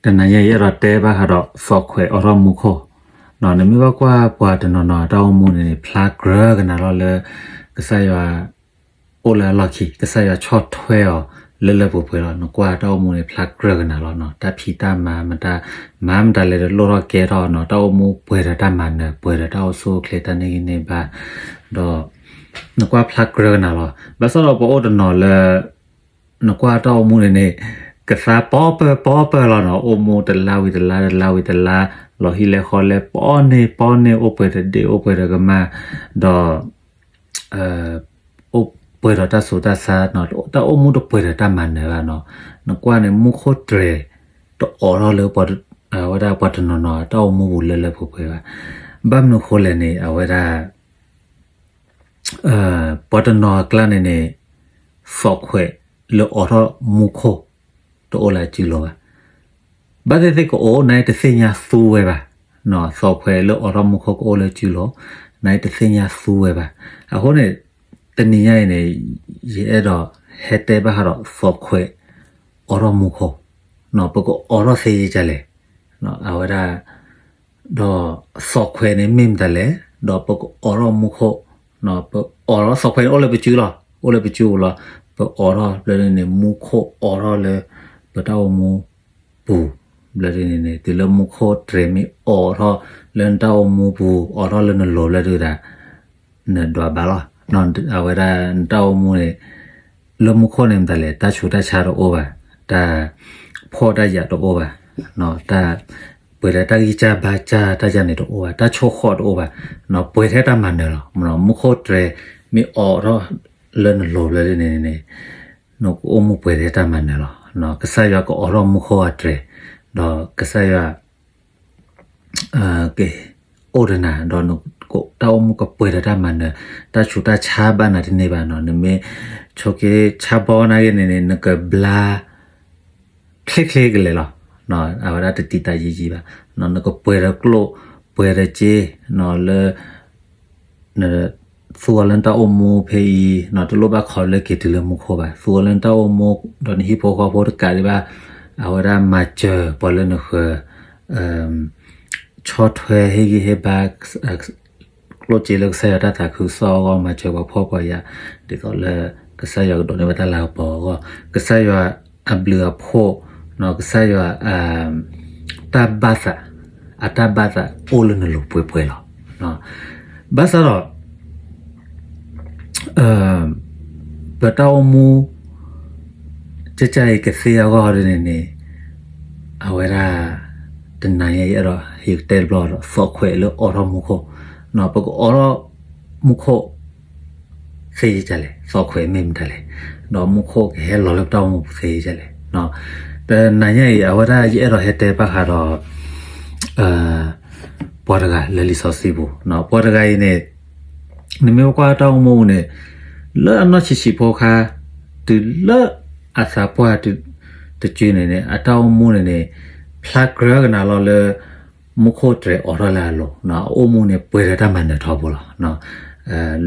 တနၤညါအံၤ အဲၣ်ဒိးတဲဘၣ်ဃးဒီး သီၣ်ခွဲးအိးထီၣ်မူခိၣ်, နမ့ၢ်ဘၣ်ကွၢ်ပှၤတနီၤနီၤ တၢ်အိၣ်မူန့ၣ်န့ၣ် ဖျါကြၢးကနၤလီၤလၢ ကစၢ်ယွၤ အိၣ်လၢအလီၢ်ခံ, ကစၢ်ယွၤဆီၣ်ထွဲအီၤ လၢလၢပှဲၤပှဲၤလီၤ. နကွၢ်တၢ်အိၣ်မူန့ၣ် ဖျါကြၢးကနၤလီၤနီၤ. တၢ်ဖံးတၢ်မၤ မတၤ မၤမတၤလဲၣ် တလိၣ်ထီၣ်ကဲထီၣ်နီၤ. တၢ်အိၣ်မူပှဲၤဒီးတၢ်မၤနၢၤ ပှဲၤဒီးတၢ်အိၣ်ဆူၣ်အိၣ်ချ့ တၢ်န့ၢ်ဂံၢ်န့ၢ်ဘါ, ဒီး နကွၢ်ဖျါကြၢးကနၤလီၤ. ဘၣ်ဆၣ်ဒီးပှၤအိၣ်တနီၤလၢ နကွၢ်တၢ်အိၣ်မူန့ၣ်န့ၣ် ကသါပီပၢၢ်ပီပၢၢ်လီၤနီၤ. အိၣ်မူတလါဝံၤတလါ တလါဝံၤတလါ, လီၤဟံၣ်လဲၤဃီလဲၤ ပီန့ၢ်ပီန့ၢ် အိၣ်ပှဲၤတဒ့ၣ် အိၣ်ပှဲၤတကမၢ်, ဒီး အိၣ်ပှဲၤဒီးတၢ်စိတၢ်ဆါနီၤ. တၢ်အိၣ်မူတပှဲၤဒီးတၢ်မၤနၢၤဘၣ်နီၤ. နကွၢ်န့ၣ် မူခိၣ်တြဲၤ တအိးထီၣ်လၢ ဝဲဒၣ်ပှၤတနီၤနီၤ တၢ်အိၣ်မူပူၤလၢလၢပှဲၤပှဲၤဘၣ်. ဘၣ်မနုၤဃိလဲၣ်န့ၣ် အဝဲဒၣ် ပှၤတနီၤအကျါန့ၣ်န့ၣ် သီၣ်ခွဲးလၢအိးထီၣ်မူခိၣ် တအိၣ်လၢအစုလိၤဘၣ်. ဘၣ်သ့ၣ်သ့ၣ်ကအိၣ် နတသ့ၣ်ညါသူဝဲဘၣ်. သီၣ်ခွဲးလၢအိးထီၣ်မူခိၣ်ကအိၣ်လၢစုလိၤ နတသ့ၣ်ညါသူဝဲဘၣ်. အဃိန့ၣ် တနံၤညါအံၤန့ၣ် ယအဲၣ်ဒိးဟဲတဲဘၣ်ဃးဒီး သီၣ်ခွဲးအိးထီၣ်မူခိၣ်, ပကအိးထီၣ်သ့ယကလဲၣ်. အဝဲဒၣ် ဒီးသီၣ်ခွဲးန့ၣ် မ့ၢ်မတၤလဲၣ်, ဒီးပကအိးထီၣ်မူခိၣ်, ပအိးထီၣ် သီၣ်ခွဲးန့ၣ် အိၣ်လၢပစုလီၤ, အိၣ်လၢပစုပူၤလီၤ. ပအိးထီၣ်ဘျီဒ်န့ၣ်န့ၣ် မူခိၣ်အိးထီၣ်လၢ ပတၢ်အိၣ်မူပူၤ, ဘျီဒ်န့ၣ်န့ၣ် တုၤလၢမူခိၣ်တြဲၤမ့ၢ်အိးထီၣ်လၢနတၢ်အိၣ်မူပူၤ အိးထီၣ်လၢနလိၤဘျီဒ်ဒၣ် နဒွးဘၣ်လီၤ. အဝဲဒၣ်နတၢ်အိၣ်မူန့ၣ် လၢမူခိၣ်န့ၣ်မတၤလဲၣ်, တၢ်ဆူးတၢ်ဆါတအိၣ်ဘၣ်, တၢ်ဖှီၣ်တၢ်ယာ်တအိၣ်ဘၣ်, တၢ်ပှဲၤဒီးတၢ်ဂံၢ်စၢ်ဘါစၢ်တၢ်ယၤန့ၣ်တအိၣ်ဘၣ်, တၢ်ဆိၣ်ဃီၣ်တအိၣ်ဘၣ်, ပှဲၤထဲတၢ်မၤနၢၤလီၤ. မူခိၣ်တြဲၤမ့ၢ်အိးထီၣ်လၢနလိၤဘျီဒ်န့ၣ်န့ၣ် နကအိၣ်မူပှဲၤထဲတၢ်မၤနၢၤလီၤ. ကစၢ်ယွၤကအိးထီၣ်မူခိၣ်အတြဲၤ, ဒီးကစၢ်ယွၤ ကအိၣ်ဒီးနၤ ဒီးတၢ်အိၣ်မူကပှဲၤဒီးတၢ်မၤနၢၤ, တၢ်ဆူးတၢ်ဆါဘၣ်နၤတန့ၢ်ဘၣ်နီၤ. နမ့ၢ်ဆိးက့ဆါဘီနာ်က့န့ၣ်န့ၣ် နကဘျါချ့ချ့ကလဲာ်လီၤ. အဝဲဒၣ်တတံာ်တာ်ယံာ်ယံာ်ဘၣ်, နကပှဲၤဒီးကျိၣ်ပှဲၤဒီးစ့ လၢ နသူအီၤလၢနတၢ်အိၣ်မူဖဲအံၤ တလိၣ်ဘၣ်ခိးလၢက့ၤတုၤလၢမူခိၣ်ဘၣ်. သူအီၤလၢနတၢ်အိၣ်မူ ဒီးနဟံၣ်ဖိဃီဖိတကးဒံးဘၣ်, အဝဲဒၣ်မၤစၢၤပှၤလၢနဃၢၤ, ဆီၣ်ထွဲဟ့ၣ်ဂံၢ်ဟ့ၣ်ဘါ ကျိၣ်စ့လၢကစၢ်ယွၤတၢ်သးခုကစီၣ်အဂီၢ် မၤစၢၤပှၤဖှီၣ်ပှၤယာ်, ဒ်သိးလၢကစၢ်ယွၤကဒိးန့ၢ်ဘၣ်တၢ်လၤကပီၤအဂီၢ်, ကစၢ်ယွၤအဘျုးအဖှိၣ်, ကစၢ်ယွၤ တၢ်ဘၣ်သး, အတၢ်ဘၣ်သးအိၣ်လၢနလိၤပှဲၤပှဲၤလီၤ. ဘၣ်ဆၣ်ဒီး ပတၢ်အိၣ်မူ ကကၢ်အံၤကသ့အဂီၢ်ဒ်န့ၣ်န့ၣ် အဝဲဒၣ် တနၤညါအံၤ အဲၣ်ဒိးယကတဲတဘျီဒီး သီၣ်ခွဲးလၢအိးထီၣ်မူခိၣ်, ပကအိးထီၣ်မူခိၣ် သ့ယကလဲၣ်, သီၣ်ခွဲးမ့ၢ်မတၤလဲၣ်, ဒီးမူခိၣ်ကဟဲလီၤလၢပတၢ်အိၣ်မူပူၤသ့ယကလဲၣ်. တနၤညါအံၤ အဝဲဒၣ်ယအဲၣ်ဒိးဟဲတဲဘၣ်ဃးဒီး ပှၤတဂၤလၢလံာ်စီဆှံပူၤ, ပှၤတဂၤအံၤန့ၣ် နမ့ၢ်ကွၢ်တၢ်အိၣ်မူန့ၣ် လၢအနီၢ်ဆံးဆံးဖိခါ တုၤလၢအသးပှၢ်တစုန့ၣ်န့ၣ် အတၢ်အိၣ်မူန့ၣ်န့ၣ် ဖျါကြၢးကနၤလီၤလၢ မူခိၣ်တြဲၤအိးထီၣ်လၢအလိၤ, အအိၣ်မူန့ၣ် ပှဲၤဒီးတၢ်မၤနၢၤထီဘိလီၤ.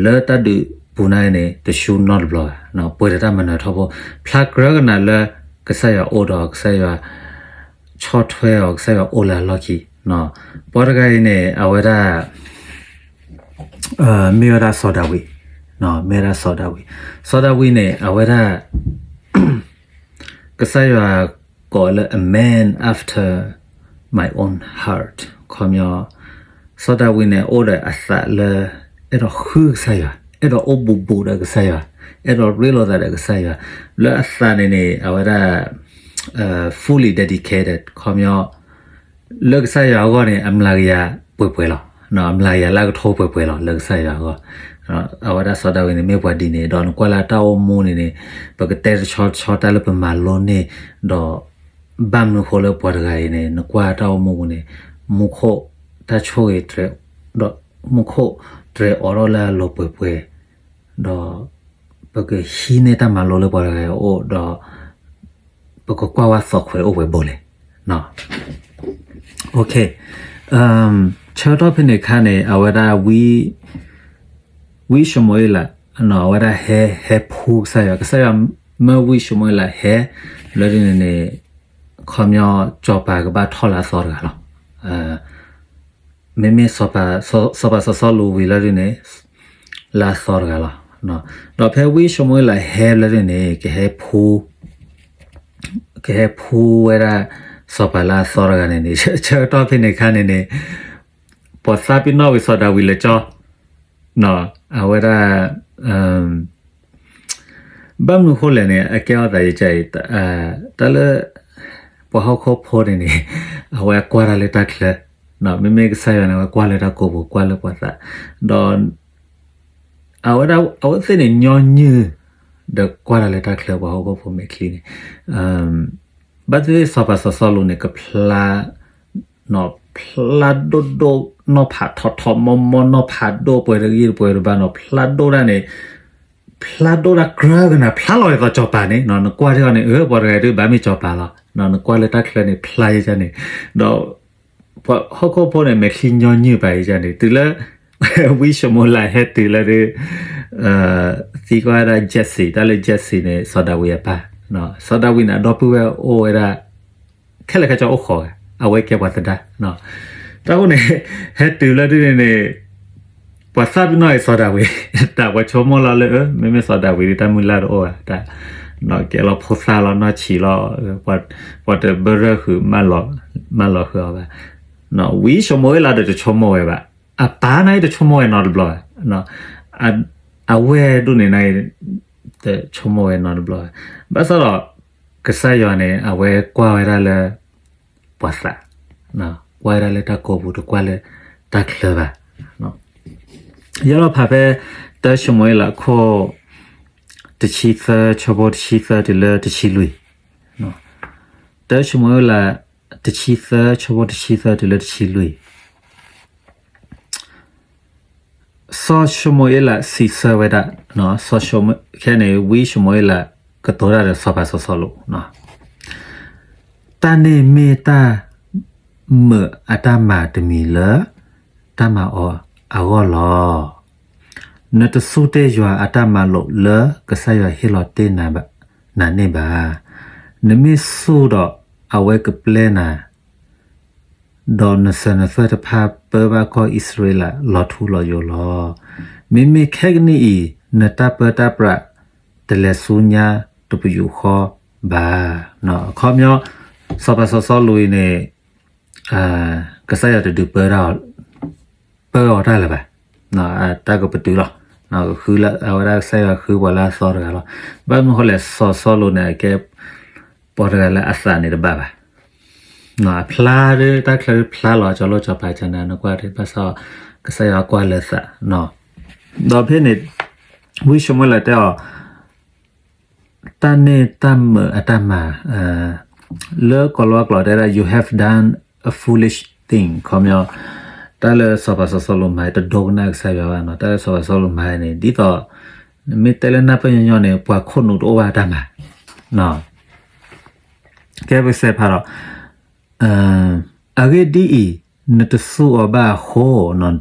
လၢတၢ်ဒုးပူၤန့ၣ်န့ၣ် တဆူနီတဘျီဘၣ်, ပှဲၤဒီးတၢ်မၤနၢၤထီဘိ, ဖျါကြၢးကနၤလၢ ကစၢ်ယွၤအိၣ်ဒီး ကစၢ်ယွၤဆီၣ်ထွဲအီၤ ကစၢ်ယွၤအိၣ်လၢအလီၢ်ခံ, ပှၤတဂၤအံၤန့ၣ် အဝဲဒၣ် မ့ၢ်ဝဲဒၣ်စီၤဒၤဝံး, မ့ၢ်ဝဲဒၣ်စီၤဒၤဝံး, စီၤဒၤဝံးန့ၣ် အဝဲဒၣ် ကစၢ်ယွၤကိးလၢ a man after my own heart, ခီပညီ စီၤဒၤဝံးန့ၣ် အိၣ်ဒီးအသးလၢ အဲၣ်ဒိးဃုကစၢ်ယွၤ, အဲၣ်ဒိးအိၣ်ဘူးဘူးဒီးကစၢ်ယွၤ, အဲၣ်ဒိးရ့လိာ်သးဒီးကစၢ်ယွၤ, လၢအသးန့ၣ်န့ၣ် အဝဲဒၣ် fully dedicated ခီပညီ လၢကစၢ်ယွၤအဂီၢ်န့ၣ် အမျးကယၤပှဲၤပှဲၤလီၤ, အမျးကယၤလၢအကထိပှဲၤပှဲၤလီၤ လၢကစၢ်ယွၤအဂီၢ်, အဝဲဒၣ်စီၤဒၤဝံးန့ၣ် မ့ၢ်ပှၤဒ်န့ၣ်, ဒီးနကွၢ်လၢတၢ်အိၣ်မူန့ၣ်န့ၣ် ပကတဲတဆီတဆီတၢ်လၢပမၤလိန့ၢ်, ဒီး ဘၣ်မနုၤဃိလၢပှၤတဂၤအံၤန့ၣ် နကွၢ်တၢ်အိၣ်မူပူၤန့ၣ် မူခိၣ်တၢ်ဆိၣ်ဂ့ၤတြဲၤ, ဒီးမူခိၣ်တြဲၤအိးထီၣ်လၢအလိၤပှဲၤပှဲၤ, ဒီး ပကဟံးန့ၢ်တၢ်မၤလိလၢပှၤတဂၤအအိၣ်ဒီး ပကကွၢ်ဝဲသီၣ်ခွဲးအိၣ်ပှဲၤဘိလဲၣ်. ဆၢကတီၢ်ဖဲန့ၣ်အခါန့ၣ် အဝဲဒၣ် ဝံၡမူၤအ့လး အဝဲဒၣ်ဟဲ ဟဲဖှူကစၢ်ယွၤ, ကစၢ်ယွၤမၢဝံၡမူၤအ့လးဟဲ လၢဒ်န့ၣ်န့ၣ် ခီပညီ စီၤပၤကဘၣ်ထီၣ်လၢအသီတဂၤလီၤ. မ့မ့ၢ် စီၤပၤစီၤစီလူးဝံၤလၢဒ်န့ၣ် လၢအသီတဂၤလီၤ. ဒီးဖဲဝံၡမူၤအ့လးဟဲလၢဒ်န့ၣ် ကဟဲဖူ ကဟဲဖူဝဲဒၣ် စီၤပၤလၢအသီတဂၤန့ၣ်န့ၣ် ဆၢကတီၢ်ဖဲန့ၣ်အခါန့ၣ်န့ၣ် ပှၤသးပ့ၤနီၣ်ဝံၤစီၤဒၤဝံးလၢကၠီ အဝဲဒၣ် ဘၣ်မနုၤဃိလဲၣ်န့ၣ် အကဲထီၣ်သးယကဲအံၤ တၢ်လၢ ပှၤဟီၣ်ခိၣ်ဖိန့ၣ်န့ၣ် အဝဲကွၢ်တၢ်လၢတၢ်ချၢ, မ့မ့ၢ်ကစၢ်ယွၤန့ၣ် အဝဲကွၢ်လၢတၢ်ကိးပူၤ ကွၢ်လၢပှၤသး, ဒီး အဝဲဒၣ် အဝဲသ့ၣ်န့ၣ် ညီနုၢ် ဒီးကွၢ်တၢ်လၢတၢ်ချၢ ပှၤဟီၣ်ခိၣ်ဖိမဲာ်ချံန့ၣ် ဘၣ်သ့ၣ်သ့ၣ်စီၤပၤစီၤစီလူးန့ၣ် ကဖျါ ဖျါဒိၣ်ဒိၣ်နီၢ်ဖးထီထီ မီမီနီၢ်ဖးဒိၣ် ပှဲၤတဂ့ၢ်တပှဲၤတဘၣ်နီၤ ဖျါဒိၣ်ဒၣ်န့ၣ် ဖျါဒိၣ်ဒၣ်ကြၢးကနၤ ဖျါလီၤဒ်သိးစီၤပၤန့ၣ် နကွၢ်ထံၣ်အီၤန့ၣ် အၢ ပှၤတဂၤဒုးဘၣ်မ့ၢ်စီၤပၤလီၤ နကွၢ်လၢတၢ်ချၢန့ၣ် ဖျါယကန့ၣ် ဒီး ပှၤဟီၣ်ခိၣ်ဖိန့ၣ် မဲာ်ချံညီနုၢ်ပာ်ယကန့ၣ် တုၤလၢ ဝံၡမူၤအ့လးဟဲတုၤလၢဒုး သံကွၢ်ဝဲဒၣ် Jesse တၢ်လၢ Jesse န့ၣ် စီၤဒၤဝံးအပၢ်, စီၤဒၤဝံးန့ၣ် အဒီပုၢ်ဝဲၢ်အိၣ်ဝဲဒၣ် ခဲလၢာ်ခဲဆ့အိၣ်ဃိးဂၤ အဝဲကဲပှၤသဒါ, တၢ်ဃိန့ၣ် ဟဲတုၤလၢဒုးန့ၣ်န့ၣ် ပှၤသးပ့ၤနီၣ်အံၤစီၤဒၤဝံး တၢ်ပှၤဆိကမိၣ်လီၤလၢ မ့မ့ၢ်စီၤဒၤဝံးဒုးတၢ်မုၢ်လၢ်တအိၣ်ဘၣ် တၢ် ကဲလီၤဖိသၣ်လီၤနီၢ်ဆံးလီၤ ပှၤတဘၢရၢၢ်ဃုာ် မၢလီၤဃုာ်အီၤဘၣ်, ဝံၡမူၤအ့လးဒီးတဆိကမိၣ်ဝဲဘၣ်, အပၢ်န့ၣ်တဆိကမိၣ်ဝဲနီတဘျီဘၣ်, အဝဲၢ်ဒိၣ်န့ၣ်န့ၣ် တဆိကမိၣ်ဝဲနီတဘျီဘၣ်, ဘၣ်ဆၣ်ဒီး ကစၢ်ယွၤန့ၣ် အဝဲကွၢ်ဝဲဒၣ်လၢ ပှၤသး, ကွၢ်ဝဲဒၣ်လၢတၢ်ကိးပူၤ တကွၢ်လၢတၢ်ချၢဘၣ်, ယဲလီၤဖးဖဲ တၢၡမူၤအ့လးခိၣ် တဆံသၢ ဆၢဖိတဆံသၢတုၤလၢတဆံလွံၢ်, တၢၡမူၤအ့လး တဆံသၢ ဆၢဖိတဆံသၢတုၤလၢတဆံလွံၢ် စီၤၡမူၤအ့လးစံးဆၢဝဲဒၣ်, စီၤၡမူၤ, ခဲန့ၣ် ဝံၡမူၤအ့လးကတိၤတၢ်ဒီးစီၤပၤစီၤစီလူး, တၢ်န့ၣ်မ့ၢ်တၢ်မုာ်အတၢ်မၤတမံၤလၢ တၢ်မၤအီၤအဂီၢ်လီၤ. နတစူၢ်တ့ၢ်ယွၤအတၢ်မၤလိာ်လၢကစၢ်ယွၤဟ့ၣ်လီၤတ့ၢ်နၤန့ၣ်ဘၣ်. နမ့ၢ်စူၢ်ဒီးအဝဲကပျဲနၤ ဒီးနစၢၤနသွဲၣ်တဖၣ်ပၢဘၣ်ကီၢ်အံၣ်စရ့လးလီၤထူလီၤယိာ်လီၤ. မ့မ့ၢ်ခဲကနံၣ်အံၤ နတၢ်ပၢတၢ်ပြးတလဲၤဆူညါတပယူာ်ဃီဘၣ်. အခီပညီ စီၤပၤစီၤစီလူးအံၤန့ၣ် ကစၢ်ယွၤတဒုးပၢတၢ်အီၤ ပၢအီၤတၢ်လၢၤဘၣ်. တၢ်ကပတုာ်လီၤ. ဃုလၢအဝဲဒၣ်ကစၢ်ယွၤဃုပှၤလၢအသီတဂၤလီၤ. ဘၣ်မနုၤဃိလဲၣ် စီၤစီလူးန့ၣ် အကဲ ပှၤတဂၤလၢအသးန့ၣ်တဘၣ်ဘၣ်. အဖျါဒ်တၢ်ချၢဖျါလီၤ ကၠီလိၣ်ကၠီပၤကၠီနၤ နကွၢ်ဒ် ဘၣ်ဆၣ် ကစၢ်ယွၤကွၢ်လၢသး ဒီးဖဲန့ၣ် ဝံၡမူၤအ့လးတဲအီၤ တၢ်န့ၣ်တၢ်မုာ်အတၢ်မၤ လၢကီၤလၤဝါကျိာ်တဲဒၣ် you have done a foolish thing ခီပညီ တၢ်လၢစီၤပၤစီၤစီလူးမၤ တဒိကနၣ်ကစၢ်ယွၤဘၣ်နီၤ တၢ်လၢစီၤပၤစီၤစီလူးမၤန့ၣ် ဒ်သိး နမ့ၢ်တဲလၢနၢ်ပၢၢ်ညီညီန့ၣ် ပှၤခိၣ်နူာ်တအိၣ်ဘၣ်တၢ်မၤ ကဲပစဲးဖးဒီး အဂ့ၢ်ဒ်အံၤ, နတစူၢ်အီၤဘၣ်အဃိ,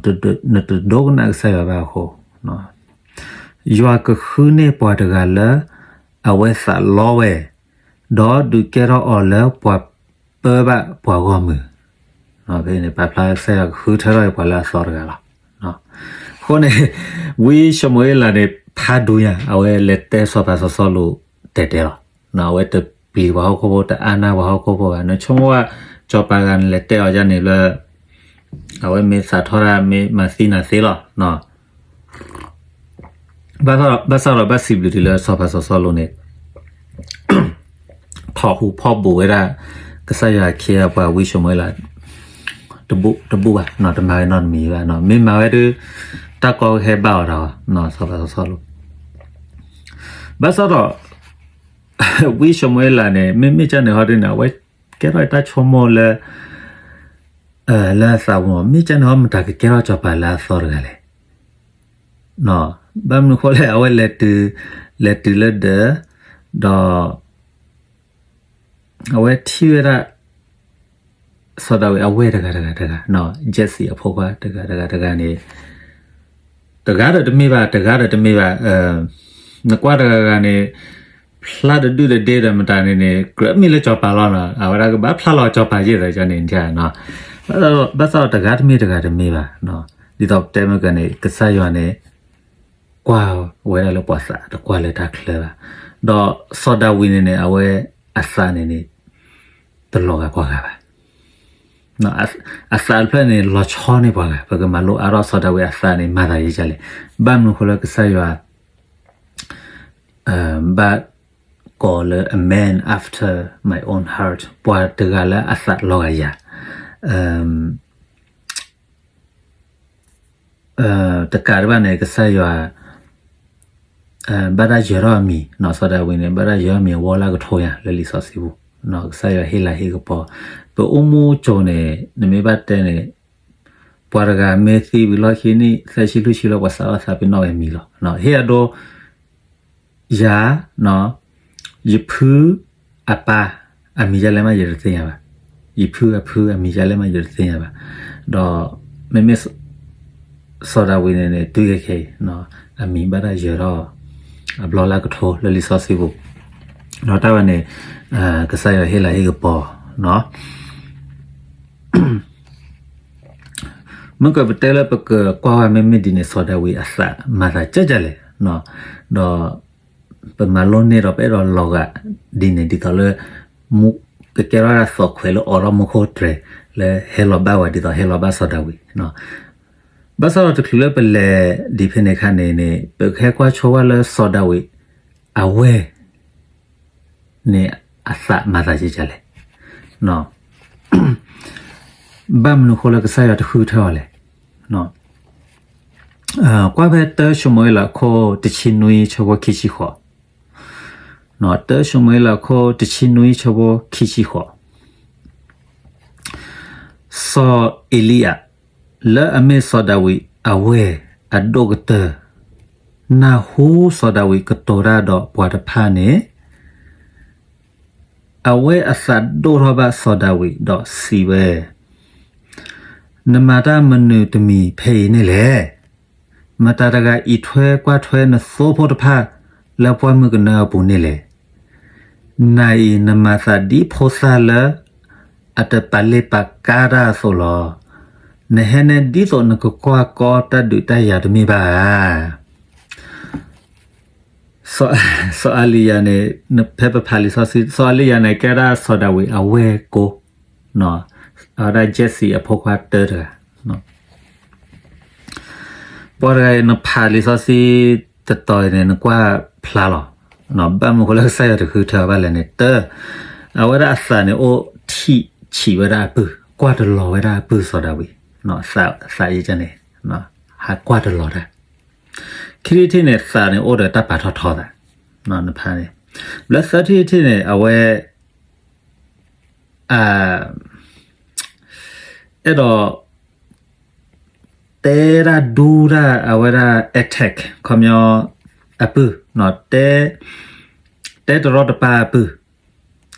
နတဒိကနၣ်ကစၢ်ယွၤဘၣ်အဃိ, ယွၤကဃုန့ၢ်ပှၤတဂၤလၢ အဝဲသးလီဝဲ, ဒီးဒုးကဲထီၣ်အီၤလၢပှၤပၢဘၣ်ပှၤဂီၢ်မုၢ်, ဖဲန့ၣ် ပာ်ဖျါကစၢ်ယွၤကဃုထၢထီၣ်ပှၤလၢအသီတဂၤလီၤ. အဃိန့ၣ် ဝံၡမူၤအ့လးန့ၣ် ဖးဒိၣ်ညါ အဝဲလဲၤတဲစီၤပၤစီၤစီလူးတဲာ်တဲာ်လီၤ. အဝဲတပျံၤပှၤဟီၣ်ခိၣ်ဖိ တအါနၢ်ပှၤဟီၣ်ခိၣ်ဖိဘၣ်. နဆိကမိၣ်ဝဲ စီၤပၤဂၤန့ၣ်လဲၤတဲအီၤဒ်န့ၣ်လၢ အဝဲမ့ၢ်သးထီၣ်ဒၣ် မ့ၢ်မၤသံနၤသ့လီၤ. ဘၣ်ဆၣ်ဒီးဘၣ်စံးဘျုးတုၤလၢစီၤပၤစီၤစီလူးန့ၣ် ထီၣ်ဟူးဖီၣ်ဘူးဝဲဒၣ် ကစၢ်ယွၤအခ့အပှၤဝံၡမူၤအ့လး တဘူၣ်ဘၣ်, တမၤဝဲနီတမံၤဘၣ်. မ့ၢ်မၤဝဲဒၣ် တၢ်ကီကဟဲဘၣ်အီၤဒီး စီၤပၤစီၤစီလူး ဘၣ်ဆၣ်ဒီး ဝံၡမူၤအ့လးန့ၣ် မ့မ့ၢ်ကန့ၣ်ဟီဒ်န့ၣ် အဝဲကဲထီၣ်တၢ်ဆိကမိၣ်လၢ လၢအသးပူၤ မ့ၢ်ကန့ၣ်ဟီ မတၤကကဲထီၣ်စီၤပၤလၢအသီတဂၤလဲၣ်. ဘၣ်မနုၤဃိလဲၣ် အဝဲလဲၤတုၤ လဲၤတုၤလၢဒၢး ဒီး အဝဲထံၣ်ဝဲဒၣ် စီၤဒၤဝံးအဝဲၢ်တဂၤတဂၤတဂၤ, Jesse အဖိခွါတဂၤတဂၤတဂၤန့ၣ် တဂၤဒီးတမ့ၢ်ဘၣ် တဂၤဒီးတမ့ၢ်ဘၣ်, နကွၢ်တဂၤဂၤန့ၣ် ဖ ဖျါတဒုတဒ့ဒီးမတၤန့ၣ်န့ၣ် ကြၢးမ့ၢ်လၢစီၤပၤလီၤနီၤ, အဝဲဒၣ်ကဘၣ်ဖျါလီၤစီၤပၤယ့ၢ်ဒီးန့ၣ်, ဘၣ်ဆၣ်ဒီးတဂၤတမ့ၢ်တဂၤတမ့ၢ်ဘၣ်, ဒ်သိးပတဲမ့ၢ်ကန့ၣ် ကစၢ်ယွၤန့ၣ် ကွၢ်ဝဲဒၣ်လၢပှၤသး တကွၢ်လၢတၢ်ချၢဘၣ်. ဒီးစီၤဒၤဝံးန့ၣ်န့ၣ် အဝဲအသးန့ၣ်န့ၣ် တလီၤဂာ်ပှၤဂၤဘၣ်. အသးတဖျၢၣ်န့ၣ် လီၤဆီန့ၢ်ပှၤဂၤ, ပကမၤလိအါထီၣ်စီၤဒၤဝံးအသးန့ၣ် မၤသးဒ်လဲၣ်. ဘၣ်မနုၤဃိလၢကစၢ်ယွၤ ဘၣ်ကိးလၢ a man after my own heart, ပှၤတဂၤလၢအသးလီၤဂာ်ယၤ တကးဒံးဘၣ်န့ၣ် ကစၢ်ယွၤ ဘၣ်တၢ်ယၢၤထီၣ်အမံၤ, စီၤဒၤဝံးန့ၣ် ဘၣ်တၢ်ယၢၤအမံၤအဝီလၢအကထိညါလၢလံာ်စီဆှံပူၤ, ကစၢ်ယွၤဟ့ၣ်လၤဟ့ၣ်ကပီၤ. ပအိၣ်မူကၠိန့ၣ် နမ့ၢ်ဘၣ်တဲန့ၣ် ပှၤတဂၤမ့ၢ်သံဝံၤလီၢ်ခံနံၣ် သၢဆံလွံၢ်ဆံလၢပှၤစးထီၣ်သးပ့ၤနီၣ်ဝဲမံၤလီၤ. ဟ့ၣ်အဒိ ယၤ ယဖုအပၢ် အမံၤဒ်လဲၣ်မးယတသ့ၣ်ညါဘၣ်, ယဖုအဖုအမံၤဒ်လဲၣ်မးယတသ့ၣ်ညါဘၣ်. ဒီးမ့မ့ၢ် စီၤဒၤဝံးန့ၣ်န့ၣ် တုၤခဲအံၤ အမံၤဘၣ်တၢ်ယၢၤထီၣ် အဘျီလၢအကထိလၢလံာ်စီဆှံပူၤ, ဒီးတၢ်ဝဲန့ၣ် ကစၢ်ယွၤဟ့ၣ်လၤဟ့ၣ်ကပီၤ မ့ၢ်ကပတဲလၢပကကွၢ်ဝဲမ့မ့ၢ်ဒ်န့ၣ် စီၤဒၤဝံးအသးမၤသးဒ်လဲၣ်, ဒီးပမၤလိန့ၢ်ဒီးပအဲၣ်ဒိးလီၤဂာ်ဒ်န့ၣ် ဒ်သိးလၢ ကကဲထီၣ်ဒၣ်သီၣ်ခွဲးလၢအိးထီၣ်မူခိၣ်တြဲၤ လၢဟဲလီၤဘၣ်ဝဲဒ်သိးဟဲလီၤဘၣ်စီၤဒၤဝံး. ဘၣ်ဆၣ်ဒီးတချုးလၢပလဲၤဒံးဖဲန့ၣ်အခါန့ၣ်န့ၣ် ပကဟဲကွၢ်ဆိဝဲလၢစီၤဒၤဝံး အဝဲၢ် န့ၣ်အသးမၤသးဒ်လဲၣ်. ဘၣ်မနုၤဃိလၢကစၢ်ယွၤတဃုထၢအီၤလဲၣ်. ကွၢ်ဖဲတၢၡမူၤအ့လးအခိၣ်တဆံနွံဆၢဖိခံဆံဃိး, တၢၡမူၤအ့လးအခိၣ်တဆံနွံဆၢဖိခံဆံဃိး, စီၤအ့လံယၤ လၢအမ့ၢ်စီၤဒၤဝံးအဝဲၢ်အဒိၣ်ကတၢၢ် နၢ်ဟူစီၤဒၤဝံးကတိၤတၢ်ဒီးပှၤတဖၣ်န့ၣ် အဝဲအသးဒိၣ်ထီၣ်ဘၣ်စီၤဒၤဝံးဒီးစံးဝဲ, နမၤတၢ်မနုၤတမံၤဖဲအံၤန့ၣ်လဲၣ်. မတၤတဂၤအံးထွဲကွၢ်ထွဲနသိဖိတဖၣ်လၢပှၢ်မုၢ်ကနၢအပူၤန့ၣ်လဲၣ်. နၤအံၤနမၤသးဒ်ဖိသၣ်လၢ အတပာ်လ့ၣ်ပာ်ကါတၢ်အသိးလီၤ. နဟဲနဲဒ်သိးနကကွၢ်ကီတၢ်ဒုးတၢ်ယၤတမ့ၢ်ဘၣ်ဧါ. စီၤအလံယၤန့ၣ် ဖဲပဖးလံာ်စီဆှံ စီၤအလံယၤန့ၣ် ကဲဒၣ်စီၤဒၤဝံးအဝဲၢ်ကိ, အဝဲဒၣ် Jesse အဖိခွါတၢတဂၤ ပှၤတဂၤအံၤ နဖးလံာ်စီဆှံတတီၤအံၤန့ၣ် နကွၢ်ဖျါလီၤ. ဘၣ်မနုၤဃိလၢကစၢ်ယွၤတဃုထၢဘၣ်လဲၣ်န့ၣ် တၢ, အဝဲဒၣ်အသးန့ၣ်အိၣ်ထံၣ်ဆံးဝဲဒၣ်အပုၢ်, ကွၢ်တလီၤဝဲဒၣ်အပုၢ်စီၤဒၤဝံး, သးယ့ၢ်န့ၣ် ဟးကွၢ်တလီၤတၢ်. ခံထံၣ်တထံၣ်န့ၣ် သးန့ၣ်အိၣ်ဒီးတၢ်ပာ်ထီၣ်ထီသး, နဖးန့ၣ်, ဘျီသၢထံၣ်တထံၣ်န့ၣ် အဝဲ အဲၣ်ဒိး တဲဒၣ်ဒူတၢ်အဝဲဒၣ် attack ခီပညီ အပုၢ်, တဲ, တဲတရီတပါအပုၢ်,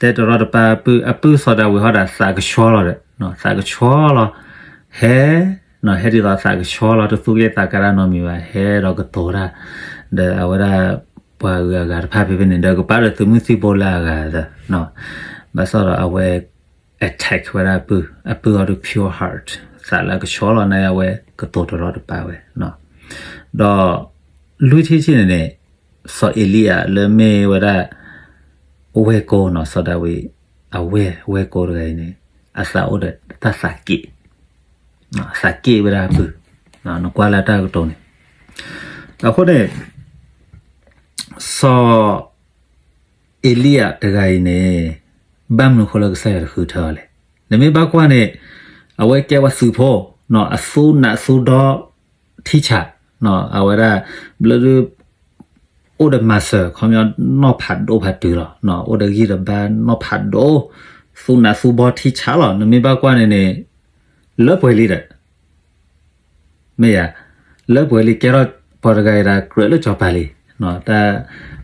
တဲတရီတပါအပုၢ်, အပုၢ်စီၤဒၤဝံးဟီဒီးသးကဆှီလီၤဒီး, သးကဆှီလီၤ, ဟဲ, ဟဲဒ်သိးသးကဆှီလီၤ တသူၣ်က့ၣ်သးကါတၢ်နီတမံၤဘၣ်, ဟဲဒီးကတိၤတၢ်, ဒီးအဝဲဒၣ် ပှၤဂုၤအဂၤတဖၣ်ဖဲဖဲန့ၣ် ဒီးကပာ်ဒီးသုးမုၢ်သံၣ်ဘိလၢအဂၤဒီး, ဘၣ်ဆၣ်ဒီးအဝဲ attack ဝဲဒၣ်အပုၢ်, အပုၢ်အီၤဒီး pure heart သးလၢအကဆှီလီၤန့ၣ် အဝဲကတိၤတရီတပါဝဲ, ဒီး လွံၢ်ထံၣ်တထံၣ်န့ၣ်န့ၣ် စီၤအ့လံယၤလၢမ့ၢ်ဝဲဒၣ် ဝဲၢ်ကိနီၤ စီၤဒၤဝံး အဝဲၢ် ဝဲၢ်ကိတဂၤအံၤန့ၣ် အသးအိၣ်ဒီးတၢ်သးက့ၣ်, သးက့ၣ်ဝဲဒၣ်အပုၢ်, နကွၢ်လၢတၢ်ကတိၤန့ၣ်, အဃိန့ၣ် စီၤ အ့လံယၤတဂၤအံၤန့ၣ် ဘၣ်မနုၤဃိလၢကစၢ်ယွၤတဃုထၢအီၤလဲၣ်. နမ့ၢ်ဘၣ်ကွၢ်န့ၣ် အဝဲကဲဝဲသုးဖိ, အသူနးအသူဒီထံဆး, အဝဲဒၣ် ဘျီဒု အိၣ်ဒီးမၤစၢၤ ခီပညီ နီၢ်ဖးဒိၣ်ဖးတုၤလီၤ, အိၣ်ဒီးဂံၢ်ဒီးဘါနီၢ်ဖးဒိၣ်, သူနးသူဘီထံဆးလီၤ. နမ့ၢ်ဘၣ်ကွၢ်န့ၣ်န့ၣ် လၢပှဲၤလံဒီး မ့ၢ်ယၤ, လၢပှဲၤလံ ကဲထီၣ်ပှၤတဂၤအံၤဒၣ် ကြၢးလၢစီၤပၤလံ.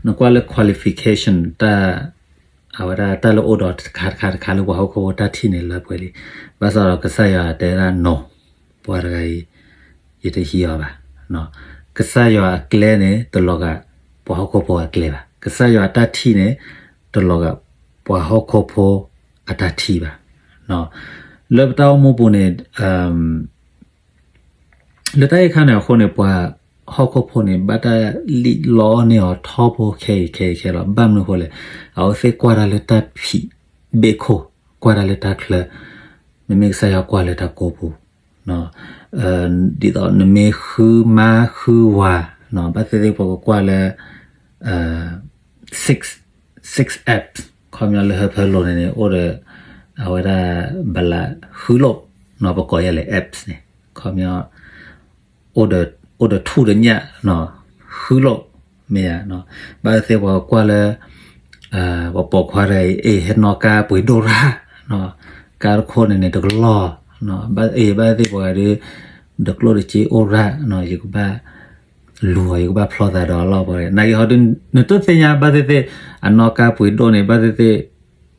နကွၢ်လၢ qualification တၢ်, အဝဲဒၣ်တၢ်လၢအိၣ်ဒီးတခါတခါတခါလၢပှၤဟီၣ်ခိၣ်ဖိတၢ်ထံၣ်န့ၣ်လၢပှဲၤလံ. ဘၣ်ဆၣ်ဒီးကစၢ်ယွၤတဲဒၣ် no, ပှၤတဂၤအံၤ ယတဟံးအီၤဘၣ်. ကစၢ်ယွၤအကျဲန့ၣ် တလီၤဂာ်ပှၤဟီၣ်ခိၣ်ဖိအကျဲဘၣ်. ကစၢ်ယွၤအတၢ်ထံၣ်န့ၣ် တလီၤဂာ်ပှၤဟီၣ်ခိၣ်ဖိအတၢ်ထံၣ်ဘၣ်. လၢပတၢ်အိၣ်မူပူၤန့ၣ် လၢတၢ်အံၤအခါန့ၣ်အဃိန့ၣ် ပှၤဟီၣ်ခိၣ်ဖိန့ၣ် ဘၣ်တၢ်လံၣ်လီန့ၢ်အီၤထီဘိခဲအံၤခဲအံၤခဲလီၤ. ဘၣ်မနုၤအဃိလဲၣ်, အဝဲသ့ၣ်ကွၢ်တၢ်လၢတၢ်ဖံးဘ့ၣ်ခိၣ်, ကွၢ်တၢ်လၢတၢ်ချၢ, မ့မ့ၢ်ကစၢ်ယွၤကွၢ်လၢတၢ်ကိာ်ပူၤ, ဒ်သိးနမ့ၢ်ဃုမါဃုဝၤ, ဘၣ်သ့ၣ်သ့ၣ်ပှၤကကွၢ်လၢ six, six apps ခီပညီလၢဟၢဖၢလိၤန့ၣ်န့ၣ် အိၣ်ဒီး အဝဲဒၣ် ဘလးဃုလိၣ်, ပကိးယဲလဲၣ် apps န့ၣ် ခီပညီ အိၣ်ဒီးထူၣ်ဒီးညၣ် ဃုလိၣ်, မ့ၢ်ဧါ, ဘၣ်သ့ၣ်သ့ၣ်ပှၤကွၢ်လၢ ပှၤပိာ်ခွါတဂၤအံၤ အ့ၣ် ဟဲနီၣ်ကါပှ့ၤဒိၣ်ရၣ်, ကါတခိၣ်န့ၣ်န့ၣ် တကလီၢ်, ဘၣ်အ့ၣ် ဘၣ်သ့ၣ်သ့ၣ်ပှၤဂၤဒီး တကျိၣ်တစ့အိၣ်ရၣ်, ယကဘၣ် လူၤအီၤ ယကဘၣ်ဖျီသးဒီးအလီၢ်ပှၤ, နာ်က့ဟီဒုး နတသ့ၣ်ညါဘၣ်သ့ၣ်သ့ၣ် အနီၣ်ကါပှ့ၤဒိၣ်န့ၣ် ဘၣ်သ့ၣ်သ့ၣ်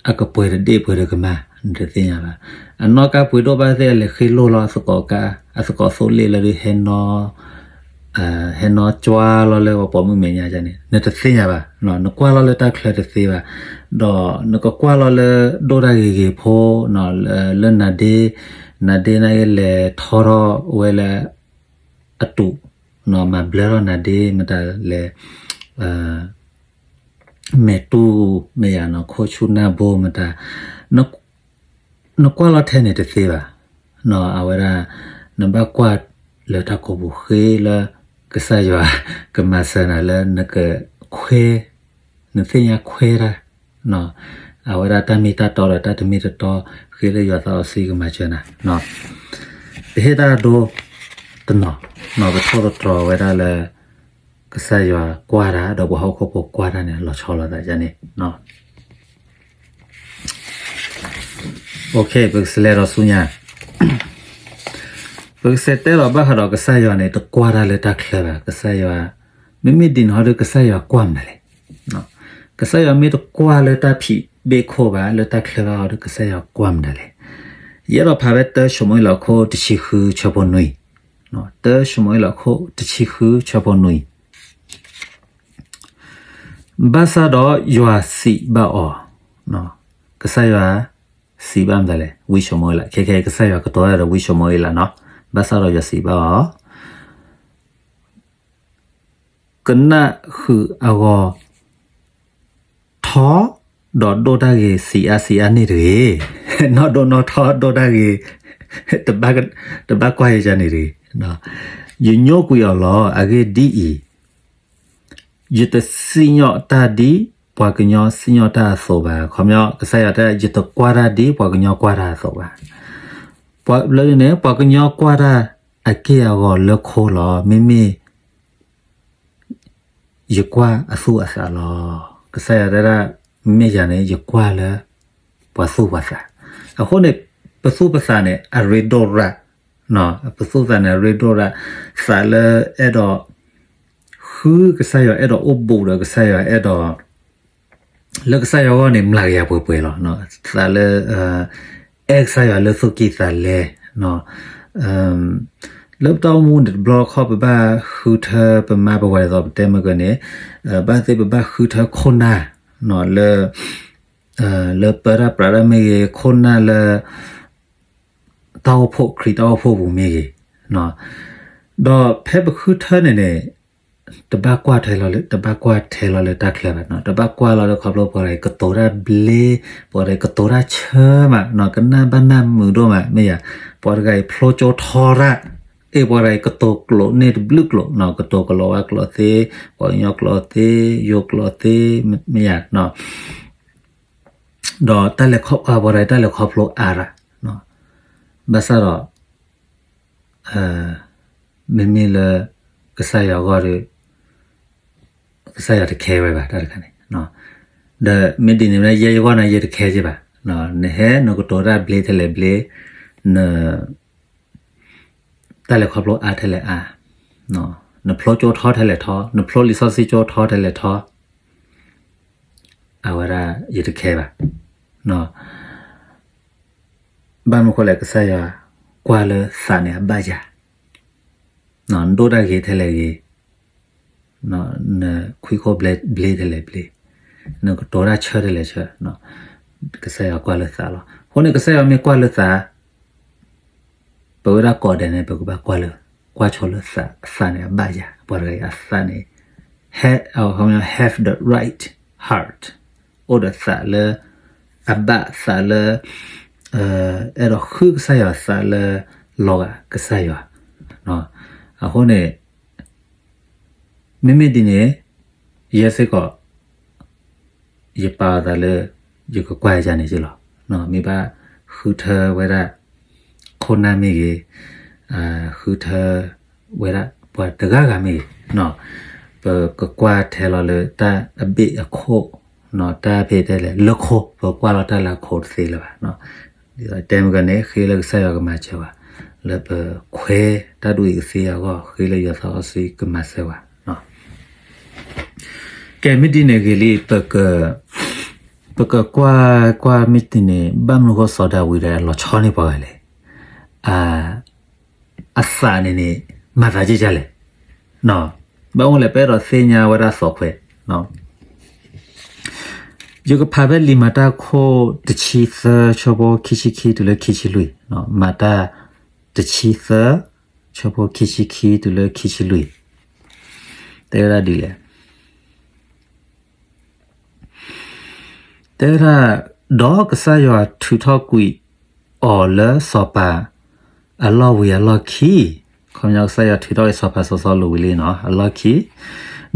အကပှဲၤတဒ့ၣ်ပှဲၤတကမၣ် နတသ့ၣ်ညါဘၣ်. အနီၣ်ကါပှ့ၤဒိၣ်ဘၣ်သ့ၣ်သ့ၣ် အလဲၤဃ့လိၢ်လီၤ အသကိးကါ, အသကိးသိၣ်လ့ၣ်လၢဒုးဟဲနီၣ် ဟဲနီၣ်ကွၢ်လီၤလၢပှၤပိာ်မုၣ်မဲာ်ညါန့ၣ် နတသ့ၣ်ညါဘၣ်, နကွၢ်လီၤလၢတၢ်ချၢတသ့ဘၣ်, ဒီးနကကွၢ်လီၤလၢဒိၣ်တၢ်ဂ့ၤဂ့ၤဖိ လၢနဒ့, နဒ့န့ၣ်က့လဲၤထီထီၣ်ဝဲလၢ အတူး, မၤဘျၢထီၣ်နဒ့မတၤလဲၣ်, မဲာ်တူၢ်မ့ၢ်ယၤနီၤ ခိၣ်ဆူၣ်နၢ်ဘိမတၤ, နကွၢ်လီၤထဲန့ၣ်တသ့ဘၣ်. အဝဲဒၣ် နဘၣ်ကွၢ်လၢတၢ်ကိာ်ပူၤဃ့လၢ ကစၢ်ယွၤကမၤစၢၤနၤလၢနကခွဲ, နသ့ၣ်ညါခွဲတၢ် အဝဲဒၣ်တၢ်မ့ၢ်တၢ်တီဒီးတၢ်တမ့ၢ်တတီ ဃ့လၢယွၤသးစီဆှံကမၤစၢၤနၤ. ပဟ့ၣ်တၢ်ဒိတနီၤ, ပထိၣ်သတြီၤဝဲဒၣ်လၢ ကစၢ်ယွၤကွၢ်တၢ် ဒီးပှၤဟီၣ်ခိၣ်ဖိကွၢ်တၢ်န့ၣ် လီၤဆီလိာ်သးန့ၣ်. ပကစးလဲၤဒီးဆူညါ, ပကစးတဲလီၤဘၣ်ဃးဒီးကစၢ်ယွၤန့ၣ် တကွၢ်တၢ်လၢတၢ်ချၢဘၣ်. ကစၢ်ယွၤ မ့မ့ၢ်ဒ်န့ၣ်ဟီဒီး ကစၢ်ယွၤကွၢ်မနုၤလဲၣ်. ကစၢ်ယွၤမ့ၢ်တကွၢ်လၢတၢ်ဖံးဘ့ၣ်ခိၣ်ဘၣ် လၢတၢ်ချၢဘၣ်ဟီဒီး ကစၢ်ယွၤကွၢ်မနုၤလဲၣ်. ယအဲၣ်ဒိးဖးဝဲ တၢၡမူၤအ့လး အခိၣ်တဆံဃု ဆၢဖိနွံ, တၢၡမူၤအ့လး အခိၣ်တဆံဃု ဆၢဖိနွံ. ဘၣ်ဆၣ်ဒီးယွၤစံးဘၣ်အီၤ, ကစၢ်ယွၤစံးဘၣ်မတၤလဲၣ်, ဝံၡမူၤအ့လး, ခဲခဲကစၢ်ယွၤကတိၤတၢ်ဒီးဝံၡမူၤအ့လးနီၤ, ဘၣ်ဆၣ်ဒီးယွၤစံးဘၣ်အီၤ, ကနၣ်ဃုာ်အဂီၢ်ထီ, ဒီးဒိၣ်တၢ်ဂ့ၤဆံးအါဆံးအါန့ၣ်တဂ့ၤ, နီၢ်ဒိၣ်နီၢ်ထီဒိၣ်တၢ်ဂ့ၤ, တဘၣ်ကွၢ်ယၤန့ၣ်တဂ့ၤ. ယညိကွံာ်အီၤလီၤ. အဂ့ၢ်ဒ်အံၤ, ယတစံၣ်ညီၣ်တၢ်ဒ်ပှၤကညီစံၣ်ညီၣ်တၢ်အသိးဘၣ်. ခီပညီ ကစၢ်ယွၤတဲ ယတကွၢ်တၢ်ဒ်ပှၤကညီကွၢ်တၢ်အသိးဘၣ်. ပှၤလၢန့ၣ် ပှၤကညီကွၢ်တၢ်အက့ၢ်အဂီၤလၢခိလီၤ. မ့မ့ၢ် ယကွၢ်အသူၣ်အသးလီၤ. ကစၢ်ယွၤတဲဒၣ် မ့ၢ်ယၤန့ၣ် ယကွၢ်လၢ ပှၤသူၣ်ပှၤသး. အဃိန့ၣ် ပသူၣ်ပသးန့ၣ် အရ့ဒိၣ်ရၣ်, ပသူၣ်ပသးန့ၣ် အရ့ဒိၣ်ရၣ်, သးလၢအဲၣ်ဒိး ဃုကစၢ်ယွၤ အဲၣ်ဒိးအိၣ်ဘူးဒီးကစၢ်ယွၤ အဲၣ်ဒိး လၢကစၢ်ယွၤအဂီၢ်န့ၣ် မျးကယၤပှဲၤပှဲၤလီၤ. သးလၢ အဲၣ်ကစၢ်ယွၤလၢသူၣ်ကံၢ်သးလဲ, လၢပတၢ်အိၣ်မူန့ၣ်တဘျီခီ ပဘၣ်ဃုထၢပမါပဝဲၤဒ်သိးပတဲမ့ၢ်ကန့ၣ်, ဘၣ်သ့ၣ်ပဘၣ်ဃုထၢခိၣ်နၢ် လၢ လၢပၢတၢ်ပြးတၢ်မ့ၢ်ဂ့ၤ, ခိၣ်နၢ်လၢ တၢ်အိၣ်ဖှိၣ် ခရံာ်တၢ်အိၣ်ဖှိၣ်ပူၤမ့ၢ်ဂ့ၤ, ဒီးဖဲပဃုထၢန့ၣ်န့ၣ် တဘၣ်ကွၢ်ထဲလီၤလၢ တဘၣ်ကွၢ်ထဲလီၤလၢတၢ်ချၢဘၣ်, တဘၣ်ကွၢ်လီၤလၢခီဖျိပှၤတဂၤအံၤ ကတိၤတၢ်ဘျ့, ပှၤတဂၤအံၤ ကတိၤတၢ်ဆၢမး, ကနၣ်ဘၣ်နၢ်မုာ်ဒိၣ်မး, မ့ၢ်ယၤ, ပှၤတဂၤအံၤ ဖျိကၠိထီရၣ်, အ့ၣ် ပှၤတဂၤအံၤ ကတိၤကျိာ်န့ၢ်တဘျုးကျိာ်, ကတိၤကလီၤဝါကျိာ်သ့, ပှၤကညီကျိာ်သ့, ယိၤကျိာ်သ့, မ့ၢ်ယၤ ဒီးတၢ်လဲၤခီ ပှၤတဂၤတၢ်လဲၤခီဖျိအါရၣ်, ဘၣ်ဆၣ်ဒီး မ့မ့ၢ်လၢ ကစၢ်ယွၤအဂီၢ်ဒီး ကစၢ်ယွၤတခဲဝဲဘၣ် တၢ်တခါန့ၣ်, ဒီးမ့ၢ်ဒ်န့ၣ် ယဲယဂီၢ်န့ၣ် ယတခဲက့ဘၣ်, နဟဲ နကတိၤတၢ်ဘျ့ထဲလဲၣ်ဘျ့, န တၢ်လဲၤခီဖျိအါထဲလဲၣ်အါ, နဖျိကၠိထီထဲလဲၣ်ထီ, နဖျိလံာ်စီဆှံကၠိထီထဲလဲၣ်ထီ, အဝဲဒၣ်ယတခဲဘၣ်. ဘၣ်မနုၤဃိလဲၣ် ကစၢ်ယွၤကွၢ်လၢသးန့ၣ်အဘၣ်ယၤ, နဒိၣ်တၢ်ဂ့ၤထဲလဲၣ်ဂ့ၤ, နခွံခိၣ်ဘျ့ထဲလဲၣ်ဘျ့ နကတိၤတၢ်ဆၢတဲလဲၣ်ဆၢ, ကစၢ်ယွၤကွၢ်လၢသးလီၤ. အဃိန့ၣ် ကစၢ်ယွၤမ့ၢ်ကွၢ်လၢသး ပဝဲဒၣ်ကိးဂၤဒဲးန့ၣ် ပကဘၣ်ကွၢ်လၢ, ကွၢ်ဆိလၢသး, အသးန့ၣ်အဘၣ်ယၤ, ပှၤတဂၤအံၤအသးန့ၣ် have, have the right heart, အိၣ်ဒီးသးလၢအဘၣ်, သးလၢ အဲၣ်ဒိးဃုကစၢ်ယွၤ, သးလၢလီၤဂာ်ကစၢ်ယွၤ. အဃိန့ၣ် မ့မ့ၢ်ဒ်န့ၣ် ယဲစ့ၢ်ကီး ယပာ်အသးလၢ ယကကွၢ်ယၤန့ၣ်က့လီၤ. မ့ၢ်ဘၣ်ဃုထၢဝဲဒၣ် ခိၣ်နၢ်မ့ၢ်ဂ့ၤ, ဃုထၢဝဲဒၣ်ပှၤတဂၤဂၤမ့ၢ်ဂ့ၤ, ပကကွၢ်ထဲလီၤလၢတၢ်အဘ့ၣ်အခိၣ်, တၢ်ဖဲတဲလဲၣ် လၢခိ, ပကွၢ်လီၤတၢ်လၢအခိတသ့လၢၤဘၣ်. ဒ်သိးတဲမ့ၢ်ကန့ၣ် ဃ့လၢကစၢ်ယွၤကမၤစၢၤဝဲ, လၢပခွဲးတၢ်ဒ်အံၤကသ့အဂီၢ် ဃ့လၢယွၤသးစီဆှံကမၤစၢၤဝဲ. ကဲ မ့ၢ်ဒ်န့ၣ်ဂ့ၤလံ, ပကကွၢ်ကွၢ်မ့ၢ်ဒ်န့ၣ် ဘၣ်မနုၤဃိစီၤဒၤဝံးဒီးလီၤဆီန့ၢ်ပှၤဂၤလဲၣ်. အသးန့ၣ်န့ၣ် မၤသးဒ်လဲၣ်. ဘၣ်မနုၤလဲၣ် ပအဲၣ်ဒိးသ့ၣ်ညါဝဲဒၣ်သီခွဲး ယကဖးဖဲလံာ်မၤတၢ်ခိၣ်တဆံသၢ ဆၢဖိခံဆံခံတုၤလၢခံဆံလွံၢ်, မၤတၢ်တဆံသၢ ဆၢဖိခံဆံခံတုၤလၢခံဆံလွံၢ်, တဲဝဲဒၣ်ဒ်လဲၣ်. တဲဝဲဒၣ်, ဒီးကစၢ်ယွၤထုးထီၣ်ကွံာ်အီၤလၢစီၤပၤအလီၢ်ဝံၤအလီၢ်ခံ, ခီပညီကစၢ်ယွၤထုးထီၣ်က့ၤစီၤပၤစီၤစီလူးဝံၤလံနီၤ အလီၢ်ခံ,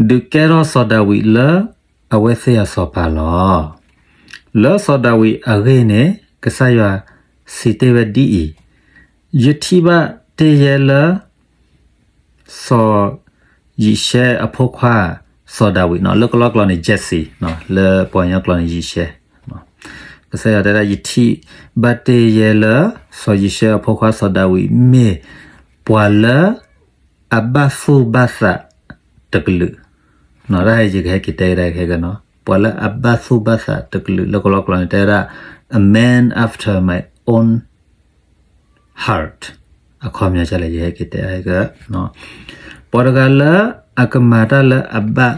ဒုးကဲထီၣ်စီၤဒၤဝံးလၢအဝဲသ့ၣ်အစီၤပၤလီၤ. လၢစီၤဒၤဝံးအဂ့ၢ်န့ၣ် ကစၢ်ယွၤစံးတ့ၢ်ဝဲဒ်အံၤ, ယထံၣ်ဘၣ်တ့ၢ်ယဲလၢ စီၤယံၤၡဲအဖိခွါ စီၤဒၤဝံးနီၤ, လၢကလီကလီန့ၣ် Jesse နီၤ, လၢပှၤကညီကျိာ်န့ၣ် ယံၤၡဲ. ကစၢ်ယွၤတဲဒၣ် ယထံၣ်ဘၣ်တ့ၢ်ယဲလၢ စီၤယံၤၡဲအဖိခွါစီၤဒၤဝံး မ့ၢ်ပှၤလၢအဘၣ်သူၣ်ဘၣ်သးတကလုာ်, တၢ်ယကဟဲက့ၤတဲဒၣ်ခဲကနီၤ, ပှၤလၢအဘၣ်သူၣ်ဘၣ်သးတကလုာ် လၢကလီကလီန့ၣ် တဲဝဲဒၣ် a man after my own heart, အခီပညီလဲၣ် ယဟဲက့ၤတဲအက, ပှၤတဂၤလၢအကမၤတၢ်လၢအဘၣ်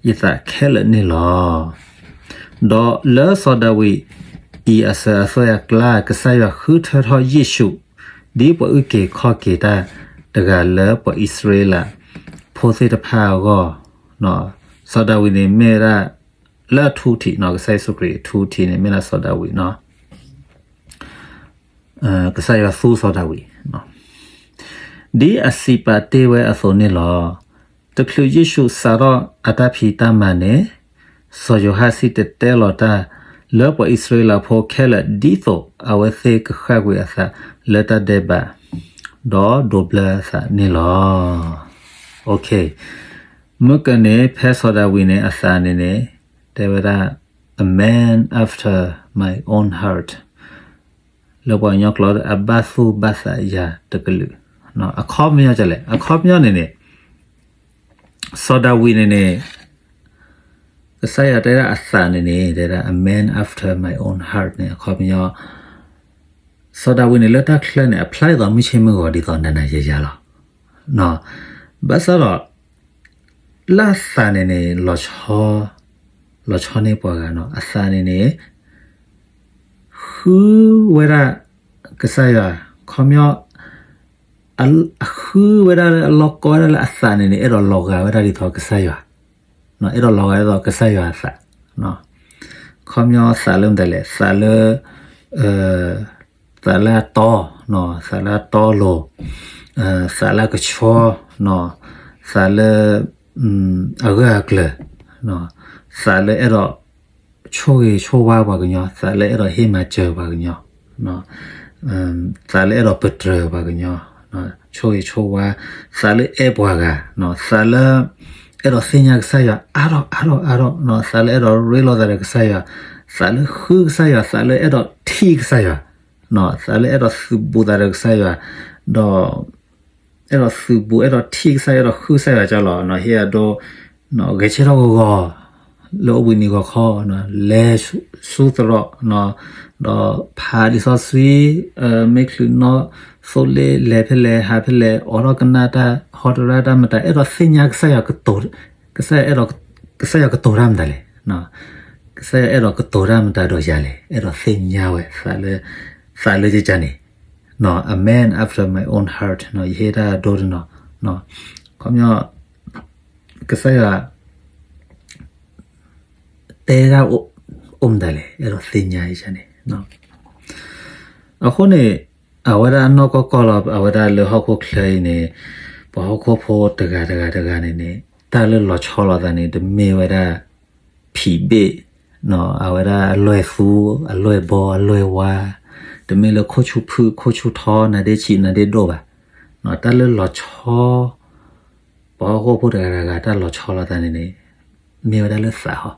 ယသးခဲလၢာ်န့ၣ်လီၤ. ဒီးလၢစီၤဒၤဝံးအံၤအစၢၤအသွဲၣ်အကျါ ကစၢ်ယွၤဃုထၢထီၣ်ယ့ၣ်ၡူး ဒ်ပှၤအုၣ်က့ၤခီၣ်က့ၤတၢ်တဂၤလၢပှၤအံၣ်စရ့လးဖိသ့ၣ်တဖၣ်အဂီၢ်, စီၤဒၤဝံးန့ၣ်မ့ၢ်ဝဲဒၣ် လၢအထူထံးနီၤ, ကစၢ်ယ့ၣ်ၡူးခရံာ်အထူထံးန့ၣ် မ့ၢ်ဒၣ်စီၤဒၤဝံးနီၤ. ကစၢ်ယွၤသူစီၤဒၤဝံး, ဒ်အစံးပာ်တ့ၢ်ဝဲအသိးန့ၣ်လီၤ. တချုးယ့ၣ်ၡူးစးထီၣ်အတၢ်ဖံးတၢ်မၤန့ၣ်, စီၤယိၤဟၣ်စံၣ်တဲၤတဲလီၤတၢ်လၢပှၤအံၣ်စရ့လးဖိခဲလၢာ် ဒ်သိးအဝဲသ့ၣ်ကဃၣ်ကွံာ်အသးလၢတၢ်ဒဲးဘး, ဒီးဒိးဘျၢအသးန့ၣ်လီၤ. မုၢ်ကန့ၣ် ဖဲစီၤဒၤဝံးန့ၣ် အသးန့ၣ်န့ၣ် တဲဝဲဒၣ် a man after my own heart, လၢပှၤကညီကျိာ် အဘၣ်သူၣ်ဘၣ်သးယၤတကလုာ်, အခီပညီလဲၣ်, အခီပညီန့ၣ်န့ၣ် စီၤဒၤဝံးန့ၣ်န့ၣ် ကစၢ်ယွၤတဲဒၣ်အသးန့ၣ်န့ၣ် တဲဒၣ် a man after my own heart န့ၣ် အခီပညီ စီၤဒၤဝံးန့ၣ် လၢတၢ်ချၢန့ၣ် အဖျါဒ်သိးမုၢ်ဆ့မုၢ်ဂီၤဒ်သိးနၤနၤယၤယၤလီၤ. ဘၣ်ဆၣ်ဒီး လၢအသးန့ၣ်န့ၣ် လီၤဆီန့ၢ်ပှၤဂၤနီၤ, အသးန့ၣ်န့ၣ် ဃုဝဲဒၣ် ကစၢ်ယွၤ, ခီပညီ အဃုဝဲဒၣ်လၢအလီၢ်ကီဝဲဒၣ်လၢအသးန့ၣ်န့ၣ် အဲၣ်ဒိးလီၤဂာ်ဝဲဒၣ်ဒ်သိးကစၢ်ယွၤ, အဲၣ်ဒိးလီၤဂာ်ဒ်သိးကစၢ်ယွၤအသး, ခီပညီသးလၢမတၤလဲၣ်, သးလၢ သးလၢအတီ, သးလၢအတီလိၤ, သးလၢအကဆှီ, သးလၢ အဂၢၢ်အကျၢၤ, သးလၢအဲၣ်ဒိး ဆိၣ်ဂ့ၤဆိၣ်ဝါပှၤကညီ, သးလၢအဲၣ်ဒိးဟ့ၣ်မၤစၢၤပှၤကညီ, သးလၢအဲၣ်ဒိးပတြၢၤပှၤကညီ, ဆိၣ်ဂ့ၤဆိၣ်ဝါ, သးလၢအဲၣ်ပှၤဂၤ, သးလၢ အဲၣ်ဒိးသ့ၣ်ညါကစၢ်ယွၤအါထီၣ်အါထီၣ်အါထီၣ်, သးလၢအဲၣ်ဒိးရ့လိာ်သးဒီးကစၢ်ယွၤ, သးလၢဃုကစၢ်ယွၤ, သးလၢအဲၣ်ဒိးထံၣ်ကစၢ်ယွၤ, သးလၢအဲၣ်ဒိးသုးဘူးသးဒီးကစၢ်ယွၤ, ဒီး အဲၣ်ဒိးသုးဘူး အဲၣ်ဒိးထံၣ်ကစၢ်ယွၤ, အဲၣ်ဒိးဃုကစၢ်ယွၤကၢလီၤ, ဟ့ၣ်အဒိ ဂဲၤဆၢထၢၣ်ဂီၤဂီၤ လၢအိၣ်ဘှံးနံၤဂီၤခီ, လဲၤဆူသရိာ်, ဒီးဖးလံာ်စီဆှံ, မ့ၢ်ချုးနီၣ်သိလ့ၣ် လဲၤဖဲလဲၣ်ဟးဖဲလဲၣ်, အိးထီၣ်ကနၣ်တၢ်, ဟီတရၣ်တၢ်မတၤ, အဲၣ်ဒိးသ့ၣ်ညါကစၢ်ယွၤ, ကစၢ်ယွၤအဲၣ်ဒိး, ကစၢ်ယွၤကတိၤတၢ်မတၤလဲၣ်, ကစၢ်ယွၤအဲၣ်ဒိးကတိၤတၢ်မတၤဒီးယၤလဲၣ်, အဲၣ်ဒိးသ့ၣ်ညါဝဲ သးလၢယကန့ၣ်, a man after my own heart နီၤ, ယဟ့ၣ်တၢ်ဒိတနီၤ, ခီပညီ ကစၢ်ယွၤ တဲဒၣ်အိၣ်မတၤလဲၣ်, အဲၣ်ဒိးသ့ၣ်ညါယကန့ၣ်, အဃိန့ၣ် အဝဲဒၣ်အနီၢ်ကီၢ်ကီၢ်လီၤ, အဝဲဒၣ်လၢဟီၣ်ခိၣ်ချၢအံၤန့ၣ် ပှၤဟီၣ်ခိၣ်ဖိတဂၤတဂၤတဂၤန့ၣ်န့ၣ် တၢ်လၢလီၤဆီလိာ်သးန့ၣ် တမ့ၢ်ဝဲဒၣ် ဖံးဘ့ၣ်, အဝဲဒၣ်အလွဲၢ်သူ, အလွဲၢ်ဘီ, အလွဲၢ်ဝါ, တမ့ၢ်လၢခိၣ်ဆူၣ်ဖုၣ်, ခိၣ်ဆူၣ်ထီ, နါဒ့ဆံး, နါဒ့ဒိၣ်ဘၣ်. တၢ်လၢလီၤဆီ ပှၤဟီၣ်ခိၣ်ဖိတဂၤတဂၤ တၢ်လီၤဆီလိာ်သးန့ၣ်န့ၣ် မ့ၢ်ဝဲဒၣ်လၢသးဟီ.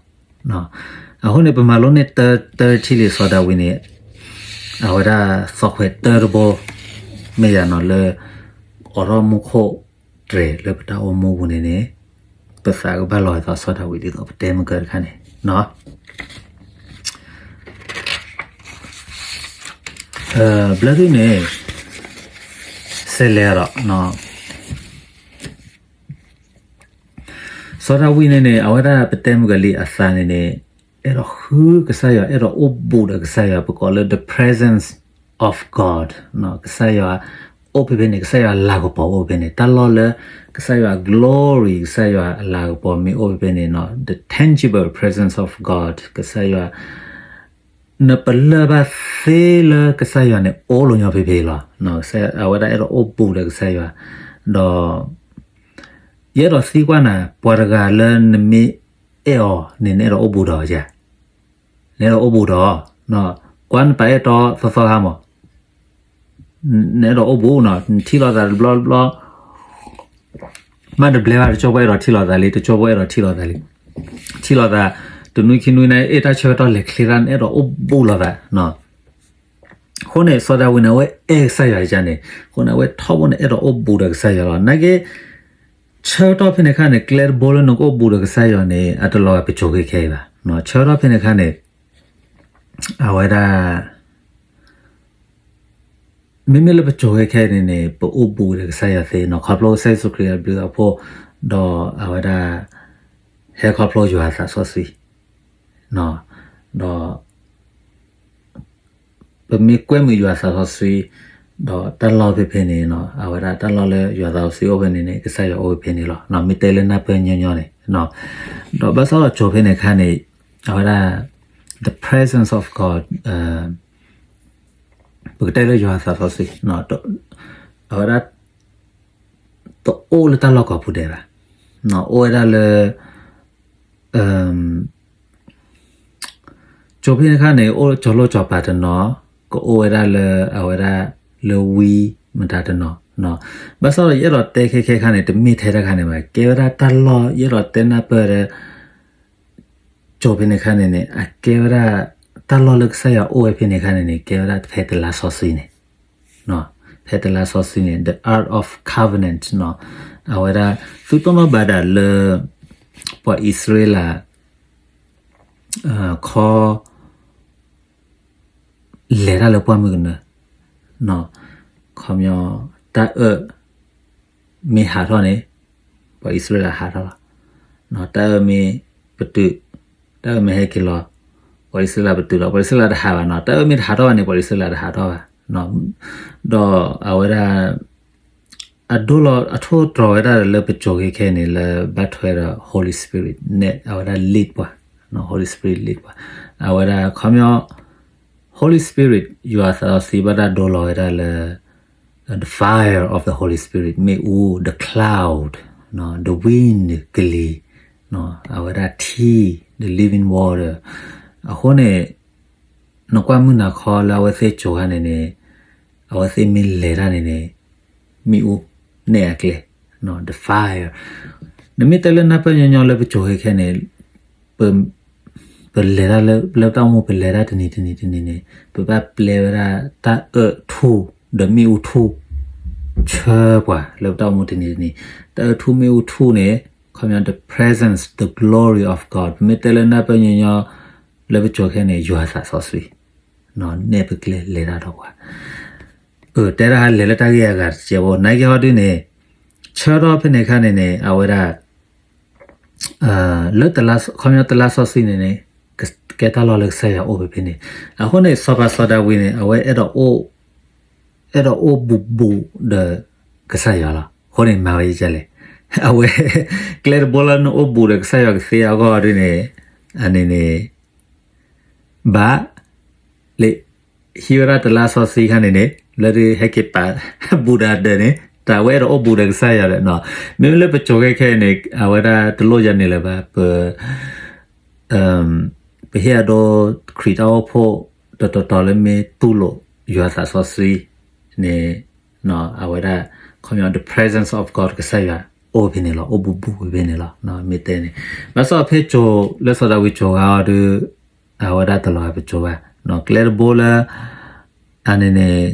အဃိန့ၣ် ပမၤလိန့ၢ်တၢ်တထံၣ်လံ စီၤဒၤဝံးန့ၣ် အဝဲဒၣ်သီၣ်ခွဲးတၢတဘိ မ့ၢ်ယၤနီၤ လၢအိးထီၣ်မူခိၣ်တြဲၤလၢပတၢ်အိၣ်မူပူၤန့ၣ်န့ၣ် ပသးကဘၣ်လီၤဝဲသီးစီၤဒၤဝံးဒ်သိးပတဲမုၢ်ကၢတခါန့ၣ် ဘျၢဒုန့ၣ် စဲးလဲၤဒီး စီၤဒၤဝံးန့ၣ်န့ၣ် အဝဲဒၣ်ပတဲမုၢ်ကၢလံအသးန့ၣ်န့ၣ် အဲၣ်ဒိးဃုကစၢ်ယွၤ, အဲၣ်ဒိးအိၣ်ဘူးဒီးကစၢ်ယွၤ, ပကိးလၢ the presence of God ကစၢ်ယွၤအိၣ်ဖဲဖဲန့ၣ်, ကစၢ်ယွၤအလၤကပီၤအိၣ်ဖဲဖဲန့ၣ်, တၢ်လီၢ်လၢကစၢ်ယွၤ glory ကစၢ်ယွၤအလၤကပီၤမ့ၢ်အိၣ်ဖဲဖဲန့ၣ်နီၤ, the tangible presence of God ကစၢ်ယွၤ နပလၢၢ်ဘၣ်သ့လၢကစၢ်ယွၤန့ၣ် အိၣ်လီၤညီဖဲဖဲလီၤ. အဝဲဒၣ်အဲၣ်ဒိးအိၣ်ဘူးဒီးကစၢ်ယွၤ, ဒီး ယအဲၣ်ဒိးသံကွၢ်နၤ, ပှၤတဂၤလၢနမ့ၢ်အဲၣ်အီၤန့ၣ် နအဲၣ်ဒိးအိၣ်ဘူးဒီးယၤ, နအဲၣ်ဒိးအိၣ်ဘူးဒီး, ကွၢ်နပာ်အဲၣ်တီသီသီခါမး, နအဲၣ်ဒိးအိၣ်ဘူးနီၤ, နထံၣ်လိာ်သးတဘျီတဘျီ မ့ၢ်တဘျဲဘၣ် တကၠိဖိအဲၣ်ဒိးထံၣ်လိာ်သးလံ, တကၠိဖိအဲၣ်ဒိးထံၣ်လိာ်သးလံ, ထံၣ်လိာ်သး တနွံခံနွံန့ၣ် အဲၣ်တၢ်ဆၢကတီၢ်လဲၤချ့တၢ် နအဲၣ်ဒိးအိၣ်ဘူးလိာ်သး. အဃိန့ၣ် စီၤဒၤဝံးန့ၣ် အဝဲအဲၣ်ကစၢ်ယွၤယါန့ၣ်, အဃိန့ၣ် အဝဲထီဘိန့ၣ် အဲၣ်ဒိးအိၣ်ဘူးဒီးကစၢ်ယွၤလီၤ. နာ်က့ ဆၢကတီၢ်ဖဲန့ၣ်အခါန့ၣ် ကျဲတဘိလၢနကအိၣ်ဘူးဒီးကစၢ်ယွၤန့ၣ် အတလီၤဂာ်ပစိၤခဲခဲအံၤဘၣ်. ဆၢကတီၢ်ဖဲန့ၣ်အခါန့ၣ် အဝဲဒၣ် မ့မ့ၢ်လၢပစိၤခဲခဲအံၤန့ၣ်န့ၣ် ပအိၣ်ဘူးဒီးကစၢ်ယွၤသ့နီၤ, ခီဖျိကစၢ်ယ့ၣ်ၡူးခရံာ်အဘျုးအဖှိၣ်, ဒီးအဝဲဒၣ် ဟဲခီဖျိယွၤအသးစီဆှံ ဒီး ပမ့ၢ်ကွဲမုာ်ယွၤအသးစီဆှံ ဒီးတၢ်လီၢ်ဖဲဖဲန့ၣ်နီၤ, အဝဲဒၣ်တၢ်လီၢ်လၢယွၤအသးစီဆှံအိၣ်ဖဲန့ၣ်န့ၣ် ကစၢ်ယွၤအိၣ်ဖဲဖဲန့ၣ်လီၤ. မ့ၢ်တဲလၢနၢ်ပၢၢ်ညီညီန့ၣ်, ဒီးဘၣ်ဆၣ်ဒီးစိၤဖဲန့ၣ်အခါန့ၣ် အဝဲဒၣ် the presence of God ပကတဲလၢယွၤအသးစီဆှံ အဝဲဒၣ် တအိၣ်လၢတၢ်လီၢ်ကိးပူၤဒဲးဘၣ်. အိၣ်ဝဲဒၣ်လၢ စိၤဖဲန့ၣ်အခါန့ၣ် အိၣ်ကၠီၤလိၣ်ကၠီၤပၤတနီၤ, ကအိၣ်ဝဲဒၣ်လၢအဝဲဒၣ်လၢဝံမတၤတနီၤ, ဘၣ်ဆၣ်ဒီးယအဲၣ်ဒိးတဲခဲခဲခါန့ၣ် တမ့ၢ်ထဲတခါန့ၣ်ဘၣ်, ကဲဝဲဒၣ်တၢ်လီၢ် ယအဲၣ်ဒိးတဲနၢ်ပၢၢ်ဒီး စိၤဖဲန့ၣ်အခါန့ၣ်န့ၣ် အကဲဝဲဒၣ် တၢ်လီၢ်လၢကစၢ်ယွၤအိၣ်ဝဲဖဲန့ၣ်အခါန့ၣ်န့ၣ် ကဲဝဲဒၣ်ဖဲတလါစီဆှံန့ၣ်, ဖဲတလါစီဆှံန့ၣ် the Ark of Covenant နီၤ, အဝဲဒၣ် သုတိၢ်နီၣ်ဘၣ်ဒၣ်လၢ ပှၤအံၣ်စရ့လး ခီ လဲၤတၢ်လၢပှၢ်မုၢ်ကနၢ, ခီပညီ တၢ်အၢၣ် မ့ၢ်ဟးထီၣ်န့ၣ် ပှၤအံၣ်စရ့လးဟးထီၣ်လီၤ. တၢ်အၢၣ်မ့ၢ်ပတုာ်, တၢ်အၢၣ်မ့ၢ်ဟဲက့ၤလီၤ ပှၤအံၣ်စရ့လးပတုာ်လီၤ, ပှၤအံၣ်စရ့လးတဟးဘၣ်နီၤ, တၢ်အၢၣ်မ့ၢ်တဟးထီၣ်ဘၣ်န့ၣ် ပှၤအံၣ်စရ့လးတဟးထီၣ်ဘၣ်. ဒီးအဝဲဒၣ် အဒိလီၤအထိၣ်တြီၤဝဲဒၣ်လၢပစိၤခဲခဲန့ၣ် လၢဘၣ်ထွဲဒီး Holy Spirit နဲၣ် အဝဲဒၣ် lead ပှၤ, Holy Spirit lead ပှၤ, အဝဲဒၣ်ခီပညီ Holy Spirit ယွၤသးစီဆှံဘၣ်တၢ်ဒိလီၤဝဲဒၣ်လၢ the fire of the Holy Spirit မ့ၣ်အူ, the cloud, the wind ကလံၤ, အဝဲဒၣ်ထံ the living water. အဃိန့ၣ် နကွၢ်မုၢ်နၤခီလၢအဝဲသ့ၣ်စိၤခါန့ၣ်န့ၣ် အဝဲသ့ၣ်မ့ၢ်လဲၤတၢ်န့ၣ်န့ၣ် မ့ၣ်အူနဲၣ်အကျဲ, the fire. နမ့ၢ်တဲလၢနၢ်ပၢၢ်ညီညီလၢပစိၤခဲခဲန့ၣ် ပလဲၤတၢ်လၢ လၢပတၢ်အိၣ်မူ ပလဲၤတၢ်တနံၤတနံၤတနံၤန့ၣ် ပဘၣ်ပျဲဝဲဒၣ်တၢ်အၢၣ်ထူၣ် ဒီးမ့ၣ်အူထူၣ် ဆၢပှၤလၢပတၢ်အိၣ်မူတနံၤတနံၤ, တၢ်အၢၣ်ထူၣ်မ့ၣ်အူထူၣ်န့ၣ် ခီပညီ the presence, the glory of God. ပမ့ၢ်တဲလၢနၢ်ပၢၢ်ညီညီ လၢပစိၤခဲန့ၣ် ယွၤသးစီဆှံ နဲၣ်ပကျဲလဲၤတၢ်ဒီးပှၤ တဲဒၣ်ဟးလဲၤလၢတၢ်ဂ့ၢ်အဂၤတစဲးဖိ နာ်က့ဟီဒုန့ၣ် ဆၢထီၣ်ဖဲန့ၣ်အခါန့ၣ်န့ၣ် အဝဲဒၣ် လၢ ခီပညီတလါစီဆှံန့ၣ်န့ၣ် ကဲတၢ်လီၢ်လၢကစၢ်ယွၤအိၣ်ဖဲန့ၣ်. အဃိန့ၣ် စီၤပၤစီၤဒၤဝံးန့ၣ် အဝဲအဲၣ်ဒိး အဲၣ်ဒိးအိၣ်ဘူးဘူးဒီးကစၢ်ယွၤလီၤ. အဃိန့ၣ်မၤဝဲဒ်လဲၣ်. အဝဲ ကျဲတဘိလၢနအိၣ်ဘူးဒီးကစၢ်ယွၤကသ့အဂီၢ်ဒ်န့ၣ် အန့ၣ်န့ၣ် ဘၣ် လၢ ဟံးဝဲဒၣ်တလါစီဆှံခါန့ၣ်န့ၣ် လၢဒုးဟဲက့ၤပာ်ဘူးဒၣ်ဒၢးန့ၣ် တၢ်ဝဲအဲၣ်ဒိးအိၣ်ဘူးဒီးကစၢ်ယွၤဒီး မ့မ့ၢ်လၢပစိၤခဲခဲအံၤန့ၣ် အဝဲဒၣ်တလိၣ်ယၤန့ၣ်လၢၤဘၣ် ပ ပဟ့ၣ်အဒိ ခရံာ်တၢ်အိၣ်ဖှိၣ် တတီၤတီၤလၢမ့ၢ်တူၢ်လိာ်ယွၤသးစီဆှံန့ၣ် အဝဲဒၣ် ခီပညီ the presence of God ကစၢ်ယွၤအိၣ်ဖဲန့ၣ်လီၤ, အိၣ်ဘူးဘူးဖဲန့ၣ်လီၤ. မ့ၢ်တဲန့ၣ် ဘၣ်ဆၣ်ဖဲစိၤလၢစီၤဒၤဝံးစိၤဂၤအီၤဒီး အဝဲဒၣ်တလီၤဂာ်ပစိၤဘၣ်. ကျဲတဘိလၢ အန့ၣ်န့ၣ်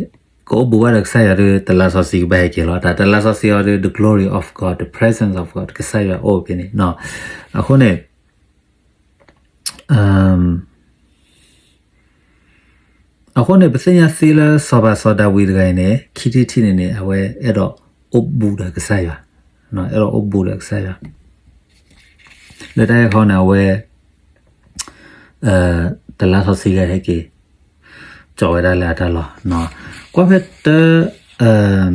ကအိၣ်ဘူးဘၣ်ဒီးကစၢ်ယွၤဒီး တလါစီဆှံကဘၣ်ဟဲက့ၤလီၤ. တၢ်တလါစီဆှံအီၤဒီး the glory of God, the presence of God ကစၢ်ယွၤအိၣ်ဖဲန့ၣ်. အဃိန့ၣ် အဃိန့ၣ် ပသ့ၣ်ညါသ့လၢစီၤပၤစီၤဒၤဝံးတဂၤအံၤန့ၣ် ခံထံၣ်တထံၣ်န့ၣ်န့ၣ် အဝဲအဲၣ်ဒိးအိၣ်ဘူးဒီးကစၢ်ယွၤ, အဲၣ်ဒိးအိၣ်ဘူးဒီးကစၢ်ယွၤ လၢတၢ်ဂ့ၢ်ခီန့ၣ် အဝဲ တလါစီဆှံဂၤဟဲက့ၤ ကၠီဝဲဒၣ်လၢအတၢ်လီၢ်. ကွၢ်ဖဲတၢ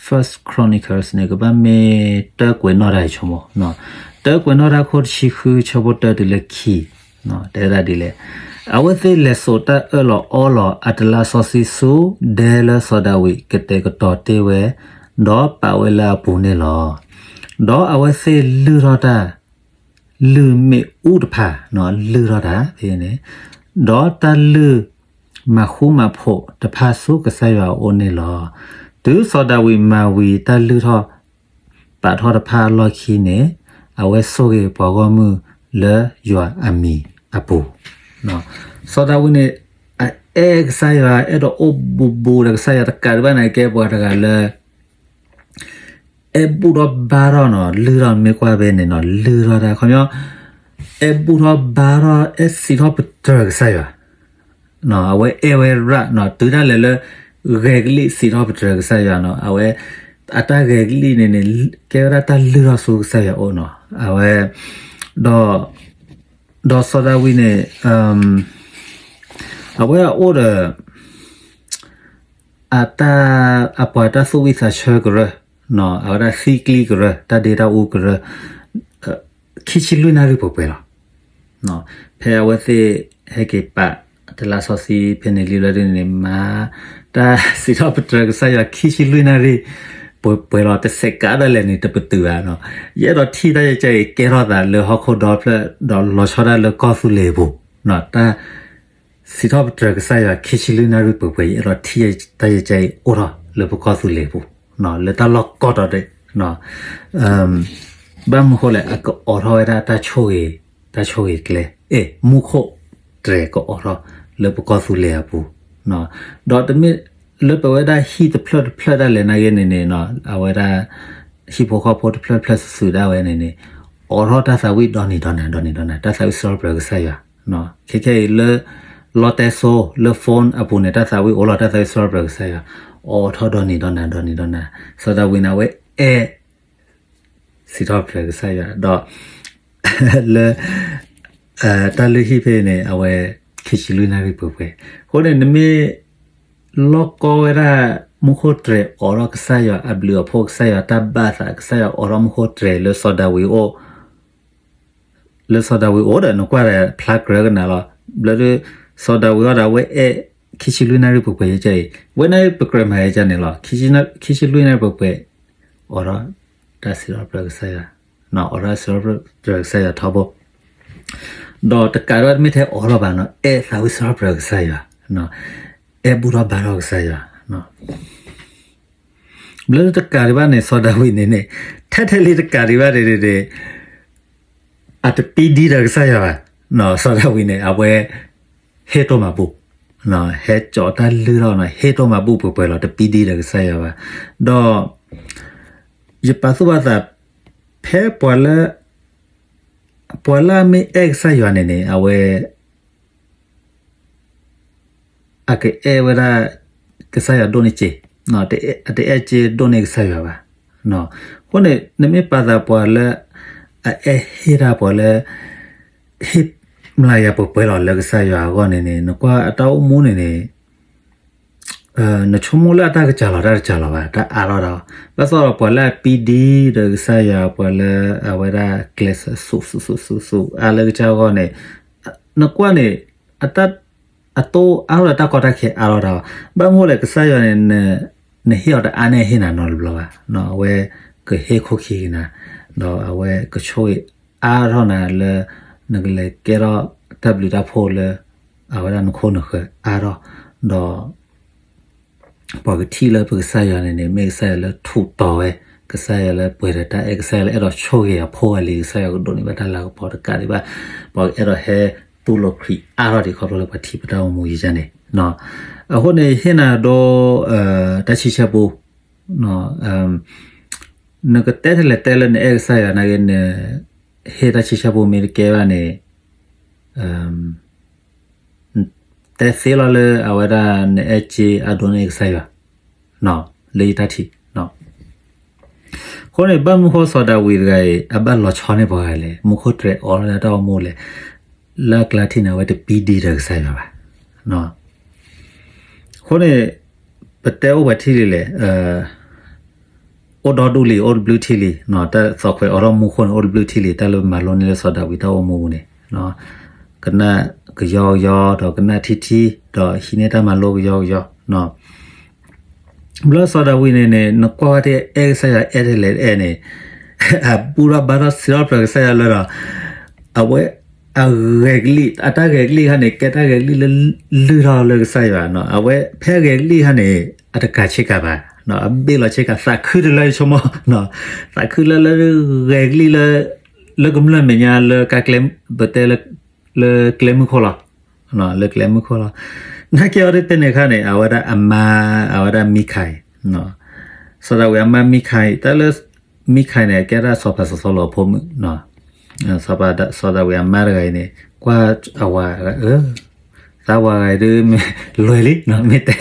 First Chronicles န့ၣ် ကဘၣ်မ့ၢ်တၢကွဲးနီၣ်တၢ်အံၤဆိကမိၣ်, တၢကွဲးနီၣ်တၢ်ခိၣ်တဆံဃု ဆၢဖိတၢတုၤလၢခံ တဲဝဲဒၣ်ဒ်လဲၣ်. အဝဲသ့ၣ်လဲၤစိာ်တၢ်အၢၣ်လီၤအီလီၤအတလါစီဆှံဆူ ဒဲလၢစီၤဒၤဝံးကတဲာ်ကတီၤတ့ၢ်ဝဲ, ဒီးပာ်ဝဲလၢအပူၤန့ၣ်လီၤ. ဒီးအဝဲသ့ၣ်လုၢ်ထီၣ်တၢ် လုၢ်မ့ၣ်အူတဖၣ်, လုၢ်ထီၣ်တၢ်ဖဲန့ၣ်, ဒီးတၢ်လုၢ်မၤဃူမၤဖိးတဖၣ်ဆူကစၢ်ယွၤအအိၣ်န့ၣ်လီၤ. တုၤစီၤဒၤဝံးမၤဝံၤတၢ်လုၢ်ထီၣ် ပာ်ထီၣ်တဖၣ်အလီၢ်ခံန့ၣ်, အဝဲဆိၣ်ဂ့ၤပှၤဂီၢ်မုၢ်လၢယွၤအမံၤအပူၤ. စီၤဒၤဝံးန့ၣ် အအဲၣ်ကစၢ်ယွၤ အဲၣ်ဒိးအိၣ်ဘူးဘူးဒီးကစၢ်ယွၤ တကးဒံးဘၣ်န့ၣ် ကဲပှၤတဂၤလၢ အဲၣ်ဘူၣ်ထီၣ်ဘါထီၣ်နီၤ လုၢ်ထီၣ်မ့ၢ်ကွၢ်ဖဲန့ၣ်နီၤ လုၢ်ထီၣ်တၢ်ခီပညီ အဲၣ်ဘူၣ်ထီၣ်ဘါထီၣ် အဲၣ်စံးထီၣ်ပတြၢၤကစၢ်ယွၤ, အဝဲအဲၣ်ဝဲရၣ်နီၤ တုၤဒၣ်လဲာ်လၢ ဂဲၤကလံၣ်စံးထီၣ်ပတြၢၤကစၢ်ယွၤနီၤ အဝဲ အတၢ်ဂဲၤကလံၣ်န့ၣ်န့ၣ် ကဲဝဲဒၣ်တၢ်လုၢ်ထီၣ်ဆူကစၢ်ယွၤအအိၣ်နီၤ အဝဲ ဒီး ဒီးစီၤဒၤဝံးန့ၣ် အဝဲအိၣ်ဒီး အတၢ် အပှၤတၢ်သူၣ်ဝံၣ်သးဆၢကရၢ, အဝဲဒၣ်သံကျံကရၢ တၢ်ဒ့တၢ်အူကရၢ, ခံဆံလွံၢ်နၣ်ရံၣ်ပှဲၤပှဲၤလီၤ. ဖဲအဝဲသ့ၣ်ဟဲက့ၤပာ်တလါစီဆှံဖဲန့ၣ်လံလီၤဒ်န့ၣ်န့ၣ် မၤတၢ်စံးထီၣ်ပတြၢၤကစၢ်ယွၤခံဆံလွံၢ်နၣ်ရံၣ် ပှဲၤပှဲၤလီၤ တစဲးကးဒၣ်လဲာ်န့ၣ် တပတုာ်ဘၣ်နီၤ. ယအဲၣ်ဒိးထံၣ်တၢ်ယကဲအံၤ ကဲထီၣ်သးလၢဟီၣ်ခိၣ်ဒီဖျၢၣ် ဒီးလီၤဆီဒၣ်လၢကီၢ်သူလ့ၤအပူၤ, တၢ် စံးထီၣ်ပတြၢၤကစၢ်ယွၤ ခံဆံလွံၢ်နၣ်ရံၣ်ပှဲၤပှဲၤ ယအဲၣ်ဒိးထံၣ်တၢ်ယကဲအံၤအိၣ်ထီၣ်လၢပကီၢ်သူလ့ၤအပူၤ, လၢတၢ်လီၢ်ကိးတီၤဒဲး, ဘၣ်မနုၤဃိလဲၣ် အကအိးထီၣ်ဝဲဒၣ်တၢ်ဆိၣ်ဂ့ၤ, တၢ်ဆိၣ်ဂ့ၤကျဲ, အဲၣ် မူခိၣ်တြဲၤကအိးထီၣ်လၢပကီၢ်သူလ့ၤအပူၤ, ဒီးတမ့ၢ်လၢပဝဲဒၣ်ဟံၣ်တဖျၢၣ်တဖျၢၣ်ဒၣ်လဲာ်နာ်က့န့ၣ်န့ၣ် အဝဲဒၣ် ဟံၣ်ဖိဃီဖိတဖျၢၣ်တဖျၢၣ်စုာ်စုာ်ဒၣ်ဝဲန့ၣ်န့ၣ် အိးထီၣ်တၢ်သးဝံၣ်ဒီနံၤဒီနၤ ဒီနံၤဒီနၤ တၢ်သးဝံၣ်စံးထီၣ်ပတြၢၤကစၢ်ယွၤ, ခဲခဲအံၤလၢ လီတဲစိ လၢ phone အပူၤန့ၣ် တၢ်သးဝံၣ်အိၣ်လီၤ တၢ်သးဝံၣ်စံးထီၣ်ပတြၢၤကစၢ်ယွၤ, အိးထီၣ်ဒီနံၤဒီနၤ ဒီနံၤဒီနၤ, စီၤဒၤဝံးန့ၣ် အဝဲအဲၣ် စံးထီၣ်ပတြၢၤကစၢ်ယွၤ ဒီး လၢ တၢ်လုၢ်ဟံၣ်ဖဲန့ၣ် အဝဲ ခံဆံလွံၢ်နၣ်ရံၣ်ပှဲၤပှဲၤ, အဃိန့ၣ် နမ့ၢ် လီၢ်ကီဝဲဒၣ် မူခိၣ်တြဲၤအိးထီၣ်ကစၢ်ယွၤအဘျုးအဖှိၣ် ကစၢ်ယွၤတၢ်ဘၣ်သး ကစၢ်ယွၤအိးထီၣ်မူခိၣ်တြဲၤလၢစီၤဒၤဝံးအိၣ် လၢစီၤဒၤဝံးအိၣ်ဒီး နကွၢ်ဒီးဖျါကြၢးကနၤလီၤ. ဘျီဒုး စီၤဒၤဝံးအီၤဒီး အဝဲအဲၣ် ခံဆံလွံၢ်နၣ်ရံၣ်ပှဲၤပှဲၤယကဲအံၤ ဝဲနၣ်ရံၣ်ပကြၢးမၤယကန့ၣ်လီၤ. ခံဆံလွံၢ်နၣ်ရံၣ်ပှဲၤပှဲၤ အိးထီၣ် တၢ်စံးထီၣ်ပတြၢၤကစၢ်ယွၤ, အိးထီၣ်စံးထီၣ်ပတြၢၤကစၢ်ယွၤထီဘိ ဒီးတကးဒံးဘၣ်တမ့ၢ်ထဲအိးထီၣ်ဘၣ်နီၤ အဲၣ်သးဝံၣ်စံးထီၣ်ပတြၢၤကစၢ်ယွၤ, အဲၣ်ဘူၣ်ထီၣ်ဘါထီၣ်ကစၢ်ယွၤ, ဘျီတကးဒံးဘၣ်န့ၣ် စီၤဒၤဝံးန့ၣ်န့ၣ် ထဲထဲလံတကးဒံးဘၣ်န့ၣ်န့ၣ် အတပံဒံဒီးကစၢ်ယွၤဘၣ်, စီၤဒၤဝံးန့ၣ် အဝဲ ဟ့ၣ်တိၢ်မၤဘူၣ်, ဟဲကၠီတၢ်လုၢ်ထီၣ်နီၤ ဟ့ၣ်တိၢ်မၤဘူၣ်ပှဲၤပှဲၤလီၤ တပံဒံဒီးကစၢ်ယွၤဘၣ်, ဒီး ယပာ်သူၣ်ပာ်သး ဖဲပှၤလၢ ပှၤလၢအမ့ၢ်အဲၣ်ကစၢ်ယွၤန့ၣ်န့ၣ် အဝဲ အကအဲၣ်ဝဲဒၣ် ကစၢ်ယွၤဒိၣ်န့ၢ်စ့, အတအဲၣ်စ့ဒိၣ်န့ၢ်ကစၢ်ယွၤဘၣ်. အဃိန့ၣ် နမ့ၢ်ပာ်သးပှၤလၢ အအဲၣ်ဟ့ၣ်တၢ်ပှၤလၢ ဟ့ၣ် မျးယၤပှဲၤပှဲၤလီၤလၢကစၢ်ယွၤအဂီၢ်န့ၣ်န့ၣ် နကွၢ်အတၢ်အိၣ်မူန့ၣ်န့ၣ် နဆိကမိၣ်လၢအတၢ်ကစၢ်လီၤ တၢ်တကစၢ်လီၤဘၣ် တၢ်အါထီၣ်ဒီး ဘၣ်ဆၣ်ဒီးပှၤလၢအပံဒံဒီးကစၢ်ယွၤ ပှၤလၢအဝဲဒၣ်ကျဲးစၢး သူသူသူသူအါလၢကစၢ်အဂီၢ်န့ၣ် နကွၢ်န့ၣ် အတၢ် အတိၢ်အါထီၣ်ဒီးတၢ်ကီတၢ်ခဲအါထီၣ်ဒီး ဘၣ်မနုၤလဲၣ်ကစၢ်ယွၤန့ၣ် နဟ့ၣ်အီၤတအါန့ၣ်ဟ့ၣ်နၤနီတဘျီဘၣ်, အဝဲကဟ့ၣ်ခိၣ်ခံက့ၤနၤ, ဒီးအဝဲကဆိၣ်ဂ့ၤအါထီၣ်နၤလၢ နကလဲၤကဲထီၣ်တၢ်ဘျုးတၢ်ဖှိၣ်လၢ အဝဲဒၣ်နခိၣ်နဃၢၤအါထီၣ်, ဒီး ပှၤကထံၣ်လၢပကစၢ်ယွၤန့ၣ်န့ၣ် မ့ၢ်ကစၢ်ယွၤလၢထူးတီၤဝဲ, ကစၢ်ယွၤလၢပှဲၤဒီးတၢ်အဲၣ်, ကစၢ်ယွၤလၢအဲၣ်ဒိးဆိၣ်ဂ့ၤအဖိအလံၤ, ကစၢ်ယွၤကဒိးန့ၢ်ဘၣ်တၢ်လၤကပီၤတကးဒံးဘၣ်, ပှၤကအဲၣ်ဒိးဟဲတူၢ်လိာ်ခရံာ်အါထီၣ်ဒံးခီဖျိလၢပှၤထံၣ်ပတၢ်အိၣ်မူယၤန့ၣ်, အဃိန့ၣ် ဟ့ၣ်နၤဒိ တၢ်ဆံဆၢပူ နကတဲထဲလဲၣ်တဲလၢနအဲၣ်ကစၢ်ယွၤနာ်က့ နဟ့ၣ်တၢ်ဆံဆၢပူမ့ၢ်တကဲဘၣ်န့ၣ် တဲသ့လီၤလၢအဝဲဒၣ်နအဲၣ်က့အဒိန့ၢ်ကစၢ်ယွၤ လၢယတၢ်ထံၣ်. အဃိန့ၣ် ဘၣ်မနုၤဃိစီၤဒၤဝံးတဂၤအံၤ အဘၣ်လီၤဆီန့ၢ်ပှၤဂၤလဲၣ်, မူခိၣ်တြဲၤအီၤလၢတၢ်အိၣ်မူလဲၣ်, လၢအကျါထံၣ်န့ၣ် အဝဲတပံဒံဒီးကစၢ်ယွၤဘၣ်. အဃိန့ၣ် ပတဲအိၣ်ပှဲၤထံၣ်လံလဲၣ် အိၣ်ဒီဒူၣ်လံ အိၣ်တဘျုးထံၣ်လံ, တၢ်သီၣ်ခွဲးအိးထီၣ်မူခိၣ်န့ၣ် အိၣ်တဘျုးထံၣ်လံ, တၢ်လၢမၤလိန့ၢ်လၢစီၤဒၤဝံးတၢ်အိၣ်မူပူၤန့ၣ်, ကနၣ်ကယီကယီ ဒီးကနၣ်ထံထံ ဒီးဟံးန့ၢ်တၢ်မၤလိကယီကယီ, ဘျီစီၤဒၤဝံးန့ၣ်န့ၣ် နကွၢ်ဝဲဒၣ်အဲၣ်ကစၢ်ယွၤအဲၣ်ထဲလဲၣ်အဲၣ်န့ၣ်, အဘူၣ်ထီၣ်ဘါထီၣ်စံးထီၣ်ပတြၢၤကစၢ်ယွၤလၢဒီး အဝဲ အဂဲၤကလံၣ် အတၢ်ဂဲၤကလံၣ်ခါန့ၣ် ကဲတၢ်ဂဲၤကလံၣ်လၢလုၢ်ထီၣ်လၢကစၢ်ယွၤနီၤ, အဝဲဖဲအဂဲၤကလံၣ်ခါန့ၣ် အတကးဆ့ကၤဘၣ်, အဘ့ၣ်လီၤဆ့ကၤ သးခုတလၢယဆိကမိၣ်, သးခုလၢလၢဂဲၤကလံၣ်လၢ လၢကမျၢၢ်မဲာ်ညါလၢကါကျဲ ပတဲလၢ လၢကျဲမုၢ်ခိၣ်လီၤ, လၢကျဲမုၢ်ခိၣ်လီၤ, နာ်က့အီၤဒ်ဖဲန့ၣ်အခါန့ၣ် အဝဲဒၣ်အမါ အဝဲဒၣ်မံခၤအံၤ စီၤဒၤဝံးအမါမံခၤအံၤ တၢ်လၢ မံခၤအံၤန့ၣ် ကဲဒၣ်စီၤပၤစီၤစီလူးအဖိမုၣ်, စီၤဒၤဝံးအမါတဂၤအံၤန့ၣ် ကွၢ်အဝၤ သးဝၤဂၤအံၤဒုး လွဲၢ်လံ, မ့ၢ်တဲ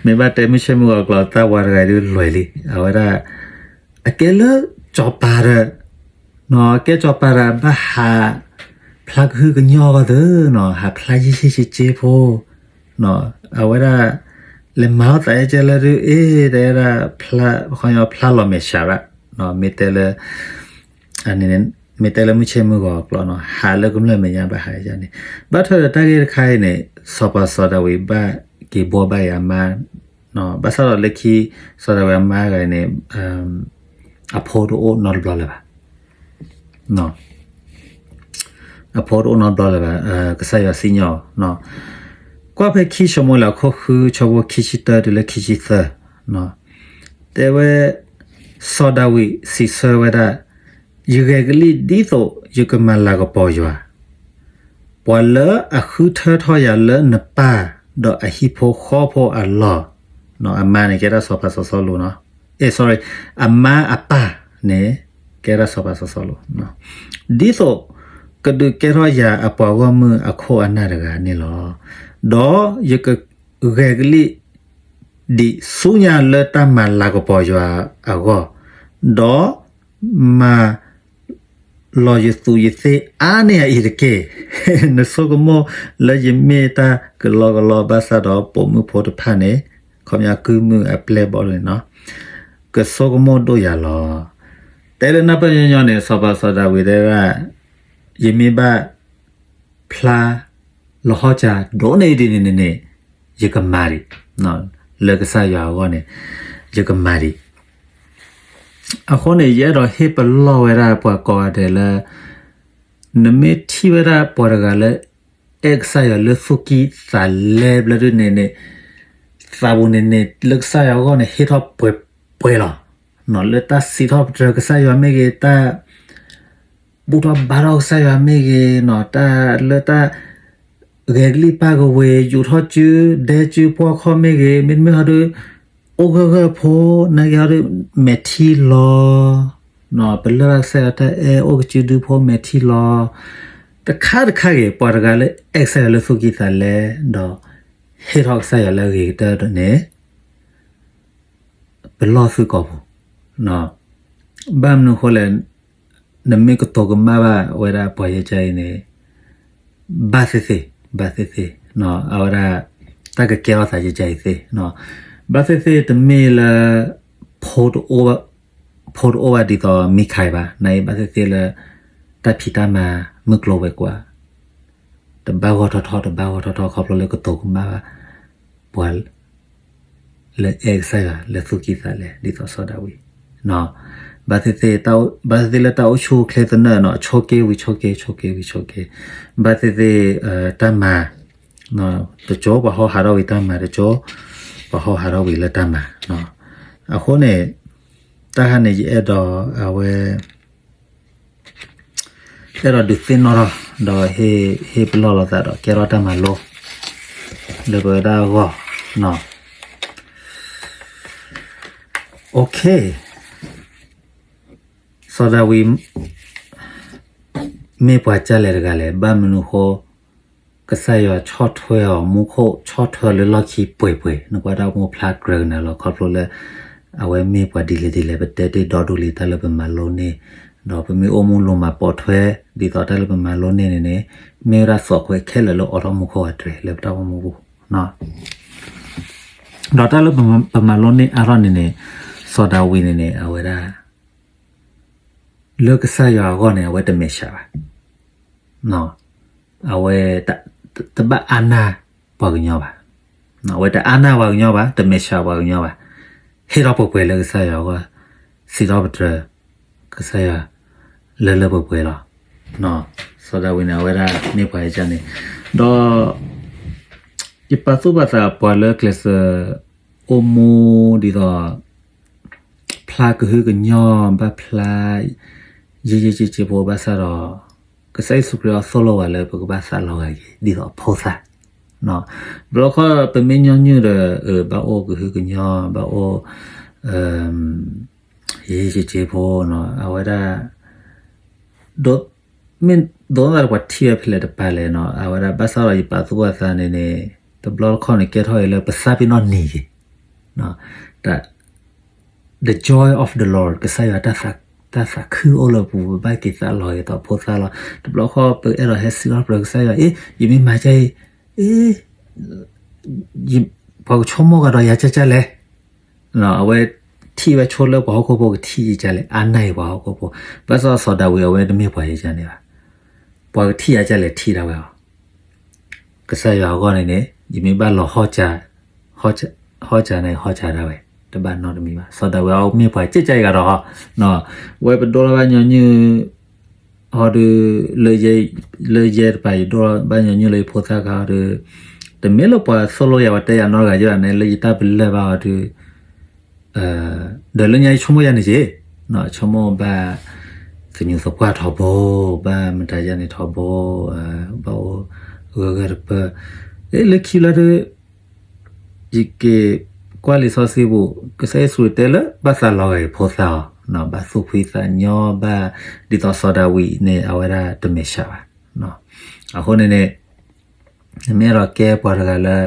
မ့ၢ်ဘၣ်တဲမုၢ်ဆ့ၣ်မုၢ်ဂီၤကျိာ် သးဝၤတဂၤအံၤဒုးလွဲၢ်လံ, အဝဲဒၣ် အကဲလၢစီၤပၤဒီး ကဲစီၤပၤဒီးဘၣ်ဟး ဖျါကဟုကညီၢ်ဂီၢ်သၢနီၤ, ဟးဖျါယံာ်ယံာ်က့က့ဖိ, အဝဲဒၣ် လဲၤမၤအီၣ်သးအဲၣ်ကဲလၢဒုး အ့ တဲဝဲဒၣ် ဖျါလီၤမဲာ်ဆှးဘၣ်, မ့ၢ်တဲလၢ မ့ၢ်တဲလၢမုၢ်ဆ့ၣ်မုၢ်ဂီၤအကျိာ်နီၤ ဟးလၢကမျၢၢ်မဲာ်ညါဘၣ်ဟးယါန့ၣ်, ဘၣ်ထွဲဒီးတၢ်ဂ့ၢ်တခါအံၤန့ၣ် စီၤပၤစီၤဒၤဝံးဘၣ်က့ၤဘှီဘၣ်အံၤအမါ, ဘၣ်ဆၣ်ဒီးလၢခံ စီၤဒၤဝံးအမါတဂၤအံၤန့ၣ် အဖိတအိၣ်နီတဘျီလၢၤဘၣ် အဖိတအိၣ်နီတဘျီလၢၤဘၣ်, ကစၢ်ယွၤစံၣ်ညီၣ်အီၤ, ကွၢ်ဖဲခံၡမူၤအ့လးခိၣ်ဃု ဆၢဖိခံဆံတၢတုၤလၢခံဆံသၢ, တဲဝဲ စီၤဒၤဝံးစံးဆၢဝဲဒၣ်, ယဂဲၤကလံၣ်ဒ်သိးယကမၤလၤကပီၤယွၤ, ပှၤလၢအဃုထၢထီၣ်ယၤလၢနပၢ်ဒီးအဟံၣ်ဖိဃီဖိအလီၢ်, အမါန့ၣ်ကဲဒၣ်စီၤပၤစီၤစီလူးနီၤ, အ့ sorry, အမါအပၢ်န့ၣ် ကဲဒၣ်စီၤပၤစီၤစီလူး, ဒ်သိးကဒုးကဲထီၣ်ယၤအပှၤဂီၢ်မုၢ်အခိၣ်အနၢ်တဂၤန့ၣ်လီၤ. ဒီးယကဂဲၤကလံၣ် ဒံးဆူညါလၢတၢ်မၤလၤကပီၤယွၤအဂီၢ်, ဒီးမၤလီၤယသူးယသ့ၣ်အါန့ၢ်အအံၤတက့ၢ်. နဆိကမိၣ်လၢယမ့ၢ်တၢ်ကလီကလီဘၣ်ဆၣ်ဒီး ပိာ်မုၣ်ဖိတဖၣ်န့ၣ် ခီပညီကုၢ်မုၢ်အပျဲၢ်ဘီန့ၣ်နီၤ, ကဆိကမိၣ်ဒိၣ်ယၤလီၤ. တဲလၢနၢ်ပၢၢ်ညီညီန့ၣ် စီၤပၤစီၤဒၤဝံးတဲဒၣ် ယမ့ၢ်ဘၣ် ဖျါလီၤဟီၣ်ကၢဒိၣ်န့ၢ်ဒ်န့ၣ်န့ၣ်န့ၣ် ယကမၤဒံး, လၢကစၢ်ယွၤအဂီၢ်န့ၣ် ယကမၤဒံး. အဃိန့ၣ် ယအဲၣ်ဒိးဟ့ၣ်ပလီၢ်ဝဲဒၣ်ပှၤကိးဂၤဒဲးလၢ နမ့ၢ်ထံၣ်ဝဲဒၣ်ပှၤတဂၤလၢ အဲၣ်ကစၢ်ယွၤလၢသူၣ်ကံၢ်သးလဲဘျီဒုန့ၣ်န့ၣ် သးပူၤန့ၣ်န့ၣ် လၢကစၢ်ယွၤအဂီၢ်န့ၣ် ဟ့ၣ်ထီၣ်ပှဲၤပှဲၤလီၤ. လၢတၢ်စံးထီၣ်ပတြၢၤကစၢ်ယွၤမ့ၢ်ဂ့ၤ, တၢ် ဘူၣ်ထီၣ်ဘါထီၣ်ကစၢ်ယွၤမ့ၢ်ဂ့ၤ, တၢ်လၢတၢ် ဂဲၤကလံၣ်ပၢ်ကဝ့ၤ ယူာ်ထီၣ်စု ဒဲစုပှီၢ်ခီၣ်မ့ၢ်ဂ့ၤ, မ့တမ့ၢ်ဟီဒု အိၣ်ဂၢၢ်ဂၢၢ်ဖိ နာ်က့ဟီဒု မဲာ်ထံလီၤ, ပလၢၢ်ဘၣ်ကစၢ်ယွၤတၢ်အဲၣ် အိၣ်ကစုဒုဖိ မဲာ်ထံလီၤ, တခါတခါဂ့ၤ ပှၤတဂၤလၢအဲၣ်ကစၢ်ယွၤလၢသူၣ်ကံၢ်သးလဲ ဒီး ဟ့ၣ်ထီၣ်ကစၢ်ယွၤလၢအဂ့ၤကတၢၢ်န့ၣ် ပလီၢ်သုကိာ်ပူၤ, ဘၣ်မနုၤအဃိလဲၣ်, နမ့ၢ်ကတိၤကမၣ်ဘၣ်ဝဲဒၣ်ပှၤယဲကါအံၤန့ၣ်, ဘၣ်သ့ၣ်သ့ၣ်, ဘၣ်သ့ၣ်သ့ၣ်, အဝဲဒၣ် တၢ်ကကဲထီၣ်သးယကဲအံၤသ့, ဘၣ်သ့ၣ်သ့ၣ်တမ့ၢ်လၢ ဖိတအိၣ်ဘၣ်ဒ်သိးမံခါအံၤဘၣ်, နာ်အံၤဘၣ်သ့ၣ်သ့ၣ်လၢ တၢ်ဖံးတၢ်မၤမုၢ်ကျိၤဝဲၤကွာ် တဘၣ်ဂီၢ်ထီၣ်ထီၣ် တဘၣ်ဂီၢ်ထီၣ်ထီၣ် ခီဖျိလၢကတိၤကမၣ်ဘၣ် ပှၤ လၢအဲၣ်ကစၢ်ယွၤ လၢသူၣ်ကံၢ်သးလဲ ဒ်သိးစီၤဒၤဝံး, ဘၣ်သ့ၣ်သ့ၣ် ဘၣ်သ့ၣ်သ့ၣ်လၢတၢ်အိၣ်ဆူၣ်အိၣ်ချ့သနၢၣ်နီၤ ဆိးက့ဝံၤဆိးက့ ဆိးက့ဝံၤဆိးက့, ဘၣ်သ့ၣ်သ့ၣ် တၢ်မၤ တကၠိပှၤဟီဟးထီၣ်ဝံၤတၢ်မၤ တကၠိပှၤဟီဟးထီၣ်ဝံၤလၢတၢ်မၤ, အဃိန့ၣ် တၢ်ဟါန့ၣ်ယအဲၣ်ဒိး အဝဲ အဲၣ်ဒိးဒုးသ့ၣ်နီၣ်ထီၣ် ဒီးဟ့ၣ်ပလီၢ်လိာ်သးဒီးကဲထီၣ်တၢ်မၤလိ လၢပဝဲဒၣ်အဂီၢ်နီၤ, စီၤဒၤဝံး မ့ၢ်ပှၤကၢ်လဲၣ်တဂၤလဲၣ်, ဘၣ်မနုၤဃိ ကစၢ်ယွၤဆီၣ်ထွဲအီၤ မူခိၣ်ဆီၣ်ထွဲလၢလီၢ်ခံပှဲၤပှဲၤ နကွၢ်တၢ်အိၣ်မူဖျါကြၢးကနၤလီၤ ခီဖျိလၢ အဝဲမ့ၢ်ပှၤဒ်လဲၣ်ဒ်လဲၣ် ပတဲတ့ၢ်ဒီဒူၣ်လံတၢ်လၢပမၤလိန့ၢ်, ဒီးပမ့ၢ်အိၣ်မူလိၤမၤပိာ်ထွဲ ဒ်သိးတၢ်လၢပမၤလိန့ၢ်န့ၣ်န့ၣ် မ့ၢ်ဝဲဒၣ်သိးခွဲးခဲလၢာ်လၢအိးထီၣ်မူခိၣ်အတြဲၤလၢပတၢ်အိၣ်မူပူၤ ဒီးတၢ်လၢပမၤလိန့ၢ်အါထီၣ်န့ၣ်န့ၣ် စီၤဒၤဝံးန့ၣ်န့ၣ် အဝဲဒၣ် လၢကစၢ်ယွၤအဂီၢ်န့ၣ် အဝဲတမဲာ်ဆှးဘၣ်, အဝဲ တဘၣ်အါနၢ်ပှၤကညီဘၣ်, အဝဲတအါနၢ်ပှၤကညီဘၣ် တမဲာ်ဆှးပှၤကညီဘၣ်, ဟ့ၣ်ထီၣ်ပှဲၤပှဲၤလၢကစၢ်ယွၤအဂီၢ်, စံးထီၣ်ပတြၢၤ ကစၢ်ယွၤ လၢလၢပှဲၤပှဲၤလီၤ. စီၤဒၤဝံးန့ၣ် အဝဲဒၣ်မ့ၢ်ပှၤယကၢ်န့ၣ်, ဒီး ယပာ်သူၣ်ပာ်သးပှၤလၢကျဲးစၢး အိၣ်မူဒ်သိး ဖျါကဟုကညီၢ် ဘၣ်ဖျါ ယံာ်ယံာ်က့က့ဖိ ဘၣ်ဆၣ်ဒီး ကစၢ်ယ့ၣ်ၡူးခရံာ်အသိၣ်လိဝဲလၢပကဘၣ်သးလီၤဂာ်က့ၤ ဒ်သိးအဖိသၣ်, ဘျီခီပမ့ၢ်ညီနုၢ်ဒီး ဘၣ်အိၣ်ကဟုကညီၢ် ဘၣ်အိၣ် ယံာ်ယံာ်က့က့ဖိ အဝဲဒၣ် မ့ၢ်ဒိးသးလၢပှၤထံၣ်ဝဲဖဲလဲၣ်တပၤလဲၣ်နီၤ အဝဲဒၣ်ဘၣ်ဆၣ်ဒီးယပာ်သူၣ်ပာ်သးန့ၣ်န့ၣ် တဘျီတခီၣ်န့ၣ်ကဲထီၣ်အံၤလၢပသးပ့ၤနီၣ်န့ၢ်က့ၤ the joy of the Lord ကစၢ်ယွၤ တၢ်သးခုအိၣ်လၢပပူၤ ပဘၣ်က့ၤသးလီၤက့ၤသိးဖိသၣ်လီၤ. တဘျီခီပအဲၣ်ဒိးဟဲစံးထီၣ်ပတြၢၤကစၢ်ယွၤ အ့ ယမ့ၢ်မၤကဲအံၤ အ့ ပှၤကဆိကမိၣ်ကဒီးယၤကၢ်ကၢ်လဲၣ် အဝဲထံၣ်ဝဲဆိလၢပှၤဟီၣ်ခိၣ်ဖိကထံၣ်ယကၢ်လဲၣ် အါနၢ်အံၤပှၤဟီၣ်ခိၣ်ဖိ ဘၣ်ဆၣ်စီၤဒၤဝံးအဝဲတမ့ၢ်ပှၤယကၢ်န့ၣ်ဘၣ် ပှၤကထံၣ်ယၤကၢ်လဲၣ်ထံၣ်ဒၣ်ဝဲအီၤ ကစၢ်ယွၤအဂီၢ်န့ၣ်န့ၣ် ယမ့ၢ်ဘၣ်လီၤဟီၣ်စၢ် ဟီၣ်စၢ်န့ၣ် ဟီၣ်စၢ်ဒၣ်ဝဲ တဘၣ်နီတမံၤဘၣ် စီၤဒၤဝံးအမ့ၢ်ပှၤကၢ်ကၢ်အံၤဂၤဒီး ဝဲပဒိလီၤဘၣ်ညီနုၢ် ဟီဒီး လၢယဲတပၤ ယဒိလီၤဘၣ်ညီနုၢ်လၢယဖိသၣ်ခါဒီး တမ့ၢ်လၢပှၤသိၣ်လိယၤ ပှၤတဲယၤနီတဂၤယဲဘၣ်န့ၣ် လၢယတၢ်ပလၢၢ်ဘၣ်အီၤဒီး ဒီးလၢညါယဆိကမိၣ်ယၤန့ၣ်က့ၤ ဆိကမိၣ်ဘၣ် သညူးသပှၢ်ထီဘိ ဘၣ်မတၤယၤန့ၣ်ထီဘိ ဘၣ်အိၣ်ဂၢၢ်ဂၢၢ်တပၢၢ် လၢခံလၢဒီး ယက့ၤကွၢ်လံာ်စီဆှံပူၤ ကစၢ်ယ့ၣ်ၡူးတဲလၢဘၣ်သးလီၤဂာ်အံၤဖိသၣ်အီၤ ဘၣ်သူၣ်ဖှံသးညီ ဘၣ်ဒ်သိးစီၤဒၤဝံးန့ၣ် အဝဲဒၣ်တမဲာ်ဆှးဘၣ် အဃိန့ၣ်န့ၣ် နမ့ၢ်အဲၣ်ဒိးကဲပှၤတဂၤလၢ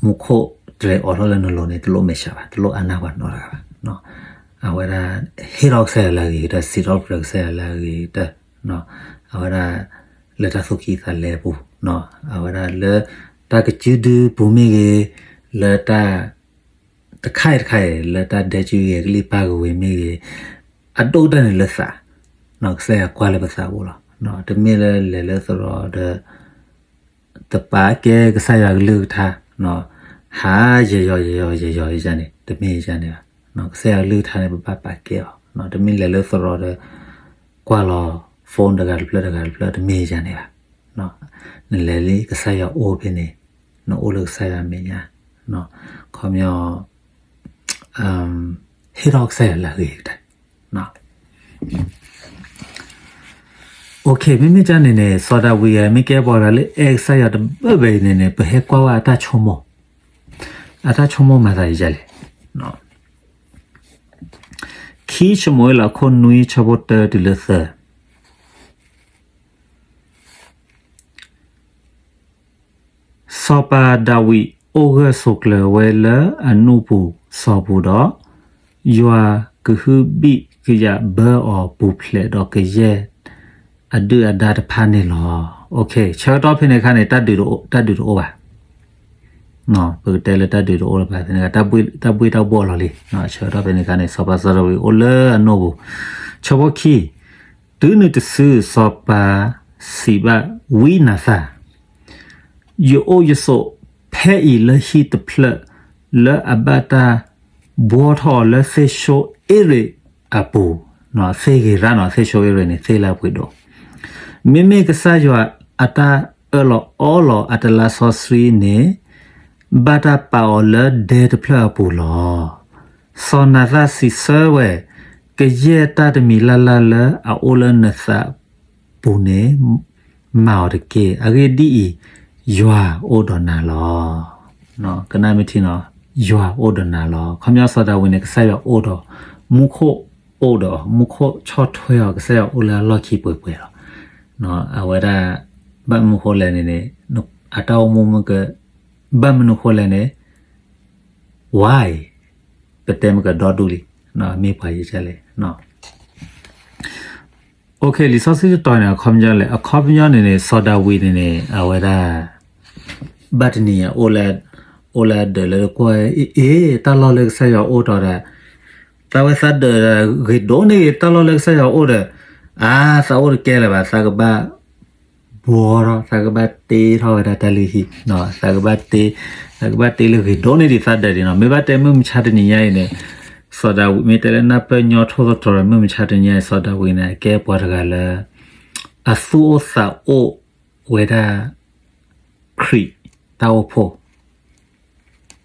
မူခိၣ်တြဲၤအိးထီၣ်လၢနလိၤန့ၣ် တလိၣ်မဲာ်ဆှးဘၣ် တလိၣ်အါနၢ်ပှၤနီတဂၤဘၣ် အဝဲဒၣ် ဟ့ၣ်ထီၣ်ကစၢ်ယွၤလၢအဂ့ၤကတၢၢ် စံးထီၣ်ပတြၢၤကစၢ်ယွၤလၢအဂ့ၤကတၢၢ် အဝဲဒၣ် လၢတၢ်သူၣ်ကံၢ်သးလဲအပူၤ အဝဲဒၣ်လၢ တၢ်ကစုဒုပူၤမ့ၢ်ဂ့ၤ လၢတၢ် တခါအံၤတခါအံၤ လၢတၢ်ဒဲကၠူဂဲၤကလံၣ်ပၢ်ကဝ့ၤမ့ၢ်ဂ့ၤ အဒိၣ်ကတၢၢ်န့ၣ်လၢသး ကစၢ်ယွၤကွၢ်လၢပသးပူၤလီၤ တမ့ၢ်လၢလဲၤလၢသရိာ်ဒီး တပာ်ကဲကစၢ်ယွၤကလုၢ်ကထါ ဟးယယီၤယယီၤယယီၤယန့ၣ် တမ့ၢ်ယန့ၣ်ဘၣ် ကစၢ်ယွၤကလုၢ်ကထါန့ၣ် ပဘၣ်ပာ်ကဲအီၤ တမ့ၢ်လဲၤလၢသရိာ်ဒီး ကွၢ်လီၤ phone တဂၤတဖျၢၣ်တဂၤတဖျၢၣ် တမ့ၢ်ယန့ၣ်ဘၣ် နလဲၤလံ ကစၢ်ယွၤအိၣ်ဖဲန့ၣ် နအိၣ်လၢကစၢ်ယွၤအမဲာ်ညါ ခီပညီ ဟ့ၣ်ထီၣ်ကစၢ်ယွၤလၢအဂ့ၤကတၢၢ် မ့မ့ၢ်ကန့ၣ်န့ၣ် စီၤဒၤဝံးဧၢ မ့ၢ်ကဲပှၤတဂၤလၢအဲၣ်ကစၢ်ယွၤတဘၣ်ဘၣ်အံၤန့ၣ်န့ၣ် ပဟဲကွၢ်ဝဲအတၢ်ဆိကမိၣ် အတၢ်ဆိကမိၣ်မၤသးဒ်လဲၣ် ခံၡမူၤအ့လး အခိၣ်နွံ ဆၢဖိတၢတုၤလၢသၢ စီၤပၤဒၤဝံးအိၣ်ဂၢၢ်ဆိးကျၢၤဝဲလၢအနူၢ်ပူၤစီၤပူၤဒီး, ယွၤကဟုဘံၣ်ကယာ်ဘၢအီၤပူၤဖျဲးဒီးကယဲၢ်အဒုၣ်အဒါတဖၣ်န့ၣ်လီၤ. ဆၢကတီၢ်ဖဲန့ၣ်အခါန့ၣ် တၢ်ဒုးတအိၣ်ဘၣ်. ပကတဲလၢတၢ်ဒုးတအိၣ်လၢၤဘၣ်, တၢ်ဘှ့ၣ်တၢ်ဘှီၣ်လီၤလံ. ဆၢကတီၢ်ဖဲန့ၣ်အခါန့ၣ် စီၤပၤစီၤဒၤဝံးအိၣ်လၢအနိၣ်ပူၤ. ဆၢဖိခံ, တုၤနုၤတစု စီၤပၤစံးဘၣ်ဝံနၤသၣ်, ယအိၣ်ယဆိးဖဲအံၤလၢဟံၣ်တဖျၢၣ် လၢအဘၣ်တၢ်ဘှီထီၣ်အီၤလၢသ့ၣ်ၡိအ့ရ့းအပူၤ, သ့ၣ်ဂ့ၤရၣ်နီၤ, သ့ၣ်ၡိအ့ရ့းန့ၣ် သ့ၣ်လၢအပှ့ၤဒိၣ်, မ့မ့ၢ်ကစၢ်ယွၤအတၢ်အၢၣ်လီၤအီလီၤအတလါစီဆှံန့ၣ် ဘၣ်တၢ်ပာ်အီၤလၢဒဲတဖျၢၣ်အပူၤလီၤ. စီၤနၤသၣ်စံးဆၢဝဲ, ကယဲၢ်တၢ်တမံၤလၢ်လၢ်လၢအအိၣ်လၢနသးပူၤန့ၣ် မၤအီၤတက့ၢ်. အဂ့ၢ်ဒ်အံၤ, ယွၤအိၣ်ဒီးနၤလီၤ. ကနၣ်မ့ၢ်ထံနီၤ, ယွၤအိၣ်ဒီးနၤလီၤ. ခီပညီစီၤဒၤဝံးန့ၣ် ကစၢ်ယွၤအိၣ်ဒီး, မူခိၣ်အိၣ်ဒီး, မူခိၣ်ဆီၣ်ထွဲအီၤ, ကစၢ်ယွၤအိၣ်လၢအလီၢ်ခံပှဲၤပှဲၤလီၤ. အဝဲဒၣ် ဘၣ်မနုၤဃိလဲၣ်န့ၣ်န့ၣ်, အတၢ်အိၣ်မူမ့ၢ်က ဘၣ်မနုၤဃိလဲၣ်န့ၣ်, why, ပတဲမ့ၢ်ကဒီဒူၣ်လံ, မ့ၢ်ပှၤယကလဲၣ် လံာ်စီဆှံတတီၤန့ၣ် အခီပညီလဲၣ်, အခီပညီန့ၣ်န့ၣ် စီၤဒၤဝံးန့ၣ်န့ၣ် အဝဲဒၣ် ဘၣ်တနံၤညါ အိၣ်လၢအဒၢးလၢကွၢ်, အ့ တၢ်လီၢ်လၢကစၢ်ယွၤအိၣ်ဒီး, သးဝဲသးဒၢးဂ့ၤဒိၣ်န့ၢ်ဂ့ၤ တၢ်လီၢ်လၢကစၢ်ယွၤအိၣ်ဒီး, အါ သးအိၣ်တကဲလၢၤဘၣ်, သးကဘၣ် ဘှီထီၣ်, သးကဘၣ်တ့ထီၣ်ဝဲဒၣ်တၢ်လုၢ်ဟံၣ်, သးကဘၣ်တ့, သးကဘၣ်တ့လၢဂ့ၤဒိၣ်န့ၢ်ဒံးသးဒၢးဒံးနီၤ. မ့ၢ်ဘၣ်တဲမုၢ်မဆါတနံၤညါအံၤန့ၣ်, စီၤဒၤဝံးမ့ၢ်တဲလၢနၢ်ပၢၢ်ညီထိၣ်သတြီၤဒီး မုၢ်မဆါတနံၤညါအံၤ စီၤဒၤဝံးန့ၣ် အကဲပှၤတဂၤလၢ အသူၣ်အိၣ်သးအိၣ်ဝဲဒၣ် ခရံာ်တၢ်အိၣ်ဖှိၣ်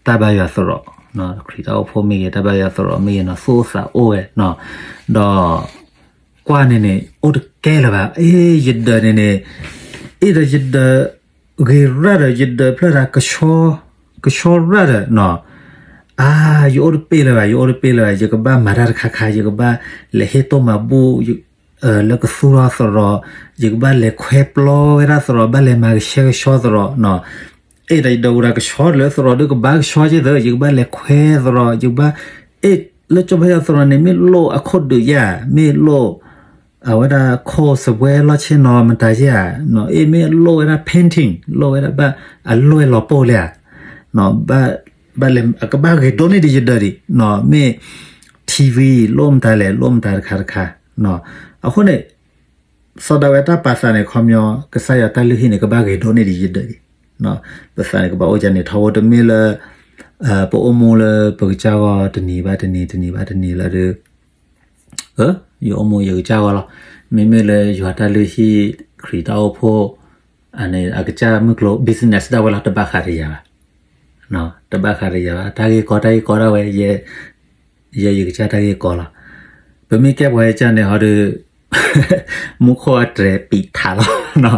တၢ်ဘါယွၤသရိာ်, ခရံာ်တၢ်အိၣ်ဖှိၣ်မ့ၢ်ဂ့ၤ, တၢ်ဘါယွၤသရိာ်မ့ၢ်ဂ့ၤနီၤ, သူၣ်အိၣ်သးအိၣ်ဝဲ, ဒီး ကွၢ်န့ၣ်န့ၣ် အိၣ်တကဲလၢၤဘၣ်, အ့ ယဒၢးန့ၣ်န့ၣ်, အ့ဒီးယဒၢးဂ့ၤရၣ်ဒီး ယဒၢးဖျၢၣ်တၢ် ကဆှီရၣ်ဒီးနီၤ, အါ ယအိၣ်တပ့ၢ်လၢၤဘၣ်, ယအိၣ်တပ့ၢ်လၢၤဘၣ်, ယကဘၣ်မၤတၢ်တခါခါ, ယကဘၣ်လဲၤဟ့ၣ်တိၢ်မၤဘူၣ် လၢကသူၣ်ထီၣ်သရိာ်, ယကဘၣ်လဲၤခွဲပျီဝဲဒၣ်သရိာ်, ဘၣ်လဲၤမၤကဆှဲကဆှီသရိာ်နီၤ. အ့ဒီးယဒၢးအိၣ်ဒီးကဆှီလၢသရိာ်ဒီး ကဘၣ်ကဆှီက့သၢ, ယကဘၣ်လဲၤခွဲသရိာ်, ယကဘၣ်, အ့ လၢကၠီၤဘါယွၤသရိာ်န့ၣ် မ့ၢ်လိၣ်အခိၣ်ဒုးယါ, မ့ၢ်လိၣ် အဝဲဒၣ်ခိၣ်စပွဲလီၢ်ဆ့ၣ်နီၤမတၤယါ, အ့ မ့ၢ်လိၣ်ဝဲဒၣ် painting လိၣ်ဝဲဒၣ်ဘၣ်အလွဲၢ်လီၤပှီၢ်လၢဧါ, ဘၣ်လဲၤ အကဘၣ်ဂ့ၤဒိၣ်န့ၢ်ဒံးယဒၢးဒံး, မ့ၢ် ထံဝံၤ လိၣ်မတၤလဲၣ်, လိၣ်မတၤတခါတခါ, အဃိန့ၣ် စီၤဒၤဝံးအတၢ်ပာ်သးန့ၣ် ခီပညီ ကစၢ်ယွၤတၢ်လုၢ်ဟံၣ်န့ၣ် ကဘၣ်ဂ့ၤဒိၣ်န့ၢ်ဒံးယဒၢးဒံး, ပသးန့ၣ် ကဘၣ်အိၣ်ကန့ၣ် ထီဘိတမ့ၢ်လၢ ပအိၣ်မူလၢပကစၢ်ဂီၢ်တနံၤဘၣ်တနံၤ တနံၤဘၣ်တနံၤလၢဒုး ယအိၣ်မူယကစၢ်ဂီၢ်လီၤ. မ့မ့ၢ်လၢယွၤတၢ်လုၢ်ဟံၣ် ခရံာ်တၢ်အိၣ်ဖှိၣ် အန့ၣ် အကစၢ်မုၢ်ကျိၤ business ဒၣ်ဝဲလီၤ, တဘၣ်ဃးဒီးယၤဘၣ်, တဘၣ်ဃးဒီးယၤဘၣ်, တၢ်ဂ့ၢ်ကီ တၢ်ဂ့ၢ်ကီဒၣ်ဝဲ ယဲယကစၢ်တၢ်ဂ့ၢ်ကီလီၤ. ပမ့ၢ်ကဲပှၤယကစၢ်န့ၣ်ဟီဒီး မူခိၣ်အတြဲၤပံးထးလီၤ,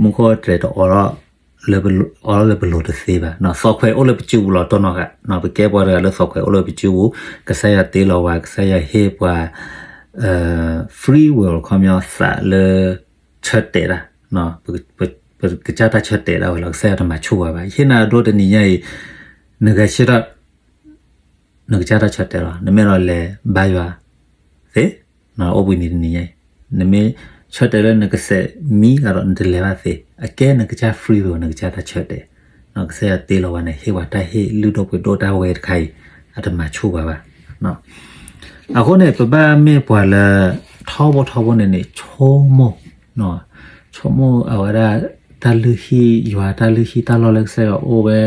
မူခိၣ်အတြဲၤတအီလီၤ အီလီၤလၢပလိၤတသ့ဘၣ်, သီၣ်ခွဲးအိၣ်လၢပစုပူၤလီၤ တိၢ်နီၢ်ဂၤ, ပကဲပှၤတဂၤလၢသီၣ်ခွဲးအိၣ်လၢပစုပူၤ, ကစၢ်ယွၤတ့လီၤဝဲ, ကစၢ်ယွၤဟ့ၣ်ပှၤ free will ခီပညီသးလၢ ဆၢတဲာ်တၢ်, ပကစၢ်တၢ်ဆၢတဲာ်ဒၣ်ဝဲလီၤ, ကစၢ်ယွၤတမၤဆူၣ်ပှၤဘၣ်. ယဟ့ၣ်နၤအဒိတနံၤညါအံၤ နဂဲၤဆၢထၢၣ် နကစၢ်တၢ်ဆၢတဲာ်လီၤ, နမ့ၢ်လီၤလဲၤဘါယွၤသ့, အိၣ်ဘှံးနံၤတနံၤညါအံၤ, နမ့ၢ်ဆၢတဲာ်လၢနကစဲးမံဂၤဒီး နတလဲၤဘၣ်သ့, အကဲနကစၢ် free will နကစၢ်တၢ်ဆၢတဲာ်, ကစၢ်ယွၤတ့လီၤဝဲန့ၣ် ဟ့ၣ်ပှၤတၢ်ဟ့ၣ်လုၢ်ဒိၣ်ပှ့ၤဒိၣ်တၢ်ဝဲတခါအံၤ အတမၤဆူၣ်ပှၤဘၣ်. အဃိန့ၣ် ပဘၣ်မ့ၢ်ပှၤလၢ ထီဘိထီဘိန့ၣ်န့ၣ် ဆိကမိၣ် ဆိကမိၣ်အဝဲဒၣ် တၢ်လုၢ်ဟံၣ် ယွၤတၢ်လုၢ်ဟံၣ် တၢ်လီၢ်လၢကစၢ်ယွၤအိၣ်ဝဲ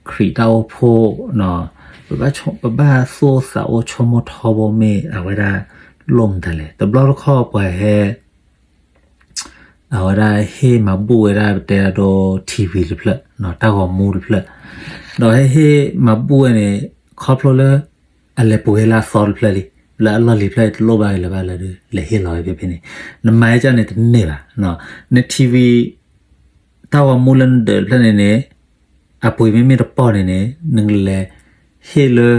ခရံာ်တၢ်အိၣ်ဖှိၣ်, ပဘၣ်သူၣ်အိၣ်သးအိၣ်ဆိကမိၣ်ထီဘိမ့ၢ်အဝဲဒၣ် လိၣ်မတၤလဲၣ်. တဘျီတခီၣ်ပှၤဟဲ အဝဲဒၣ်ဟ့ၣ်မၤဘူၣ်ဝဲဒၣ် ပတဲဒိ TV တဖျၢၣ်, တၢ်ဂီၤမူတဖျၢၣ်, ဒီးဟဲဟ့ၣ်မၤဘူၣ်ဝဲန့ၣ် ခီဖျိလၢ အလဲၤပှ့ၤဝဲလၢအသီတဖျၢၣ်လံ, လၢအလီၢ်လံၤတဖျၢၣ်အံၤ တလိၣ်ဘၣ်လၢၤဘၣ်လၢဒုး လဲၤဟ့ၣ်လီၤဝဲဖဲဖဲန့ၣ်, နမၤဟဲကၢ်န့ၣ်တန့ၢ်ဘၣ်, န TV တၢ်ဂီၤမူလၢနဒၢးတဖျၢၣ်န့ၣ်န့ၣ် အပှ့ၤမ့မ့ၢ်တပီၢ်န့ၣ်န့ၣ် နကလဲၤဟ့ၣ်လၢ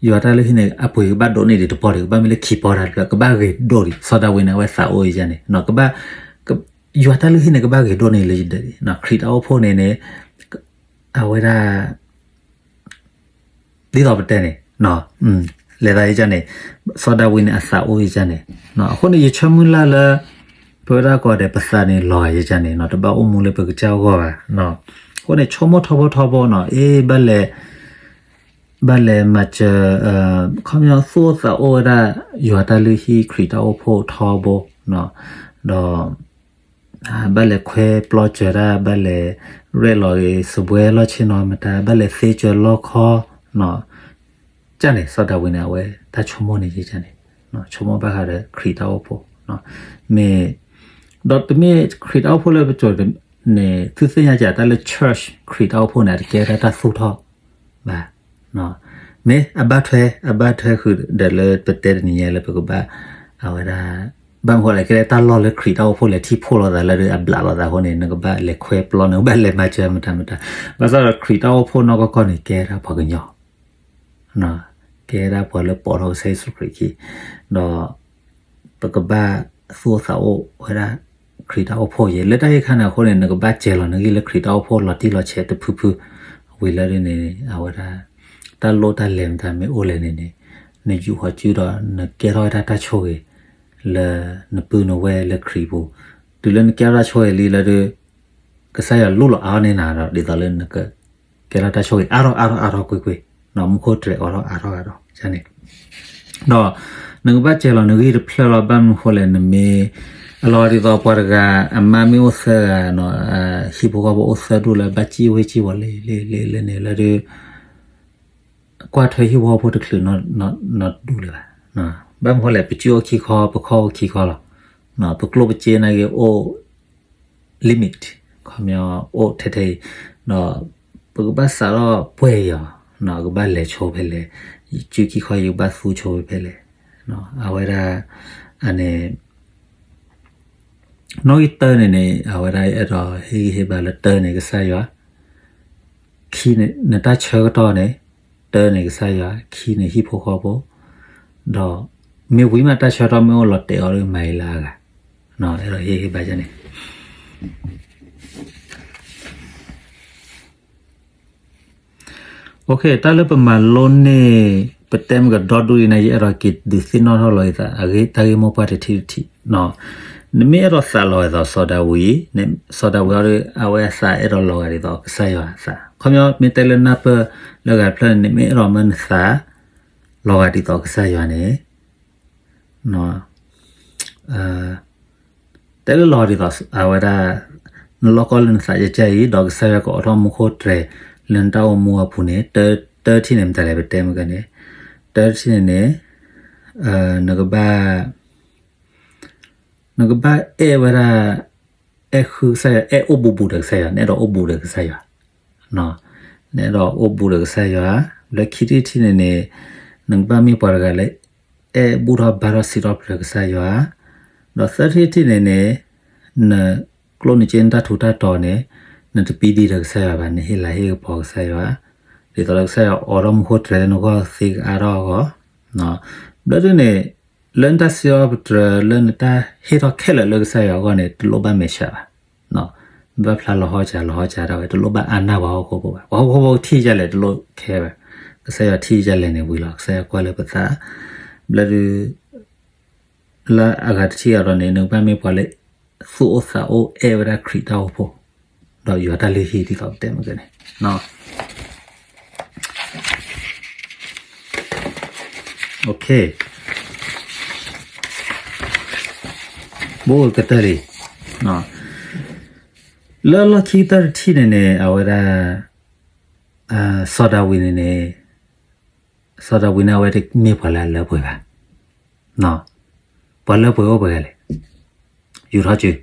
ယွၤတၢ်လုၢ်ဟံၣ်န့ၣ် အပှ့ၤကဘၣ်ဒိးန့ၢ်ဒံးတပီၢ်ဒီး ကဘၣ်မ့ၢ်လၢခံပီၢ်တၢ်တဖျၢၣ် ကဘၣ်ဂ့ၤဒိၣ်ဒံး, စီၤဒၤဝံးန့ၣ် အဝဲသးအိၣ်အံၤန့ၣ် ကဘၣ် ယွၤတၢ်လုၢ်ဟံၣ်န့ၣ် ကဘၣ်ဂ့ၤဒိၣ်န့ၢ်လၢယဒၢးဒံး, ခရံာ်တၢ်အိၣ်ဖှိၣ်န့ၣ်န့ၣ် အဝဲဒၣ် ဒ်သိးပတဲန့ၣ် လဲၤသးအံၤန့ၣ် စီၤဒၤဝံးန့ၣ် အသးအိၣ်အံၤန့ၣ်, အဃိန့ၣ် ယဆၢမုၢ်လၢ်လၢ ပဝဲဒၣ်ကိးဂၤဒဲး ပသးန့ၣ်လီၤဂာ်ယကန့ၣ်နီၤ, တဘၣ်အိၣ်မူလၢပကစၢ်အဂီၢ်ဘၣ်. အဃိန့ၣ် ဆိကမိၣ်ထီဘိထီဘိနီၤ, အ့ ဘၣ်လဲၤ ဘၣ်လဲၤမၤစၢၤ ခီပညီသူၣ်အိၣ်သးအိၣ်ဝဲဒၣ် ယွၤတၢ်လုၢ်ဟံၣ် ခရံာ်တၢ်အိၣ်ဖှိၣ်ထီဘိနီၤ, ဒီး ဘၣ်လဲၤခွဲပျီစၢၤတၢ်, ဘၣ်လဲၤရဲၣ်လီၤဂ့ၤ စပွဲလီၢ်ဆ့ၣ်နီၤမတၤ, ဘၣ်လဲၤသ့စၢၤလီခီနီၤ, ကန့ၣ် စီၤဒၤဝံးန့ၣ် အဝဲတၢ်ဆိကမိၣ်န့ၣ်ယကန့ၣ်, ဆိကမိၣ်ဘၣ်ဃးဒီးခရံာ်တၢ်အိၣ်ဖှိၣ်, မ့ၢ် ဒီးတမ့ၢ်ခရံာ်တၢ်အိၣ်ဖှိၣ်လၢပစိၤန့ၣ် သုသ့ၣ်ညါစ့ၢ် တၢ်လၢ church ခရံာ်တၢ်အိၣ်ဖှိၣ်န့ၣ် အတကဲတၢ်သူၣ်ထီၣ်ဘၣ်. မ့ၢ်အဘၣ်ထွဲ အဘၣ်ထွဲဃုာ်ဒီးလၢပတဲတနံၤညါလၢပကဘၣ် အဝဲဒၣ် ဘၣ်မနုၤဃိလဲၣ် ကဲလၢတၢ်လီၢ်လၢခရံာ်တၢ်အိၣ်ဖှိၣ်လဲၤထံၣ်ဖှိၣ်လိာ်သးလၢအဘျးလိာ်သးအဃိန့ၣ် နကဘၣ်လဲၤခွဲပျီ နကဘၣ်လဲၤမၤစၢၤမတၤမတၤ, ဘၣ်ဆၣ်ဒီးခရံာ်တၢ်အိၣ်ဖှိၣ်နီၢ်ကီၢ်ကီၢ်န့ၣ် ကဲဒၣ်ပှၤကညီ ကဲဒၣ်ပှၤလၢပိာ်ထီၣ်ကစၢ်ယ့ၣ်ၡူးခရံာ်ခံ, ဒီး ပကဘၣ်သူၣ်အိၣ်သးအိၣ်ဝဲဒၣ် ခရံာ်တၢ်အိၣ်ဖှိၣ်ယဲ လၢတၢ်ဂ့ၢ်ခါန့ၣ်အဃိန့ၣ် နကဘၣ်စဲၤလီၤနဂံၢ်လၢခရံာ်တၢ်အိၣ်ဖှိၣ်လီၤတံၢ်လီၤဆဲးတဖုဖု, ဝံၤလၢဒ်န့ၣ် အဝဲဒၣ် တၢ်လိၣ်တၢ်လဲၤမတၤမ့ၢ်အိၣ်လဲၣ်န့ၣ်န့ၣ် နယူာ်ဃီၤစုဒီး နကဲထီၣ်ဝဲဒၣ်တၢ်ဆိၣ်ဂ့ၤ လၢနပုၢ်နဝဲၢ်လၢခရံာ်ပူၤ, တုၤလၢနကဲထီၣ်တၢ်ဆိၣ်ဂ့ၤလံလၢဒ် ကစၢ်ယွၤလူလီၤအါထီၣ်န့ၢ်နၤဒီး ဒ်သိးလၢနက ကဲထီၣ်တၢ်ဆိၣ်ဂ့ၤအါထီၣ်အါထီၣ်အါထီၣ်ကွ့ၢ်ကွ့ၢ်, မူခိၣ်တြဲၤအိးထီၣ်အါထီၣ်အါထီၣ်န့ၣ်, ဒီး နကဘၣ်စဲၤလီၤနဂံၢ်တဖျၢၣ်လီၤ ဘၣ်မနုၤဃိလဲၣ် နမ့ၢ် အလီၤဂာ်ဒ်သိးပှၤတဂၤ အမါမ့ၢ်အိၣ်သၢဂၤ ဟံၣ်ဖိဃီဖိအိၣ်သၢဒူၣ်လၢဘၣ်စံၣ်ဝ့ၢ်စံၣ်ဝီၤလံလံလံလံန့ၣ်လၢဒ် ကွၢ်ထွဲဟံၣ်ဖိဃီဖိတချုးနီတဒူၣ်လၢၤဘၣ်, ဘၣ်မနုၤဃိလဲၣ် ပစုအိၣ်ခံခီ ပခီၣ်အိၣ်ခံခီလီၤ, ပကျိၣ်ပစ့နာ်က့အိၣ် limit ခီပညီအိၣ်ထဲထဲအံၤ, ဒီး ပကဘၣ်စးထီၣ်ပှဲၤအီၤ, ကဘၣ်လဲၤဆိဖဲလဲၣ်, စုခံခီယကဘၣ်သူဆိဖဲလဲၣ်, အဝဲဒၣ် အန့ၣ် နီၣ်ဂံၢ်တၢန့ၣ်န့ၣ် အဝဲဒၣ်အဲၣ်ဒိးဟ့ၣ်ဂံၢ်ဟ့ၣ်ဘါလၢတၢန့ၣ်ကစၢ်ယွၤ, ခံန့ၣ် နတၢ်ဆၢကတီၢ်န့ၣ်, တၢန့ၣ်ကစၢ်ယွၤ, ခံန့ၣ်ဟံၣ်ဖိဃီဖိ, ဒီး မ့ၢ်ဝံၤမးတၢ်ဆၢကတီၢ်မ့ၢ်အိၣ်လီၤတဲာ်အီၤဒီးမၤအံၤလၢအဂၤ, အဲၣ်ဒိးဟ့ၣ်ဂံၢ်ဟ့ၣ်ဘါန့ၣ် တၢ်လၢပမၤလိန့ၢ် ပတဲမ့ၢ်ကဒီဒူၣ်အံၤန့ၣ် ယအဲၣ်ဒိးက့ၤဒုးသ့ၣ်နီၣ်ထီၣ်လီၤအသး အဂ့ၢ်တၢ်ဂ့ၢ်မိၢ်ပှၢ်တထံၣ်တထံၣ်, နမ့ၢ်အဲၣ်ဒိးသးလီၤဂာ်ဒ်သိးစီၤဒၤဝံး, စီၤဒၤဝံးအီၤဒီး အဝဲအသးအဲၣ်ဒိးလီၤဂာ်ဒ်သိးကစၢ်ယွၤအသး, ခီပညီမ့ၢ်တဲလၢနၢ်ပၢၢ်လၢဂၤတဖျၢၣ်န့ၣ် နမ့ၢ်အဲၣ်ဒိးမၢနသး လီၤဂာ်ဒ်သိးကစၢ်ယွၤန့ၣ် တဲလၢလီၤဒ်သိး အဝဲဒၣ် နလီၢ်ကီၢ်လၢနသးကဲကဲအံၤ ဒီးကစၢ်ယွၤကအိးထီၣ်မူခိၣ်တြဲၤ လၢနတၢ်အိၣ်မူအပူၤန့ၣ် တၢထံၣ်န့ၣ် မတၤလဲၣ်ပတဲမ့ၢ်ကန့ၣ်, တၢထံၣ်န့ၣ်န့ၣ် နကဘၣ် နကဘၣ်အဲၣ်ဝဲဒၣ် အဲၣ်ဃုကစၢ်ယွၤ အဲၣ်အိၣ်ဘူးဘူးဒီးကစၢ်ယွၤ နအဲၣ်ဒိးအိၣ်ဘူးဒီးကစၢ်ယွၤ နအဲၣ်ဒိးအိၣ်ဘူးဒီးကစၢ်ယွၤ, လၢခံထံၣ်တထံၣ်န့ၣ်န့ၣ် နကဘၣ်မ့ၢ်ပှၤတဂၤလၢ အဲၣ်ဘူၣ်ထီၣ်ဘါထီၣ်စံးထီၣ်ပတြၢၤကစၢ်ယွၤ, ဒီးသၢထံၣ်တထံၣ်န့ၣ်န့ၣ် နကျိၣ်နစ့နတၢ်ထူးတၢ်တီၤန့ၣ် နတပံဒံးဒီးကစၢ်ယွၤဘၣ် နဟ့ၣ်လၤဟ့ၣ်ကပီၤကစၢ်ယွၤ, ဒ်သိးလၢကစၢ်ယွၤအိးထီၣ်မူခိၣ်တြဲၤလၢနဂီၢ်သ့ကအါထီၣ်အဂီၢ်, ဘျီဒ်န့ၣ် လၢနတၢ်စံးထီၣ်ပတြၢၤလၢနတၢ်ဟ့ၣ်ထီၣ်ခဲလၢာ်လၢကစၢ်ယွၤအဂီၢ်န့ၣ် တလိၣ်ဘၣ်မဲာ်ဆှးဘၣ်, ဘၣ်ဖျါလီၤဟီၣ်စှၤလီၤဟီၣ်စှၤဒၣ်ဝဲ တလိၣ်ဘၣ်အါနၢ်ပှၤဟီၣ်ခိၣ်ဖိဘၣ်, ပှၤဟီၣ်ခိၣ်ဖိထံၣ်ဒ်လဲၣ်တလိၣ်ခဲဘၣ်, ကစၢ်ယွၤထံၣ်ဒ်လဲၣ်န့ၣ်ဝံၤလီၤ ကစၢ်ယွၤကွၢ်လၢပသး, ဘျီဒ် လၢအဂၤတထံၣ်အံၤဒီးန့ၣ် နကဘၣ်မ့ၢ်ပှၤလၢ သူၣ်အိၣ်သးအိၣ်အဲၣ်ဝဲဒၣ်ခရံာ်တၢ်အိၣ်ဖှိၣ်, ဒီးယွၤတၢ်လုၢ်ဟံၣ်ဒ်သိးပတဲမ့ၢ်ကန့ၣ် ဘိကတၢၢ်လံ, လၢလီၢ်ခံကတၢၢ်တထံၣ်န့ၣ်န့ၣ် အဝဲဒၣ် စီၤဒၤဝံးန့ၣ်န့ၣ် စီၤဒၤဝံးန့ၣ်အဝဲတမ့ၢ်ပှၤလၢအလၢပှဲၤဘၣ်, ပှၤလၢပှဲၤအိၣ်ပှဲၤဂၤလဲၣ်, ယူာ်ထီၣ်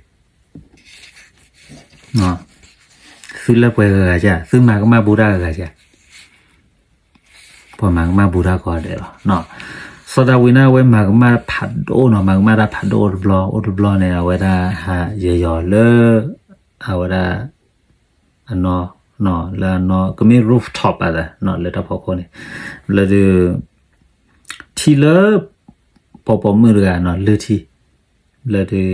စု သုလၢပှဲၤဂၤဂၤဧါ, သုမၤကမၣ်ဘူးတၢ်ဂၤဂၤဧါ, ပှၤမၤကမၣ်ဘူးတၢ်ကိးဂၤဒဲးလီၤ, စီၤဒၤဝံးန့ၣ်အဝဲမၤကမၣ်ဖးဒိၣ်နီၤ, မၤကမၣ်တၢ်ဖးဒိၣ်အိၣ်တဘျီ, အိၣ်တဘျီန့ၣ် အဝဲဒၣ်ဟးယီၤယီၤလၢ အဝဲဒၣ် အနီၢ် လၢအနီၢ် ကမ့ၢ် rooftop ဘၣ်သး လၢတၢ်ဖီခိၣ်န့ၣ် လၢဒုး ထံၣ်လၢ ပိာ်ပိာ်မုၣ်တဂၤနီၤ လုၢ်ထံ လၢဒုး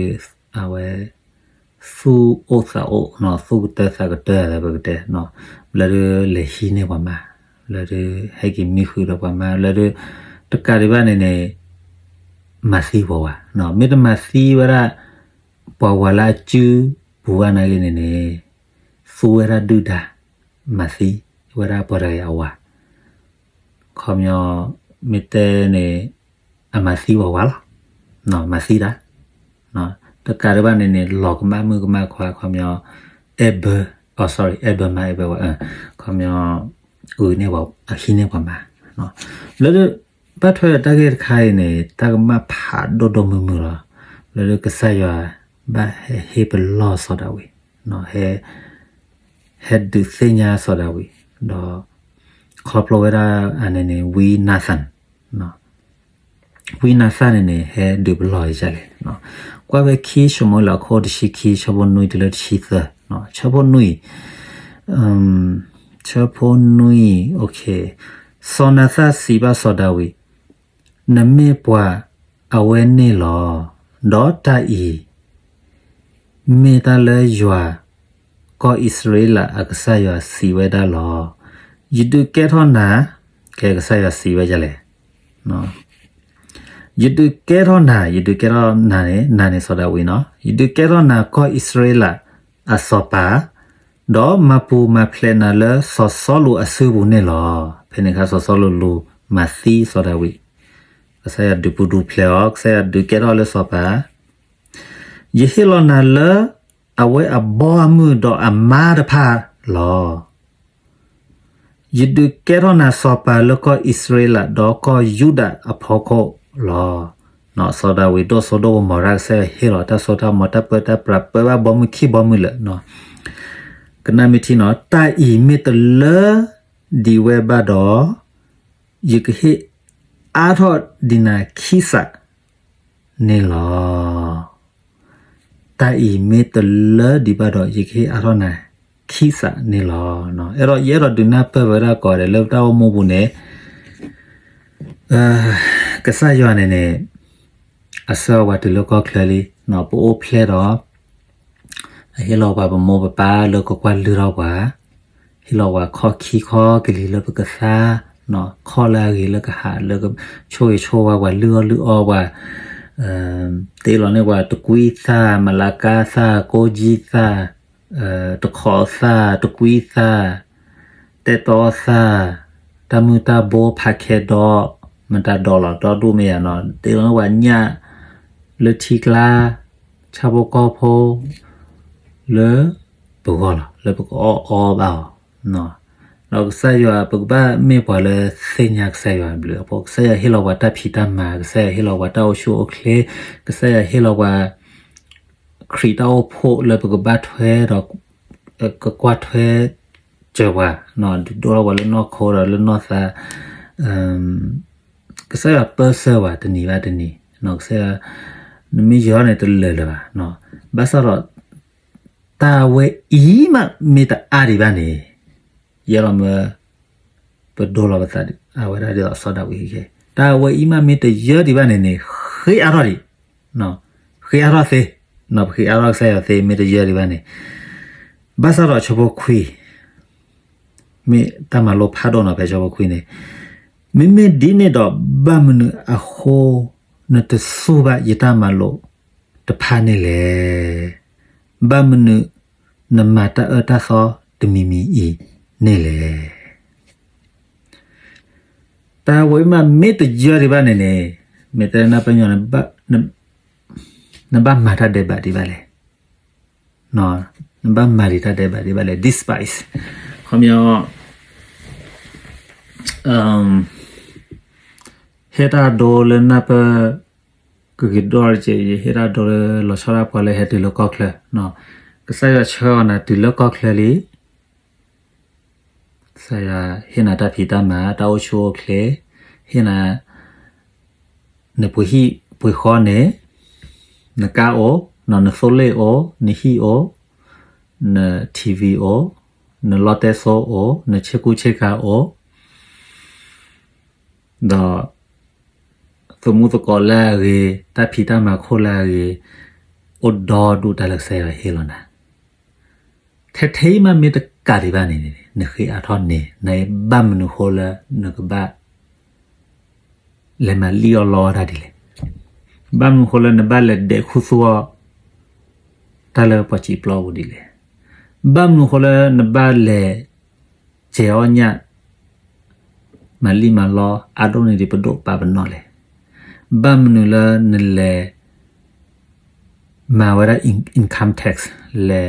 အဝဲ သူၣ်အိၣ်သးအိၣ်နီၤ သူၣ်ကတၢၢ်သးကတၢၢ်လၢပကတဲနီၤ လၢဒုးလဲၤဟံးန့ၢ်ပှၤမါ လၢဒုးဟဲက့ၤမံဃုာ်ဒီးပှၤမါ လၢဒုး တကးဒံးဘၣ်န့ၣ်န့ၣ် မၤသံပှၤဝဲ မ့ၢ်တမၤသံဝဲဒၣ် ပိ ပှၤဝၤလၢအစုပူၤဘၣ်နာ်က့န့ၣ်န့ၣ် သူဝဲဒၣ်ဒုၣ်ဒါ, မၤသံဝဲဒၣ်ပှၤတဂၤအဝၤ, ခီပညီ မ့ၢ်တဲန့ၣ် အမၤသံပှၤဝၤလီၤ, မၤသံတၢ်, တကးဒံးဘၣ်န့ၣ်န့ၣ် လီၤကမၣ်မုၣ်ကမၣ်ခွါ ခီပညီ အဲၣ်ဘၢ, အ sorry အဲၣ်ဘၢမး အဲၣ်ဘၢဝဲ, ခီပညီ အုၣ်န့ၢ်ပှၤ အဟံးန့ၢ်ပှၤမၤ, လၢ ဘၣ်ထွဲဒီးတၢ်ဂ့ၢ်တခါအံၤန့ၣ် တၢ်ကမၣ်ဖးဒိၣ်ဒိၣ်မုၢ်မုၢ်လီၤ. လၢကစၢ်ယွၤဘၣ်ဟဲဟ့ၣ်ပလီၢ်စီၤဒၤဝံး, ဟဲ ဟဲဒုးသ့ၣ်ညါစီၤဒၤဝံး, ဒီး ခီဖျိဝဲဒၣ်အန့ၣ်န့ၣ် ဝံနၤသၣ်, ဝံနၤသၣ်န့ၣ်န့ၣ် ဟဲဒုးပလီၢ်ဒ်လဲၣ်. ကွၢ်ဖဲခံၡမူၤအ့လး အခိၣ်တဆံခံ ဆၢဖိနွံတုၤလၢတဆံသၢ, ဆၢဖိနွံ, ဆၢဖိနွံ, စီၤနၤသၣ်စံးဘၣ်စီၤဒၤဝံး, နမ့ၢ်ပှၤအဝဲန့ၣ်လီၤ. ဒီးတၢ်အံၤ မ့ၢ်တၢ်လၢယွၤ ကီၢ်အံၣ်စရ့လးအကစၢ်ယွၤစံးဝဲဒၣ်လီၤ. ယဒုးကဲထီၣ်နၤ, ကဲကစၢ်ယွၤစံးဝဲဒ်လဲၣ်. ယဒုးကဲထီၣ်နၤ, ယဒုးကဲထီၣ်နၤန့ၣ်, နၤန့ၣ်စီၤဒၤဝံးနီၤ, ယဒုးကဲထီၣ်နၤကီၢ်အံၣ်စရ့လးအစီၤပၤ, ဒီးမၤပူၤမၤဖျဲးနၤလၢစီၤစီလူးအစုပူၤန့ၣ်လီၤ. ဖဲန့ၣ်အခါစီၤစီလူးလူၤမၤသံစီၤဒၤဝံး, ကစၢ်ယွၤဒုးပူၤဒုးဖျဲးအီၤ, ကစၢ်ယွၤဒုးကဲထီၣ်လၢစီၤပၤ, ယဟ့ၣ်လီၤနၤလၢအဝဲအဘီအမုၢ်ဒီးအမါတဖၣ်လီၤ. ယဒုးကဲထီၣ်နၤစီၤပၤလၢကီၢ်အံၣ်စရ့လးဒီးကီၢ်ယူဒၤအဖီခိၣ်လီၤ. စီၤဒၤဝံးဒိၣ်စိဒိၣ်ကမီၤတၢ် ကစၢ်ယွၤဟ့ၣ်လီၤတၢ်စိတၢ်ကမီၤ တၢ်ပၢတၢ်ပြး ပၢဘၣ်ဘီမုၢ်ခံဘီမုၢ်လၢာ်, ကနၣ်မ့ၢ်ထံနီၤ, တၢ်အံၤမ့ၢ်တလၢဒံးဝဲဘၣ်ဒီး ယကဟ့ၣ်အါထီၣ်ဒံးနၤခံစးန့ၣ်လီၤ. တၢ်အံၤမ့ၢ်တလၢဒံးဘၣ်ဒီး ယကဟ့ၣ်အါထီၣ်နၤခံစးန့ၣ်လီၤ. အဲၣ်ဒိး ယအဲၣ်ဒိးဒုးနၢ်ပၢၢ်ဝဲဒၣ်ကိးဂၤဒဲးလၢပတၢ်အိၣ်မူပူၤန့ၣ် ကစၢ်ယွၤန့ၣ်န့ၣ် အဆှၢပှၤတုၤလၢကီၢ်ချၢလံ, ပအိၣ်ဖျဲၣ်ဒီး အဟ့ၣ်လီၤပှၤပမိၢ်ပပၢ်လၢကကွၢ်လုၢ်ထီၣ်ပှၤ, ဟ့ၣ်လီၤပှၤခီၣ်ခံခီၣ်ကလံၤလၢပကသါ, ခီၣ်လၢအဂ့ၤလၢကဟး လၢကဆိၣ်ဂ့ၤဆိၣ်ဝါပှၤ လုၢ်အီၣ်လုၢ်အီပှၤ, တ့လီၤန့ၢ်ပှၤတကွံသၣ်, မလါကါသၣ်, ကိးကၠံသၣ်, တခိးသၣ်, တကွံသၣ်, တဲတီသၣ်, တၢ်မုၢ်တၢ်ဘိဖးခဲဒီး, မတၤဒီးလီၤ ဒီဒူၣ်မ့ၢ်ယၤနီၤ, တ့လီၤန့ၢ်ပှၤညၣ်လၢထံကျါ, ဆၣ်ဖိကီၢ်ဖိ လၢပဂီၢ်လီၤ လၢပကအီၣ်အီဘၣ်အီၤ, ဒီးကစၢ်ယွၤ ပကဘၣ်မ့ၢ်ပှၤလၢသ့ၣ်ညါကစၢ်ယွၤအဘျုးအဖှိၣ်, ကစၢ်ယွၤဟ့ၣ်လီၤပှၤတၢ်ဖံးတၢ်မၤ, ကစၢ်ယွၤဟ့ၣ်လီၤပှၤတၢ်အိၣ်ဆူၣ်အိၣ်ချ့, ကစၢ်ယွၤဟ့ၣ်လီၤပှၤ ခရံာ်တၢ်အိၣ်ဖှိၣ်လၢပကဘၣ်ထွဲဒီး ကကွၢ်ထွဲစၢၤပှၤ, ဒုးဒိၣ်ထီၣ်ပှၤလၢနီၢ်ခိဒီးလၢနီၢ်သး, ကစၢ်ယွၤပၢဆှၢပှၤတနံၤဘၣ်တနံၤ, ကစၢ်ယွၤ နမ့ၢ်ယီၤန့ၣ်တလၢာ်လၢၤဘၣ်, ဘၣ်ဆၣ်ဒီး တၢ်ဝဲအံၤမးမ့ၢ်တအါဒံးဘၣ်န့ၣ်, ယဲလီၤမၢ ပဒိလီၤပသး အဝဲဒၣ်ဒ်သိးစီၤဒၤဝံး, တၢ်ဝဲအံၤမးမ့ၢ်တယၢဒံးဘၣ်န့ၣ်န့ၣ် ဃ့အါထီၣ်ဒံး, ဃ့အါထီၣ်သ့, ပဃ့အါထီၣ်ကစၢ်ယွၤသ့ မ့ၢ်တယၢဒံးဘၣ်န့ၣ်, ဘၣ်ဆၣ်ဒီးဆၢဖိခွံ မ့ၢ်တၢ်မၤလိဖးဒိၣ်နီၤ ဖဲဆၢဖိခွံန့ၣ်, မ့မ့ၢ်ဒ်န့ၣ်ဒီး ဘၣ်မနုၤအဃိ နတစူၢ်ဘၣ်ယတၢ်မၤလိတဖၣ်န့ၣ်လဲၣ်. ဘၣ်မနုၤ နမၤတၢ်အၢတၢ်သီတမံၤမံၤအံၤန့ၣ်လဲၣ်. တၢ်ဝဲအံၤမးမ့ၢ်တယၢဒံးဘၣ်န့ၣ်န့ၣ်, မ့ၢ်တဲနၢ်ပၢၢ်ညီန့ၣ် နဘၣ်မၤတၢ်ဒဲးဘးဒံးဘၣ်လဲၣ်. နဘၣ်မၤဒံးတၢ်ဒဲးဘးဒံးဘၣ်လဲၣ်, despise. ခီပညီ ဟ့ၣ်တၢ်ဒိလၢနၢ်ပၢၢ် ကဂ့ၤဒိၣ်တက့ၢ်, ယဟ့ၣ်တၢ်ဒိလၢလီၤဆီဒၣ်ပှၤလၢဟဲတုၤလၢကီၢ်ချၢ, ကစၢ်ယွၤဆှၢအီၤနၤတုၤလၢကီၢ်ချၢလံ. ကစၢ်ယွၤဟ့ၣ်နၤတၢ်ဖံးတၢ်မၤ တၢ်အိၣ်ဆူၣ်အိၣ်ချ့, ဟ့ၣ်နၤ နပှ့ၤဟံၣ်ပှ့ၤဃီန့ၣ်, နကါအိၣ်, နသိလ့ၣ်အိၣ်, နဟံၣ်အိၣ်, န ထံၣ်ဝံၤ အိၣ်, နလီတဲစိအိၣ်, နဆ့ကူဆ့ကၤအိၣ်, ဒီး သမူသကိးလၢအဂ့ၤ, တၢ်ဖံးတၢ်မၤခိၣ်လၢအဂ့ၤ, အိၣ်ဒီဒူၣ်တၢ်လၢကစၢ်ယွၤဟ့ၣ်လီၤနၤ. ထဲထဲအံၤမးမ့ၢ်တကးဒံးဘၣ်န့ၣ် နဃ့အါထီၣ်န့ၣ် နဘၣ်မနုၤဃိလၢနကဘၣ် လဲၤမၤလံၣ်အီၣ်လီအီၣ်တၢ်ဒ်လဲၣ်. ဘၣ်မနုၤဃိလၢနဘၣ်လဲၤဒဲးခူသူၣ်အီၣ် တၢ်လၢပှၤစံာ်ပျီပူၤဒ်လဲၣ်. ဘၣ်မနုၤဃိလၢနဘၣ်လဲၤ စဲၤအီၣ်ညၣ် မၤလံၣ်မၤလီ အါဒိၣ်န့ၢ်ဒံးပဒိၣ်ပာ်ပနီၣ်လဲၣ်. ဘၣ်မနုၤလၢနလဲၤ မၤဝဲဒၣ် income tax လဲၤ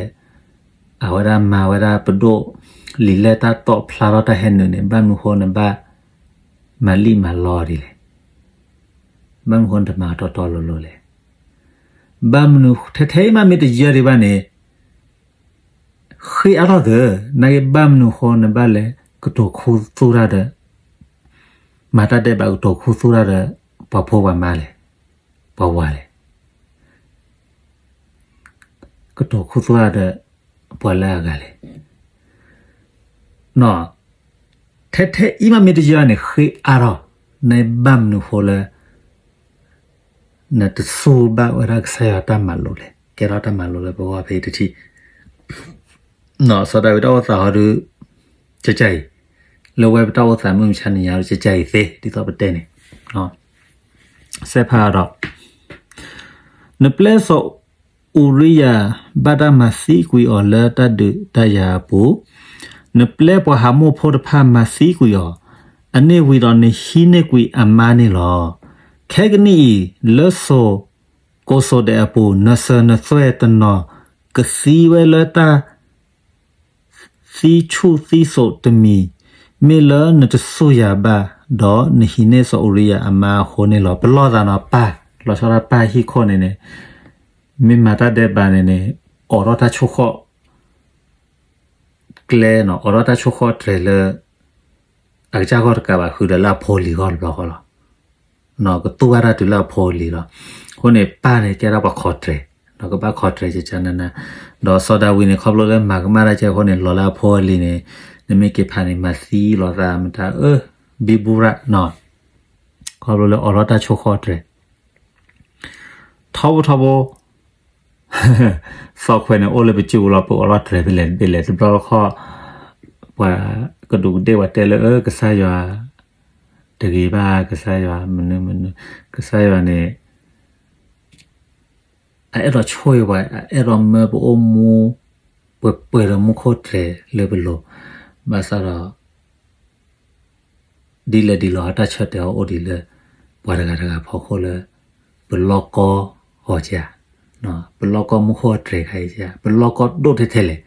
အဝဲဒၣ်မၤဝဲဒၣ်ပဒိၣ် လံာ်လဲၢ်တၢ်တီၣ်ဖျါထီၣ်တၢ်ဟဲနုာ်န့ၣ် ဘၣ်မနုၤဃိနဘၣ် မၤလံၣ်မၤလီဒ်လဲၣ်. ဘၣ်မနုၤဃိနတမၤတီတီလိၤလိၤလဲၣ်. ဘၣ်မနုၤထဲထဲအံၤမးမ့ၢ်တယၢဒံးဘၣ်န့ၣ် ဃ့အါထီၣ်သၢ, နာ်က့ဘၣ်မနုၤဃိနဘၣ်လဲၤကတိၤခူသူၣ်တၢ်ဒီး မၤတၢ်ဒဲးဘးကတိၤခူသူၣ်တၢ်ဒီး ပှၤဖိပှၤမါလဲၣ်, ပှၤဝၤလဲၣ်, ကတိၤခူသူၣ်တၢ်ဒီး ပှၤလၢအဂၤလဲၣ်. ထဲထဲအံၤမးမ့ၢ်တယၢန့ၣ် ဃ့အါထီၣ်, နဘၣ်မနုၤဃိလၢ နတစူၢ်ဘၣ်ဝဲဒၣ်ကစၢ်ယွၤတၢ်မၤလိလဲၣ်, ကဲထီၣ်တၢ်မၤလိလၢပဂီၢ်ဖဲအံၤတထံၣ်, စီၤဒၤဝံးတၢ်အိၣ်သးဟီဒုး ကကၢ်အံၤ, လၢဝဲပတၢ်အိၣ်သးမုၢ်မဆါနံၤညါဒုး ကကၢ်အံၤသ့ ဒ်သိးပတဲန့ၣ်, စဲးဖးဒီး နပျဲစီၤအူရံယၤ ဘၣ်တၢ်မၤသံကွံာ်အီၤလၢတၢ်ဒုးတၢ်ယၤအပူၤ, နပျဲပှၤဟးမိၣ်ဖိတဖၣ်မၤသံကွံာ်အီၤ, အန့ၣ်ဝံၤဒီးနဟံးန့ၢ်ကွံာ်အမါန့ၣ်လီၤ. ခဲကနံၣ်အံၤ လၢစိၤကိးစိၤဒဲးအပူၤ နစၢၤနသွဲၣ်တနီၤ ကသံဝဲလၢတၢ် သံဆူၣ်သံစိးတမံၤ, မ့ၢ်လၢနတစူၢ်ယၤဘၣ်, ဒီးနဟံးန့ၢ်စီၤအူရံယၤအမါအဃိန့ၣ်လီၤ. ပလီၢ်သးနီၤ ပၢ်, လီၤဆီဒၣ်ပၢ်ဟံၣ်ခိၣ်န့ၣ်န့ၣ်, မ့ၢ်မၤတၢ်ဒဲးဘးန့ၣ်န့ၣ်, အိးထီၣ်တၢ်ဆိၣ်ဃီၣ်ကျဲနီၤ, အိးထီၣ်တၢ်ဆိၣ်ဃီၣ်တြဲၤလၢ အကစၢ်ဂီၢ်တကးဘၣ် ဃုာ်ဒီးလၢအဖိအလံၤဂီၢ်တဘျီဃီလီၤ. ကသူၣ်ဘၣ်တၢ်တုၤလၢအဖိအလံၤလီၤ. အဃိန့ၣ် ပၢ်န့ၣ်ကဲဒၣ်ပှၤခီၣ်တြဲၤ, ကဘၣ်ခီၣ်တြဲၤကကနန, ဒီးစီၤဒၤဝံးန့ၣ် ခီဖျိလၢမၤကမၣ်တၢ်ကဲအဃိန့ၣ် လီၤလၢအဖိအလံၤန့ၣ်, နမ့ၢ်က့ၤဖးန့ၣ် မၤသံလီၤသးမတၤ အၢ ဘံဘူရၣ်နီၤ, ခီဖျိလၢအိးထီၣ်တၢ်ဆိၣ်ဃီၣ်တြဲၤ ထီဘိထီဘိ, သီၣ်ခွဲးန့ၣ် အိၣ်လၢပစုပူၤလီၤ, ပအိးထီၣ်တြဲၤဖဲလဲၣ်ဖဲလဲၣ် တဘျီတခီၣ်, ပှၤကဒူးကဒ့ၣ်ပှၤတဲလၢ အၢ ကစၢ်ယွၤတဂ့ၤဘၣ်, ကစၢ်ယွၤမနုၤမနုၤ, ကစၢ်ယွၤန့ၣ် အအဲၣ်ဒိးဆိၣ်ဂ့ၤပှၤ, အအဲၣ်ဒိးမၢပအိၣ်မူ ပှဲၤပှဲၤဒီးမူခိၣ်တြဲၤလၢပလိၤ, ဘၣ်ဆၣ်ဒီး ဒ်လဲၣ်ဒ်လဲၣ် တၢ်ဆၢတဲာ်အီၤအိၣ်ဒံးလၢ ပှၤတဂၤတဂၤဖီခိၣ်လၢ ပလီၢ်ကီအီၤဧါ, ပလီၢ်ကီမူခိၣ်အတြဲၤခါအံၤဧါ, ပလီၢ်ကီဒိၣ်ထဲထဲလဲၣ်.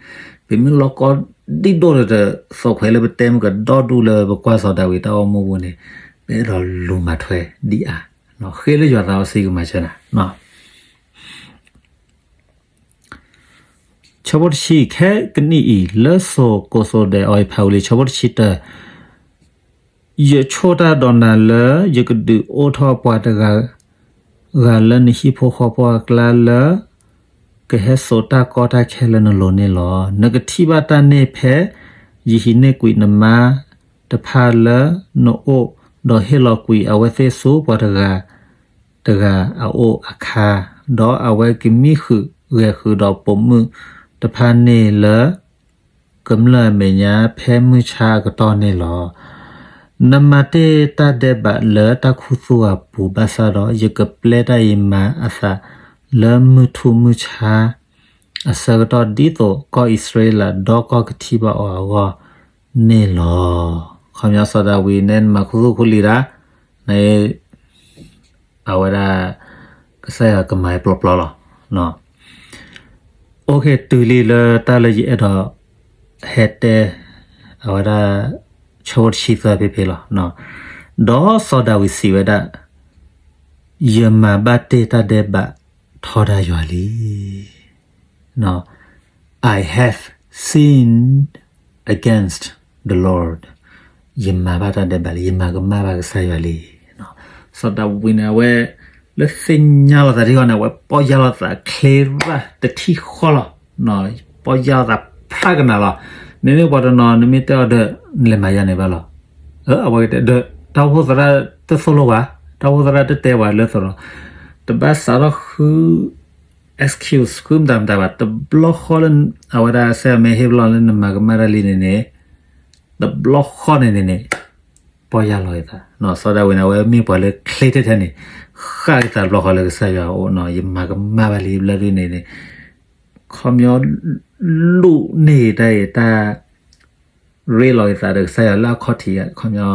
ပမ့ၢ်လီၢ်ကီဒံၣ်ဒိၣ်ဒီး သီၣ်ခွဲးလၢပတဲမ့ၢ်ကဒီဒူၣ်လၢပကွၢ်စီၤဒၤဝံးတၢ်အိၣ်မူပူၤန့ၣ်, ပအဲၣ်ဒိးလူၤမၤထွဲဒ်အါ, ဃ့လၢယွၤသးစီဆှံကမၤစၢၤနၤ ဆၢဖိတဆံ, ခဲကနံၣ်အံၤ လၢစိၤကိးစိၤဒဲးအံၤ ဖးဝံၤလံ ဆၢဖိတဆံတၢ, ယဆိၣ်တၢ်ဒီးနၤလၢ ယကဒုးအိၣ်ထီၣ်ပှၤတဂၤဂၤလၢနဟံၣ်ဖိဃီဖိအကျါလၢ ကဟဲစိာ်တၢ်ကီတၢ်ခဲလၢနလိၤန့ၣ်လီၤ. နကထံၣ်ဘၣ်တၢ်န့ၣ်ဖဲ ယဟံးန့ၢ်ကွံာ်နမါတဖၣ်လၢနအိၣ်, ဒီးဟ့ၣ်လီၤကွံာ်အဝဲသ့ၣ်ဆူပှၤတဂၤ တဂၤအအိၣ်အခါ, ဒီးအဝဲကမံဃုာ်ဂဲၤဃုာ်ဒီးပိာ်မုၣ်တဖၣ်န့ၣ်လၢ ကမျၢၢ်အမဲာ်ညါ ဖဲမုၢ်ဆါအကတီၢ်န့ၣ်လီၤ. နမၤတ့ၢ်တၢ်ဒဲးဘးလၢတၢ်ခူသူၣ်အပူၤဘၣ်ဆၣ်ဒီး, ယကပျဲတၢ်အံၤမၤအသးလၢမုၢ်ထူၣ်မုၢ်ဆါအဆၢကတီၢ် ဒ်သိးကီၢ်အံၣ်စရ့လးဒီးကီၢ်ကထံၣ်ဘၣ်အီၤအဂီၢ်န့ၣ်လီၤ. ခီပညီစီၤဒၤဝံးန့ၣ် နမၤခူသူၣ်ခူလံၤဒၣ်, န အဝဲဒၣ် ကစၢ်ယွၤကမၤပျီပျီလီၤ. အိၣ်ခ့ တုၤလံလၢတၢ်လၢယအဲၣ်ဒိးဟဲတဲ အဝဲဒၣ် ဆၢဖိတဆံသၢဖဲဖဲလီၤ. ဒီးစီၤဒၤဝံးစံးဝဲဒၣ်, ယမၤဘၣ်တ့ၢ်တၢ်ဒဲးဘးထီဒါယွၤလံ. I have sinned against the Lord. ယမၤဘၣ်တၢ်ဒဲးဘးလံ, ယမၤကမၣ်ဘၣ်ကစၢ်ယွၤလံ. စီၤဒၤဝံးန့ၣ် အဝဲ လၢသ့ၣ်ညါလိာ်သးထံဃီန့ၣ် အဝဲပီၢ်ယၢ်လိာ်သးချ့ရၣ်တထံၣ်ဃီလီၤ. ပီၢ်ယၢ်လိာ်သးဖးကနၤလီၤ. နမ့ၢ်ပှၤတနီၤ နမ့ၢ်တဲအီၤဒီး နလဲၤမၤယၤန့ၣ်ဘၣ်လီၤ. အဝဲကတဲဒီး တၢ်အိၣ်ဖှိၣ်သရၣ်တသိၣ်လိဘၣ်, တၢ်အိၣ်ဖှိၣ်သရၣ်တတဲဝဲလၢသရိာ်, တဘၣ်စးထီၣ်ဃု excuse ဃုမတၤမတၤဘၣ်. တဘျီဃီလၢ အဝဲဒၣ်စဲမ့ၢ်ဟ့ၣ်ပလီၢ်လၢနမၤကမၣ်တၢ်လံန့ၣ်န့ၣ်, တဘျီဃီန့ၣ်န့ၣ်န့ၣ် ပီၢ်ယၢ်လီၤသး. စီၤဒၤဝံးန့ၣ် အဝဲမ့ၢ်ပှၤလၢချ့ထဲထဲန့ၣ်, ဃၣ်က့ၤသးတဘျီဃီလၢကစၢ်ယွၤအအိၣ်, ယမၤကမၣ်ဘၣ်လံဘျီဒုန့ၣ်န့ၣ် ခီပညီ လူၣ်န့ၢ်တၢ်အံၤ တၢ်ရ့လိာ်က့ၤသးဒီးကစၢ်ယွၤလၢအခီၣ်ထံး ခီပညီ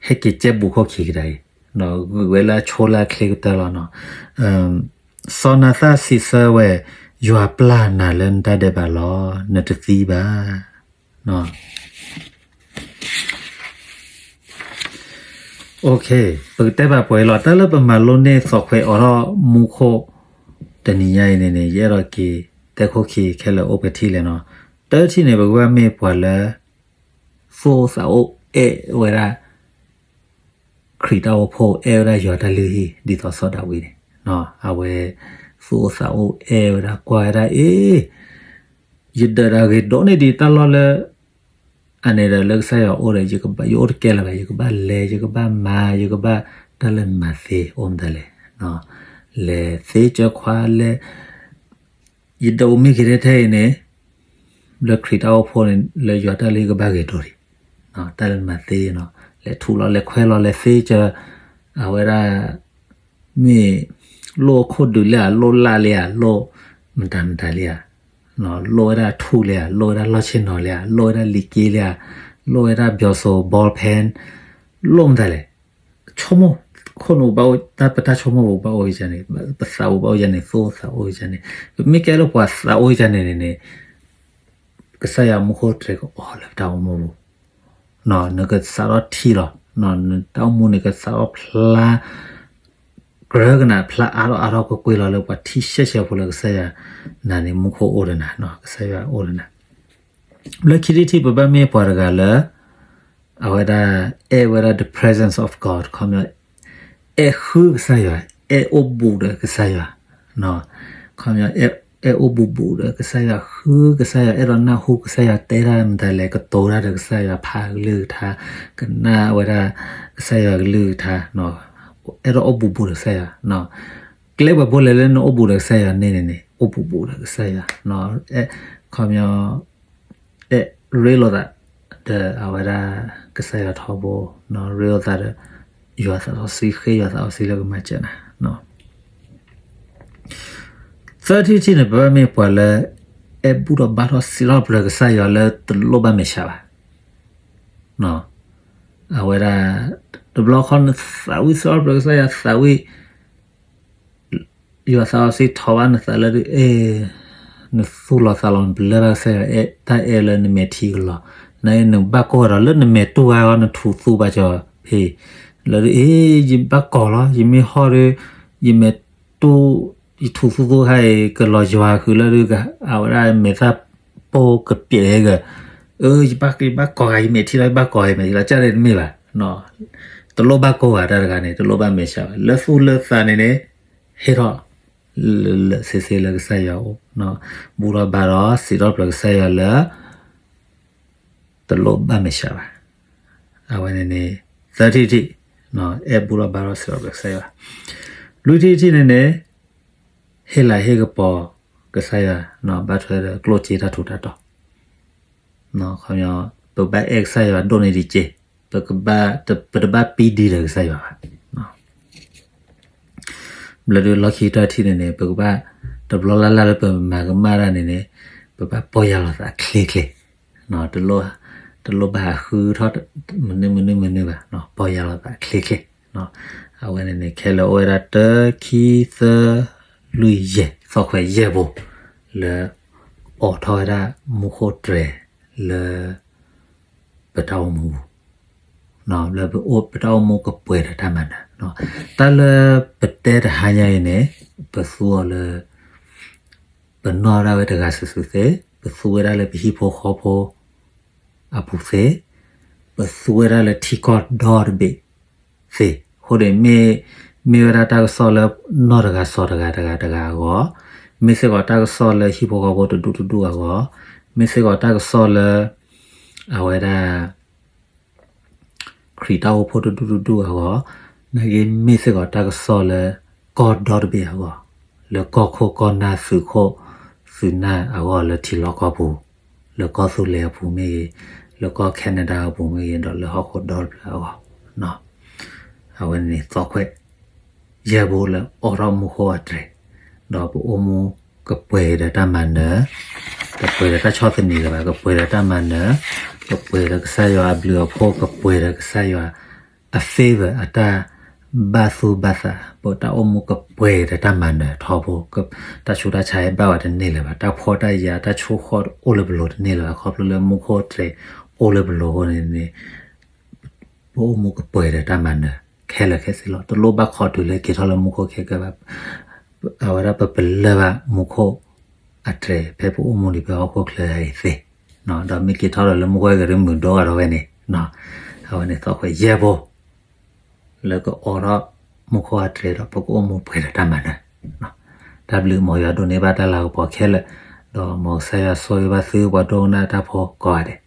ဟဲက့ၤကဲဘူးခိၣ်ခံကဒါအံၤ, ဒီးဂုာ်ဝဲလၢအဆိလၢအချ့ကတၢၢ်လီၤ. စီၤနၤသၣ်စံးဆၢဝဲ, ယွၤပျၢ်နၤလၢနတၢ်ဒဲးဘးလီၤ, နတသံဘၣ်. ပကတဲဘၣ်ပှဲၤလီၤ တၢ်လၢပမၤလိန့ၢ်သီၣ်ခွဲးအိးထီၣ်မူခိၣ် တနံၤညါအံၤန့ၣ်န့ၣ် ယအဲၣ်ဒိးက့ၤတဲခိၣ်ခံခဲလၢာ်အိၣ်ပှဲၤထံၣ်လဲၣ်နီၤ. တထံၣ်န့ၣ် ပကဘၣ်မ့ၢ်ပှၤလၢ သူၣ်အိၣ်သးအိၣ်အဲၣ်ဝဲဒၣ် ခရံာ်တၢ်အိၣ်ဖှိၣ် အဲၣ်ဝဲဒၣ်ယွၤတၢ်လုၢ်ဟံၣ် ဒ်သိးစီၤဒၤဝံးန့ၣ် အဝဲ သူၣ်အိၣ်သးအိၣ်အဲၣ်ဝဲဒၣ်ကွၢ်ဝဲဒၣ်အ့ၣ် ယဒၢးတၢ်ဂ့ၤဒိၣ်န့ၢ်ဒံးတၢ်လီၢ်လၢ အန့ၣ်ဒီးလၢကစၢ်ယွၤအိၣ်ဒီး ယအိၣ်တကဲလၢၤဘၣ် ယကဘၣ်လဲၤ ယကဘၣ်မၤ ယကဘၣ်တၢ်လၢမၤသ့အိၣ်မတၤလဲၣ် လဲၤသ့ကၢခွါလဲၤ ယဒၢးအိၣ်မ့ၢ်ဂ့ၤထဲထဲအံၤန့ၣ် လၢခရံာ်တၢ်အိၣ်ဖှိၣ်န့ၣ် လၢယွၤတၢ်လုၢ်ဟံၣ်ကဘၣ်ဂ့ၤဒိၣ်ဒံး တၢ်လၢမၤသ့နီၤ လဲၤထူၣ်လီၤလဲၤခွဲလီၤလဲၤသ့ကၢ အဝဲဒၣ် မ့ၢ် လိၣ်အခိၣ်ဒုးလံဧါ လိၣ်လၣ်လံဧါ လိၣ်မတၤမတၤလံဧါ လိၣ်ဝဲဒၣ်ထူၣ်လံဧါ လိၣ်ဝဲဒၣ်လီၢ်ဆ့ၣ်နီၤလံဧါ လိၣ်ဝဲဒၣ်လံၤက့လံဧါ လိၣ်ဝဲဒၣ်ပျီစိၤ ball pen လိၣ်မတၤလဲၣ် ဆိကမိၣ် ခိၣ်နူာ်ဘၣ်အိၣ် တၢ်ပတၢ်ဆိကမိၣ်ပူၤဘၣ်အိၣ်ယၤန့ၣ် ပသးပူၤဘၣ်အိၣ်ယၤန့ၣ် သူၣ်အိၣ်သးအိၣ်ယၤန့ၣ် ပမ့ၢ်ကဲလၢပှၤသးအိၣ်ယၤန့ၣ်န့ၣ် ကစၢ်ယွၤမူခိၣ်တြဲၤကအိးလၢပတၢ်အိၣ်မူပူၤ နကစးထီၣ်ထံၣ်လီၤ နတၢ်အိၣ်မူန့ၣ်ကစးထီၣ်ဖျါ ကြၢးကနၣ်ဖျါအါထီၣ်အါထီၣ်ကွ့ၢ်ကွ့ၢ်လီၤလၢပှၤထံၣ်ရှဲရှဲဖိလၢကစၢ်ယွၤ နၤန့ၣ်မူခိၣ်အိၣ်ဒီးနၤ ကစၢ်ယွၤအိၣ်ဒီးနၤ လၢခံထံၣ်ထံၣ်ပဘၣ်မ့ၢ်ပှၤတဂၤလၢ အဝဲဒၣ် အဲၣ်ဝဲဒၣ် the presence of God ခီပညီ အဲၣ်ဃုကစၢ်ယွၤ အဲၣ်အိၣ်ဘူးဒီးကစၢ်ယွၤ ခီပညီ အဲၣ်အိၣ်ဘူးဘူးဒီးကစၢ်ယွၤ ဃုကစၢ်ယွၤ အဲၣ်ဒိးနၢ်ဟူကစၢ်ယွၤတဲတၢ်မတၤလဲၣ် ကတိၤတၢ်ဒီးကစၢ်ယွၤ ဖးကလုၢ်ကထါ ကနၣ်ဝဲဒၣ် ကစၢ်ယွၤကလုၢ်ကထါ အဲၣ်ဒိးအိၣ်ဘူးဘူးဒီးကစၢ်ယွၤ ကျဲပှၤဘိလဲၣ်လၢနအိၣ်ဘူးဒီးကစၢ်ယွၤန့ၣ်န့ၣ်န့ၣ် အိၣ်ဘူးဘူးဒီးကစၢ်ယွၤ ခီပညီ အဲၣ်ရ့လိာ်သး ဒီးအဝဲဒၣ် ကစၢ်ယွၤထီဘိ ရ့လိာ်သးဒီး ယွၤသးစီဆှံ ဃ့ယွၤသးစီဆှံလၢကမၤစၢၤနၤ သၢထံၣ်တထံၣ်န့ၣ် ပဘၣ်မ့ၢ်ပှၤလၢ အဲၣ်ဘူၣ်ထီၣ်ဘါထီၣ်စံးထီၣ်ပတြၢၤကစၢ်ယွၤလၢတလိၣ်ဘၣ်မဲာ်ဆှးဘၣ် အဝဲဒၣ် တဘျီခီနသးဝံၣ်စံးထီၣ်ပတြၢၤကစၢ်ယွၤ သးဝံၣ် ယွၤသးစီဆှံထီဘၣ်နသးလၢဒုး အဲၣ် နသူၣ်လီၤသးလီၤ နပလၢၢ်ဘၣ်ကစၢ်ယွၤ တၢ်အဲၣ်လၢနမဲာ်ထံကလီၤ နဘၣ်ကိၢ်ဒီးလၢနမဲာ်တူၢ်ဂၤဂီၢ် နထူးသူဘၣ်ကီၤဖဲ လၢဒုး အ့ ယဘၣ်ကိၢ်လီၤ ယမ့ၢ်ဟီၣ်ဒီး ယမဲာ်တူၢ် ယထူးသူသူခါအံၤ ကလီၤယွၤဃုာ်လၢဒုး အဝဲဒၣ်မဲာ်သၣ်ပိၢ်ကပျဲးဟဲဂၢၢ် အၢ ယဘၣ်ကိၢ်ဂၤ ယမဲာ်ထံလီၤ ယဘၣ်ကိၢ်ဂၤ ယမဲာ်ထံလီၤ ကၢ်ဒဲးတမ့ၢ်ဘၣ် တလိၣ်ဘၣ်ကိၢ်ဂၤတၢ်တဂၤန့ၣ် တလိၣ်ဘၣ်မဲာ်ဆှးဘၣ် လၢသူၣ်လၢသးန့ၣ်န့ၣ် ဟ့ၣ်ထီၣ် လၢလၢဆ့ဆ့လၢကစၢ်ယွၤအိၣ် ဘူၣ်ထီၣ်ဘါထီၣ်စံးထီၣ်ပတြၢၤကစၢ်ယွၤလၢ တလိၣ်ဘၣ်မဲာ်ဆှးဘၣ် အဝဲန့ၣ်န့ၣ် သၢထံၣ်တထံၣ် အဲၣ်ဘူၣ်ထီၣ်ဘါထီၣ်စံးထီၣ်ပတြၢၤကစၢ်ယွၤ လွံၢ်ထံၣ်တထံၣ်န့ၣ်န့ၣ် ဟ့ၣ်လၤဟ့ၣ်ကပီၤကစၢ်ယွၤ ဘၣ်ထွဲဒီးကျိၣ်စ့တၢ်ထူးတၢ်တီၤ ခီ ပကဘၣ်အဲၣ်ကစၢ်ယွၤဒိၣ်န့ၢ်ဒံးစ့ ပကဘၣ် ပတဘၣ်ပံဒံဒီးကစၢ်ယွၤဘၣ် ဘျီဒုးလီၢ်ခံတထံၣ်န့ၣ်န့ၣ် ပကဘၣ် တဘျီလၢ်လၢ်လၢပမၤကမၣ်တၢ်န့ၣ်န့ၣ် ပဘၣ်ပီၢ်ယၢ်လီၤသးချ့ချ့ တလိၣ် တလိၣ်ဘၣ်ဟးဃုထီၣ် မနုၤမနုၤမနုၤဘၣ် ပီၢ်ယၢ်လီၤသးချ့ချ့ အဝဲန့ၣ်န့ၣ် ခဲလၢာ်အိၣ်ဝဲဒၣ်တၢ ခံ သၢ လွံၢ် ယဲၢ် သီၣ်ခွဲးယဲၢ်ဘိ လၢ အိးထီၣ်ဝဲဒၣ်မူခိၣ်တြဲၤလၢ ပတၢ်အိၣ်မူ လၢပအိၣ် ပတၢ်အိၣ်မူကပှဲၤဒီးတၢ်မၤနၢၤ တၢ်လၢပတဲတဟါညါအံၤန့ၣ် ပသူအီၤလၢ ပနီၢ်ဒၣ်ဝဲတဂၤစုာ်စုာ်သ့, ပသူဝဲဒၣ်လၢပဟံၣ်ဖိဃီဖိအပူၤသ့, ပသူဝဲဒၣ်လၢထံကီၢ်ဒီတဘ့ၣ်သ့. အဃိန့ၣ် မ့ၢ်, မ့ၢ်ဝဲဒၣ်တၢ်ကစီၣ်လၢနီၢ်တဂၤစီၤတဂၤတဂၤတဂၤအဂီၢ်, မ့ၢ်စ့ၢ်ကီးတၢ်ကစီၣ်လၢဟံၣ်ဖိဃီဖိတဒူၣ်တဒူၣ်အဂီၢ်, မ့ၢ်စ့ၢ်ကီးတၢ်ကစီၣ်လၢ အဝဲဒၣ် ခရံာ်တၢ်အိၣ်ဖှိၣ်တဒူၣ်တဒူၣ်အဂီၢ်, နာ်က့မ့ၢ်စ့ၢ်ကီးတၢ်ကစီၣ်လၢကီၢ်ဒီတဘ့ၣ်အဂီၢ်, လၢကီၢ်ခိၣ်ကီၢ်နၢ်သုးခိၣ်သုးနၢ်အဂီၢ်လၢထံလီၢ်ကီၢ်ပူၤ, လၢကီၢ်သူလ့ၤအပူၤမ့ၢ်ဂ့ၤ, လၢကီၢ် Canada အပူၤမ့ၢ်ဂ့ၤ, ဒီးလၢဟီၣ်ခိၣ်ဒီတဖျၢၣ်အဂီၢ်, အဝဲန့ၣ်သီၣ်ခွဲး ယဲၢ်ဘိလၢအိးထီၣ်မူခိၣ်အတြဲၤ, ဒီးပအိၣ်မူ ကပှဲၤဒီးတၢ်မၤနၢၤ, ကပှဲၤဒီးတၢ်ဆီၣ်သနံးလၢၤဘၣ်, ကပှဲၤဒီးတၢ်မၤနၢၤ, ကပှဲၤဒီးကစၢ်ယွၤအဘျုးအဖှိၣ်, ကပှဲၤဒီးကစၢ်ယွၤအ favor အတၢ်ဘၣ်သူၣ်ဘၣ်သး, ပတၢ်အိၣ်မူကပှဲၤဒီးတၢ်မၤနၢၤထီဘိ, တၢ်ဆူးတၢ်ဆါဟဲဘၣ်ဝဲတန့ၢ်လၢၤဘၣ်, တၢ်ဖှီၣ်တၢ်ယာ်တၢ်ဆိၣ်ဃီၣ်အိၣ်လၢပလိၤတန့ၢ်လၢၤဘၣ်, ခီဖျိလၢမူခိၣ်အတြဲၤအိၣ်လၢပလိၤအဃိန့ၣ်န့ၣ် ပအိၣ်မူကပှဲၤဒီးတၢ်မၤနၢၤခဲလၢာ်ခဲဆ့လီၤ. တလိၣ်ဘၣ်ခိးတုၤလၢက့ၤထီၣ်လၢမူခိၣ်ခဲကဲဘၣ်. အဝဲဒၣ်ပပလၢၢ်ဘၣ်မူခိၣ်အတြဲၤ ဖဲပအိၣ်မူဒံးဖဲဟီၣ်ခိၣ်ချၢအံၤသ့, ဒီးမ့ၢ်က့ၤထီၣ်ဒီးလၢမူခိၣ်ကရၢမုာ်ဒိၣ်အီၤဒီးဝဲန့ၣ်, အဝဲန့ၣ်သီၣ်ခွဲးယဲၢ်ဘိ လၢကအိးထီၣ်မူခိၣ်အတြဲၤဒီး ပကအိၣ်မူပှဲၤဒီးတၢ်မၤနၢၤ. တၢ်ဘျုး မ်ယွၤဒိးန့ၢ်ဘၣ်တၢ်လၤကပီၤခဲလၢာ်, ဒီးမ်ကစၢ်ယွၤဆိၣ်ဂ့ၤဘၣ်သုပှၤဒိကနၣ်တၢ်ဖိကိးဂၤဒဲး.